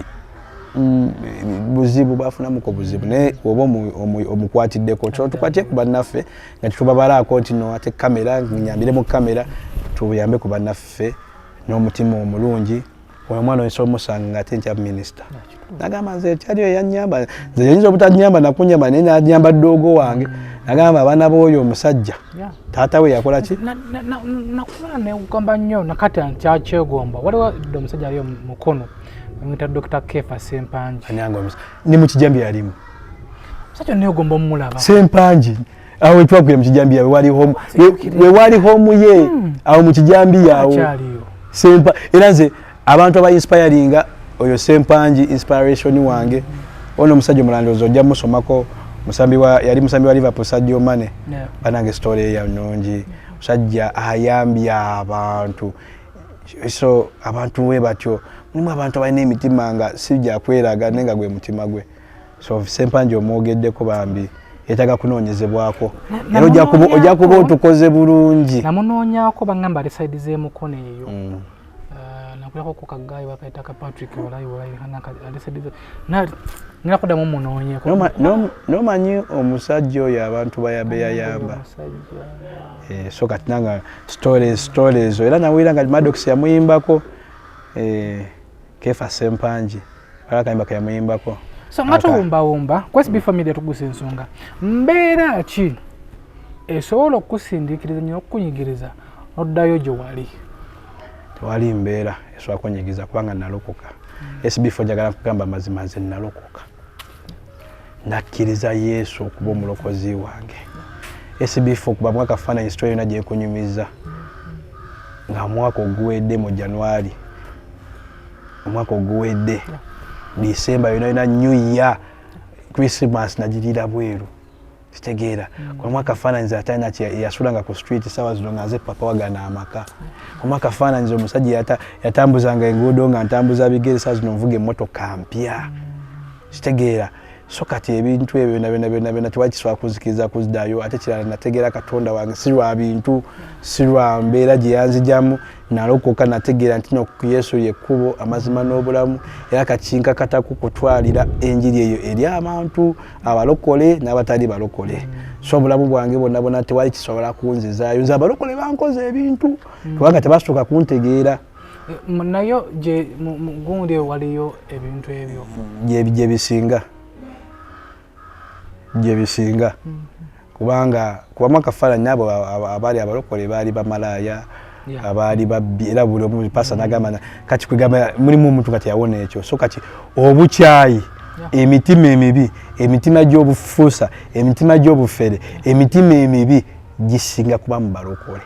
buzibu bafunamuko buzibu, naye oba omukwatiddeko tukwatye ku bannaffe nga tetubabalaako nti no ate kamera nyambire mu kamera, tuyambe ku bannaffe n'omutima omulungi. Oyo omwana oyinza omusanga nga ate nkya minisita nagamba nze kyaliyo yanyamba, nze yinza obutanyamba nakunyamba, naye nanyamba ddoogo wange, nagamba abaana b'oyo omusajja taata we yakola ki. Nakula nekugamba nnyo nakati nkyakyegomba, waliwo dde omusajja aliyo mukono bamwita Dr. Kefa Sempangi. Anyange ne mu kijambi yalimu. Omusajja negomba omulaba. Sempangi awo wetwakwira mu kijambiya we wali home ye awo mu kijambiya awo. Akyaliyo. Sempa era nze abantu aba inspiringa oyo Sempangi inspiration wange. Ono omusajja omulandozi ojja musomako, musambi wa yali musambi wa Liverpool, Sadio Mane. Banange story eyo nnungi, musajja ayambye abantu. So abantu we batyo mulimu abantu abalina emitima nga si gyakweraga naye nga gwe mutima gwe. So Sempangi omwogeddeko, bambi yeetaaga kunoonyezebwako era ojja kuba otukoze bulungi. Namunoonyaako, baŋŋamba ali side z'emukono eyo. Nakulako ku kagayi bakayita ka Patrick, walayi walayi ali side ngenda kuddamu munoonyeko. Nomanyi omusajja oyo abantu beyayamba. Omusajja. So kati nanga stories era nawulira nga Maddox yamuyimbako, Kefa Sempangi wala akayimba keyamuyimbako. So nga tuwumbawumba ku SB Family, tugusa ensonga, mbeera ki esobola okukusindiikiriza nyo okukunyigiriza noddayo gye wali? Tewali mbeera esobola kunyigiza kubanga nalokoka. SB4, njagala kugamba amazima, nze nalokoka, nakkiriza Yesu okuba omulokozi wange. SB4, kuba mwaka faananyi story yonna gyenkunyumiza nga mwaka oguwedde mu January, omwaka oguwedde December yonna yonna, New Year, Christmas nagirira bweru, kitegeera? Kwa mwaka faananyi atalina yasulanga ku street, sawa zino nga nze papa wagana amaka. Kwa mwaka faananyi omusajja yatambuzanga enguudo nga ntambuza bigere, sawa zino nvuga emmotoka mpya, kitegeera? So kati ebintu ebyo byonna byonna byonna byonna tewali kisobola kunzikiriza kuziddayo. Ate kirala, nategeera Katonda wange si lwa bintu, si lwa mbeera gye yanzijamu. Nalokoka, nategeera nti no Yesu yekkubo, amazima n'obulamu, era kakinkakataku kutwalira enjiri eyo eri abantu abalokole n'abatali balokole. So obulamu bwange bwonna bwonna tewali kisobola kunzizaayo. Nze abalokole bankoze ebintu kubanga tebasooka kuntegeera. Nayo gye gundi eyo waliyo ebintu ebyo? Gye bisinga kubanga kubamu akafaananyi abo abaali abalokole baali bamalaaya, abaali babbi, era buli omu pasa nagamba kati kwegamba mulimu omuntu nga teyawona ekyo. So kati obukyayi, emitima emibi, emitima gy'obufuusa, emitima gy'obufere, emitima emibi gisinga kuba mu balokole.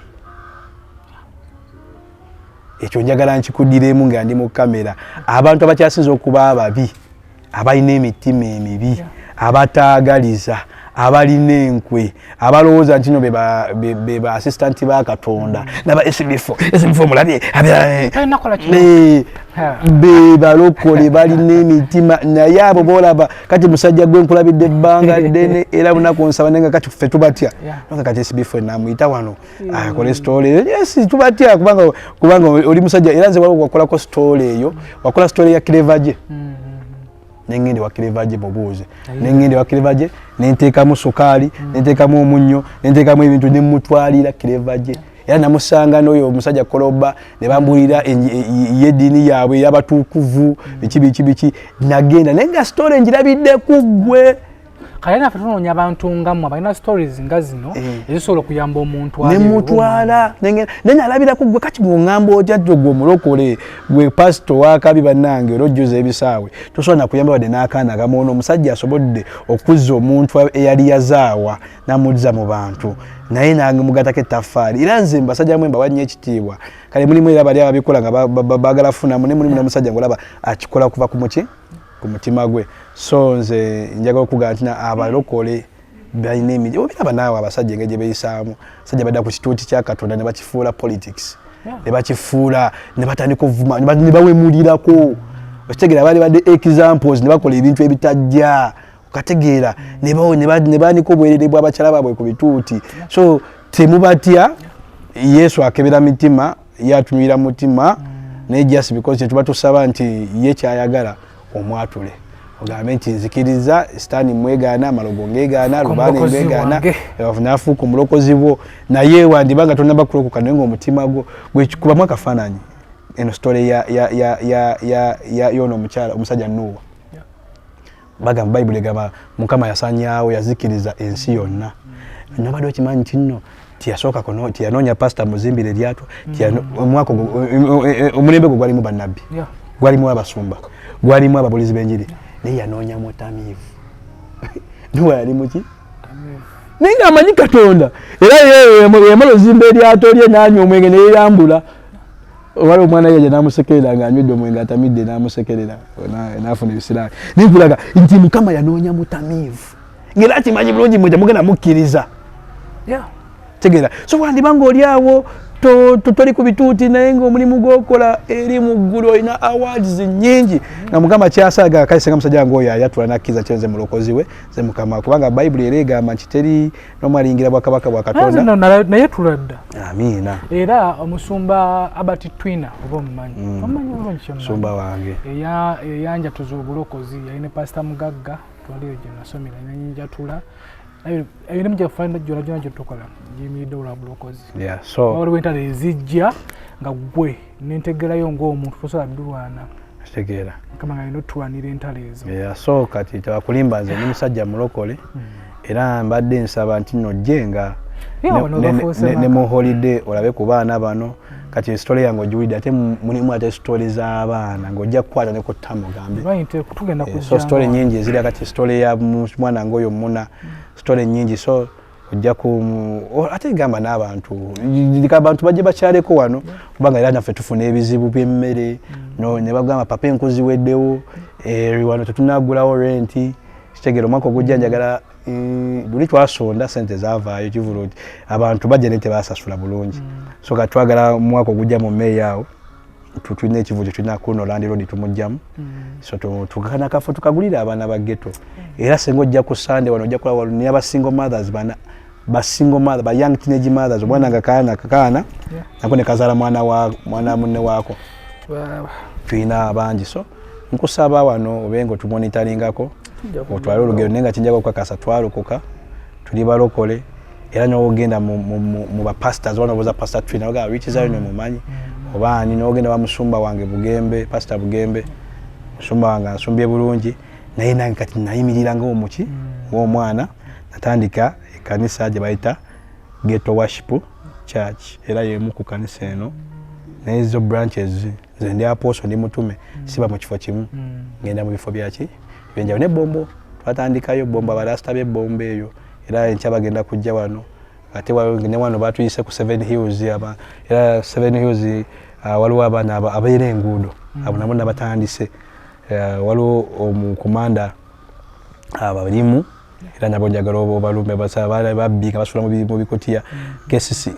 Ekyo njagala nkikudiremu nga ndi mu kamera. Abantu abakyasinza okuba ababi, abalina emitima emibi, abataagaliza, abalina enkwe, abalowooza nti no be ba assistant ba Katonda naba SB4 SB4 mulabye. Talina kola kino. Be balokole balina emitima, naye abo bolaba kati musajja gwe nkulabidde ebbanga ddene, era bunaku nsaba, naye nga kati ffe tubatya. Nga kati SB4 namuyita wano akole story eyo, yes, tubatya kubanga oli musajja. Era nze waliwo wakolako story eyo, wakola story ya Clever J, nengende wa Clever J mubuuze, nengende wa Clever J nenteekamu sukaali, nenteekamu omunnyo, nenteekamu ebintu, nemutwalira Clever J. Era namusanga n'oyo omusajja Koloba ne bambuulira y'eddiini yaabwe ey'abatuukuvu, biki biki biki. Nagenda naye nga story ngirabidde ku ggwe. Kale naffe tunoonya abantu nga mmwe abalina stories nga zino ezisobola okuyamba omuntu ali nemutwala naye nalabira ku gwe. Kati bwongamba otya jjo gwe omulokole, gwe pasito wakabi, bannange, era ojjuza ebisaawe, tosobola nakuyamba wadde n'akaana kamu. Ono omusajja asobodde okuzza omuntu eyali yazaawa namuzza mu bantu, naye namugatako ettaffaali. Era nze mbasajja mwe mbawa nnyo ekitiibwa. Kale mulimu era bali ababikola nga baagala funamu, naye mulimu n'omusajja ngaolaba akikola kuva ku muki ku mutima gwe. So nze njagala okugamba nti abalokole balina emiji obiraba naawe, abasajja engeri gye beeyisaamu. Abasajja badda ku kituuti kya Katonda ne bakifuula politics, ne bakifuula, ne batandika ovuma, ne bawemulirako. Okitegeera, baali badde examples ne bakola ebintu ebitajja, okategeera, ne baanika obwerere bw'abakyala baabwe ku bituuti. So temubatya, Yesu akebera mitima, ye atunulira mutima. Naye just because kyetuba tusaba nti ye kyayagala omwatule, ogambe nti nzikiriza sitaani, mwegaana, amalogo ngegaana, lubaane Omulokozi ngegaana, wange. Nafuuka omulokozi bwo. Naye wandiba nga tonaba kulokoka, naye ngaomutima gwo gwekubamu akafaananyi. Eno story ya yono omukyala, omusajja Nuwa. Bagamba, Bayibuli egamba Mukama yasanyaawo, yazikiriza ensi yonna. Nobadde okimanyi nti nno tiyasooka tiyanoonya pasita muzimbire eryato? Omwaka ogwo, omulembe gwo gwalimu bannabbi, gwalimu abasumba, gwalimu ababulizi b'enjiri, naye yanoonya mutamiivu. Nuwa yali muki? Naye ng'amanyi Katonda. Era ye yamala ozimba eryato lye, n'anywa omwenge, neyeyambula. Wali omwana yeja n'amusekerera ng'anywedde omwenge, atamidde, n'amusekerera, n'afuna ebisiraani. Naye nkulaga nti Mukama yanoonya mutamiivu, ng'era akimanyi bulungi mwe temugenda mukkiriza. Tegeera. So wandiba ng'oli awo toli ku bituuti, naye ng'omulimu gw'okola eri mu ggulu, olina awards nnyingi nga Mukama kyasaga. Kale senga musajja ng'oyo ayatula nakkiriza kyenze mulokozi we, ze Mukama, kubanga Bayibuli era egamba nti teri n'omu aliyingira bwakabaka bwa Katonda. Naye tuladda. Amiina. Era omusumba Abat Twina, oba omumanyi? Omumanyi bulungi kyonna. Musumba wange. Eyanjatuza obulokozi yali ne Pasita Mugagga, twaliyo gye nasomera, nanyinjatula emirimu gyaffe gyona gyona gyetukola giyimiridde olwa bulokozi. Yeah, so waliwo entalo ezijja nga gwe nentegerayo ng'omuntu tosobola ddulwana. Kitegeera. Mukama nga alina otulwanira entalo ezo. Yeah, so kati tebakulimba, nze ndi musajja mulokole, era mbadde nsaba nti nno jje nga Yeah, bano bafuuse ne maka. Mu holiday olabe ku baana bano. Kati story yange ogiwulidde, ate mulimu ate story z'abaana ng'ojja kukwata ne ku ttama ogambe. Right, tugenda Eh, so story kujja. nyingi eziri. Kati story ya mwana ngaoyo muna story nyingi, so ojja ku ate gamba n'abantu, leka abantu bajje bakyaleko wano, kubanga era naffe tufuna ebizibu by'emmere. No ne bagamba, "Papa, enku ziweddewo." Eh, wano tetunagulawo renti. Kitegeera, omwaka ogujja njagala luli twasonda sente zavaayo kivulu nti abantu bajja naye tebasasula bulungi. So kati twagala omwaka ogujja mu May awo tulina ekivu kyetulina kuno, landlord tumugjamu. So tukakana kafo tukagulire abaana ba ghetto. Era senga ojja ku Sunday wano, ojja kulaba wano ba single mothers, bana ba single mother, ba young teenage mothers, omwana nga kaana kakaana nako ne kazaala mwana wa mwana munne waako. Tulina abangi. So nkusaba wano obe nga otumonitoringako, otwale olugero, naye nga kinjaga okukakasa twalokoka, tuli balokole. Era nogenda mu bapastors wano, obuuza Pastor Trina, ogamba Rich Zion omumanyi oba ani, nogenda wa musumba wange Bugembe, Pastor Bugembe, musumba wange ansumbye bulungi. Naye nange kati nayimirira ngaomuki, ng'omwana, natandika ekkanisa gye bayita Ghetto Worship Church, era yemu ku kanisa eno. Naye zo branches, nze ndi apostle, ndi mutume, siba mu kifo kimu, ngenda mu bifo byaki ebyenjawulo. Ne Bombo twatandikayo, Bombo, abalasita b'ebombo eyo, era enkya bagenda kujja wano. Ate ne wano batuyise ku Seven Hills, era Seven Hills waliwo abaana abeera enguudo, abo nabo nabatandise. Waliwo omukomanda abalimu, era nabo njagala obalumbe, babbi nga basula mu bikutiya. Kesi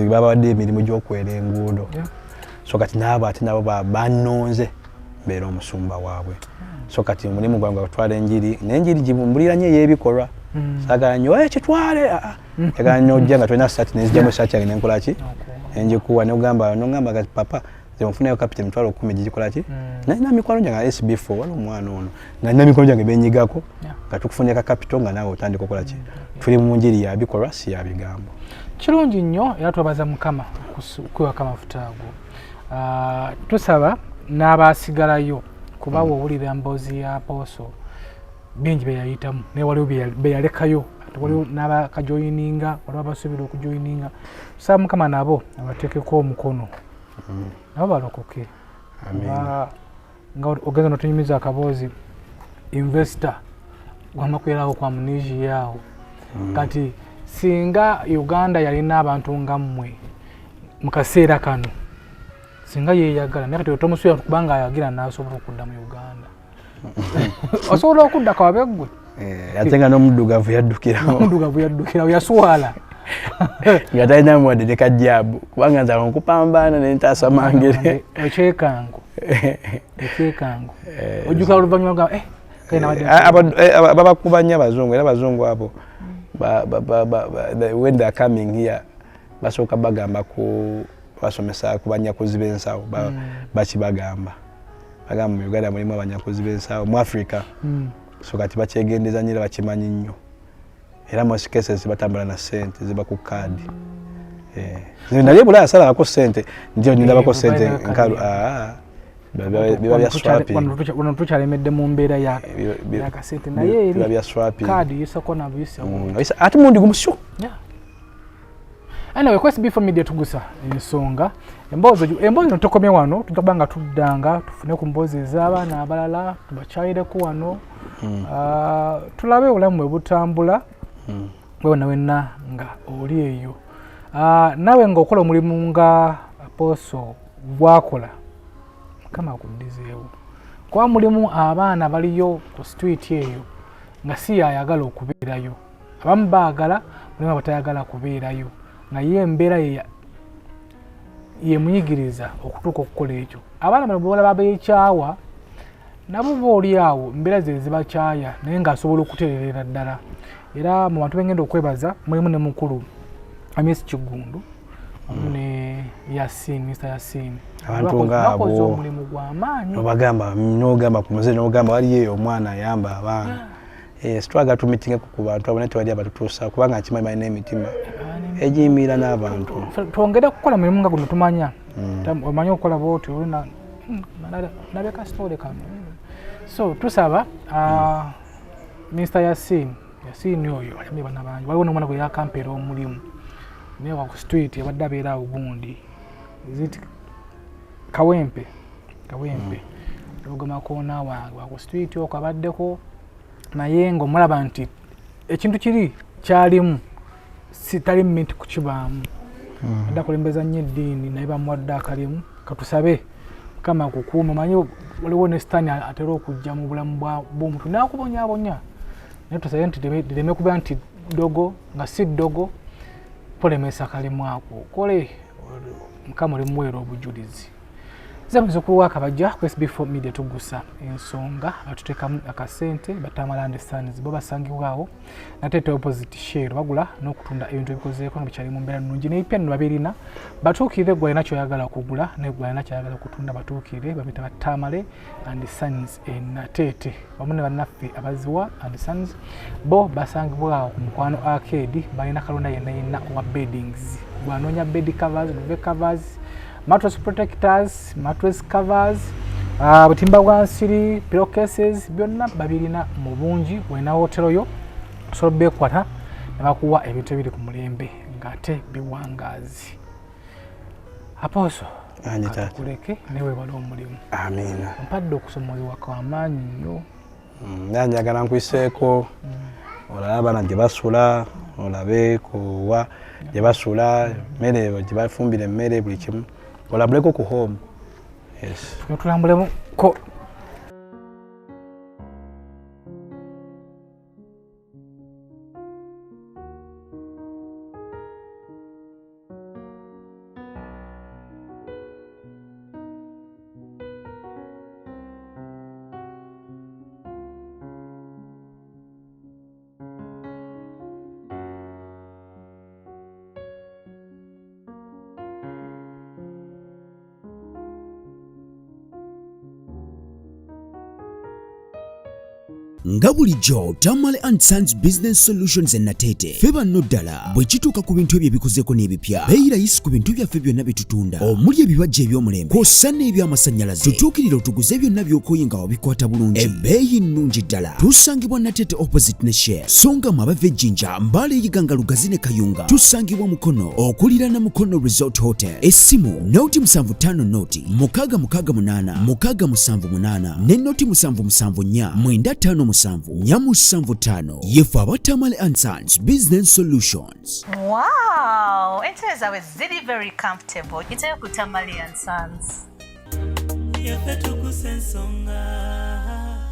babadde emirimu gy'okwera enguudo. So kati naabo ate nabo bannonze mbeera omusumba waabwe. So kati omulimu gwange gutwala enjiri, naye enjiri mbulira nnyo ey'ebikolwa. Saagala nnyo, "Eh, kitwale." Ah, ah. Njagala nnyo ojja nga tolina saati, nenzigyamu esaati yange nenkola ki, nenjikuwa, nogamba, nongamba kati, "Papa, nze nfunayo capital 100,000 gigikola ki?" Nalina mikwano gyange SB4, waliwo omwana ono nga nina mikwano gyange benyigako nga tukufunye ka capital nga naawe otandika okola ki. Tuli mu njiri ya bikolwa, si ya bigambo. Kirungi nnyo, era twebaza Mukama okuwaka amafuta ago. Ah, tusaba n'abasigalayo, kuba woowulira emboozi ya apostle, bingi bye yayitamu, naye waliwo bye yalekayo, ate waliwo n'abakajoyininga, waliwo abasuubira okujoyininga. Tusaba Mukama nabo abateekeko omukono, nabo balokoke. Kuba nga ogenza notunyumiza akaboozi, investor gwama kwerawo kwa amnesia awo. Kati singa Uganda yalina abantu nga mmwe mu kaseera kano, singa yeyagala. Naye kati tomusuubira kubanga ayagira n'asobola okudda mu Uganda, osobola okudda kawabe ggwe. Eh, ate nga n'omuddugavu yaddukirawo. Omuddugavu yaddukirawo, yaswala. Nga talina muwadde ne kajjaabu, kubanga nze awo nkupambaana nentaasa mangere. Ekyekango. Ekyekango ojjukira oluvannyuma ogamba eh, kale nabadde Babakuba nnyo abazungu, era abazungu abo when they are coming here basooka bagamba ku basomesa ku banyakuzi b'ensawo. Bakibagamba, bagamba mu Uganda mulimu abanyakuzi b'ensawo, mu Africa. So kati bakyegendeza nnyo era bakimanyi nnyo, era most cases batambula na sente ziba ku kaadi. Nze nali ebulaaya salabako sente nti ndabako sente balina nkalu. kadi. Ah, biba bya swapping. Wano tukyalemedde mu mbeera ya yakasente, naye eri Biba bya swapping. Kaadi yisako nabuyisa. Ate mundi gumusyo. Yeah. Anyway, ku SB4 Media tugusa ensonga. Emboozi eno tukomye wano, tujja kuba nga tuddanga tufune ku mboozi ez'abaana abalala, tubakyayireko wano. Ah, tulabe obulamu bwe butambula. Wena wenna nga oli eyo. Ah, naawe ng'okola omulimu nga Apostle gwakola, Mukama akuddizeewo. Kuba mulimu abaana baliyo ku street eyo nga si yayagala okubeerayo. Abamu baagala, mulimu abatayagala kubeerayo, naye embeera yemuyigiriza okutuuka okukola ekyo. Abaana bano bwolaba beekyawa, nabo booli awo embeera ze zibakyaya, naye ng'asobola okutereerera ddala. Era mu bantu bengenda okwebaza mulimu ne mukulu Amis Kiggundu wamu ne Yasin, Mr Yasin. Abantu ng'abo. Bakoze omulimu gw'amaanyi. Nobagamba, nogamba ku muzeeyi, nogamba waliyo eyo omwana ayamba abaana. Situwaga tumitingeko ku bantu abo, naye tewali abatutuusa, kubanga nkimanyi balina emitima egiyimiira n'abantu. Twongere kukola mulimu nga guno, tumanya. Omanyi okukola bwotyo olina nabeka kasitole kano. So tusaba Mr Yasin, Yasin oyo ayambye bana bangi. Waliwo n'omwana gwe yakampeera omulimu naye wa ku street, abadde abeera awo gundi, is it Kawempe? Kawempe Lugoma koona wange wa ku street okwo abaddeko, naye ng'omulaba nti ekintu kiri kyalimu si tali minti kukibaamu. Adde akulembeza nnyo eddiini, naye bamuwadde akalimu. Katusabe Mukama akukuuma. Omanyi waliwo ne sitaani atera okujja mu bulamu bw'omuntu n'akubonyaabonya, naye tusabe nti lireme kuba nti ddogo nga si ddogo kulemesa kalimu ako okole, Mukama olimuweera obujulizi. Nze muzukulu wa Kabajja ku SB4 Media tugusa ensonga, batuteekamu akasente. Batamala and Sons bo basangibwawo Natete opposite Shell, bagula n'okutunda ebintu ebikozeeko nga bikyali mu mbeera nnungi n'ebipya nno babirina. Batuukirire gwe alina ky'oyagala okugula ne gwe alina ky'ayagala okutunda, batuukirire, babita Batamale and Sons e Nateete wamu ne bannaffe abaziwa and Sons, bo basangibwa awo ku Mukwano Arcade. Balina kalonda yenna yenna owa beddings, gwanoonya bed covers, duvet covers, mattress protectors, mattress covers, butimba bwa nsiri, pillowcases, byonna babirina mu bungi. Olina hotelo yo, osobola bekwata ne bakuwa ebintu ebiri ku mulembe ng'ate biwangaazi. Apostle, Anyi taata. Katukuleke newebala omulimu. Amiina. Ompadde okusomozebwa kwamaanyi nnyo. Nga njagala nkwiseeko olabe abaana gye basula, olabe kuwa gye basula, emmere gye bafumbira, emmere, buli kimu, olambuleko ku home, yes. Tulambulemuko. Nga bulijjo, Tamale and Sons Business Solutions e Nateete, ffe banno ddala bwe kituuka ku bintu ebyo ebikozeeko n'ebipya, beeyi layisi ku bintu byaffe byonna bye tutunda, omuli ebibajja eby'omulembe kw'ossa n'ebyamasannyalaze. Tutuukirire otuguze byonna by'okooye nga wabikwata bulungi, ebbeeyi nnungi ddala. Tusangibwa Nateete opposite ne Shell, so nga mwe abava ejjinja, Mbale, Iganga, Lugazi ne Kayunga, tusangibwa Mukono okuliraana Mukono Resort Hotel. Essimu 075 0 668 678 ne 0 774 957 475. Yefe aba Tamale and Sons Business Solutions. Wow, entebe zaabwe ziri very comfortable. Iteyo ku Tamale and Sons. Yaffe tugusa ensonga.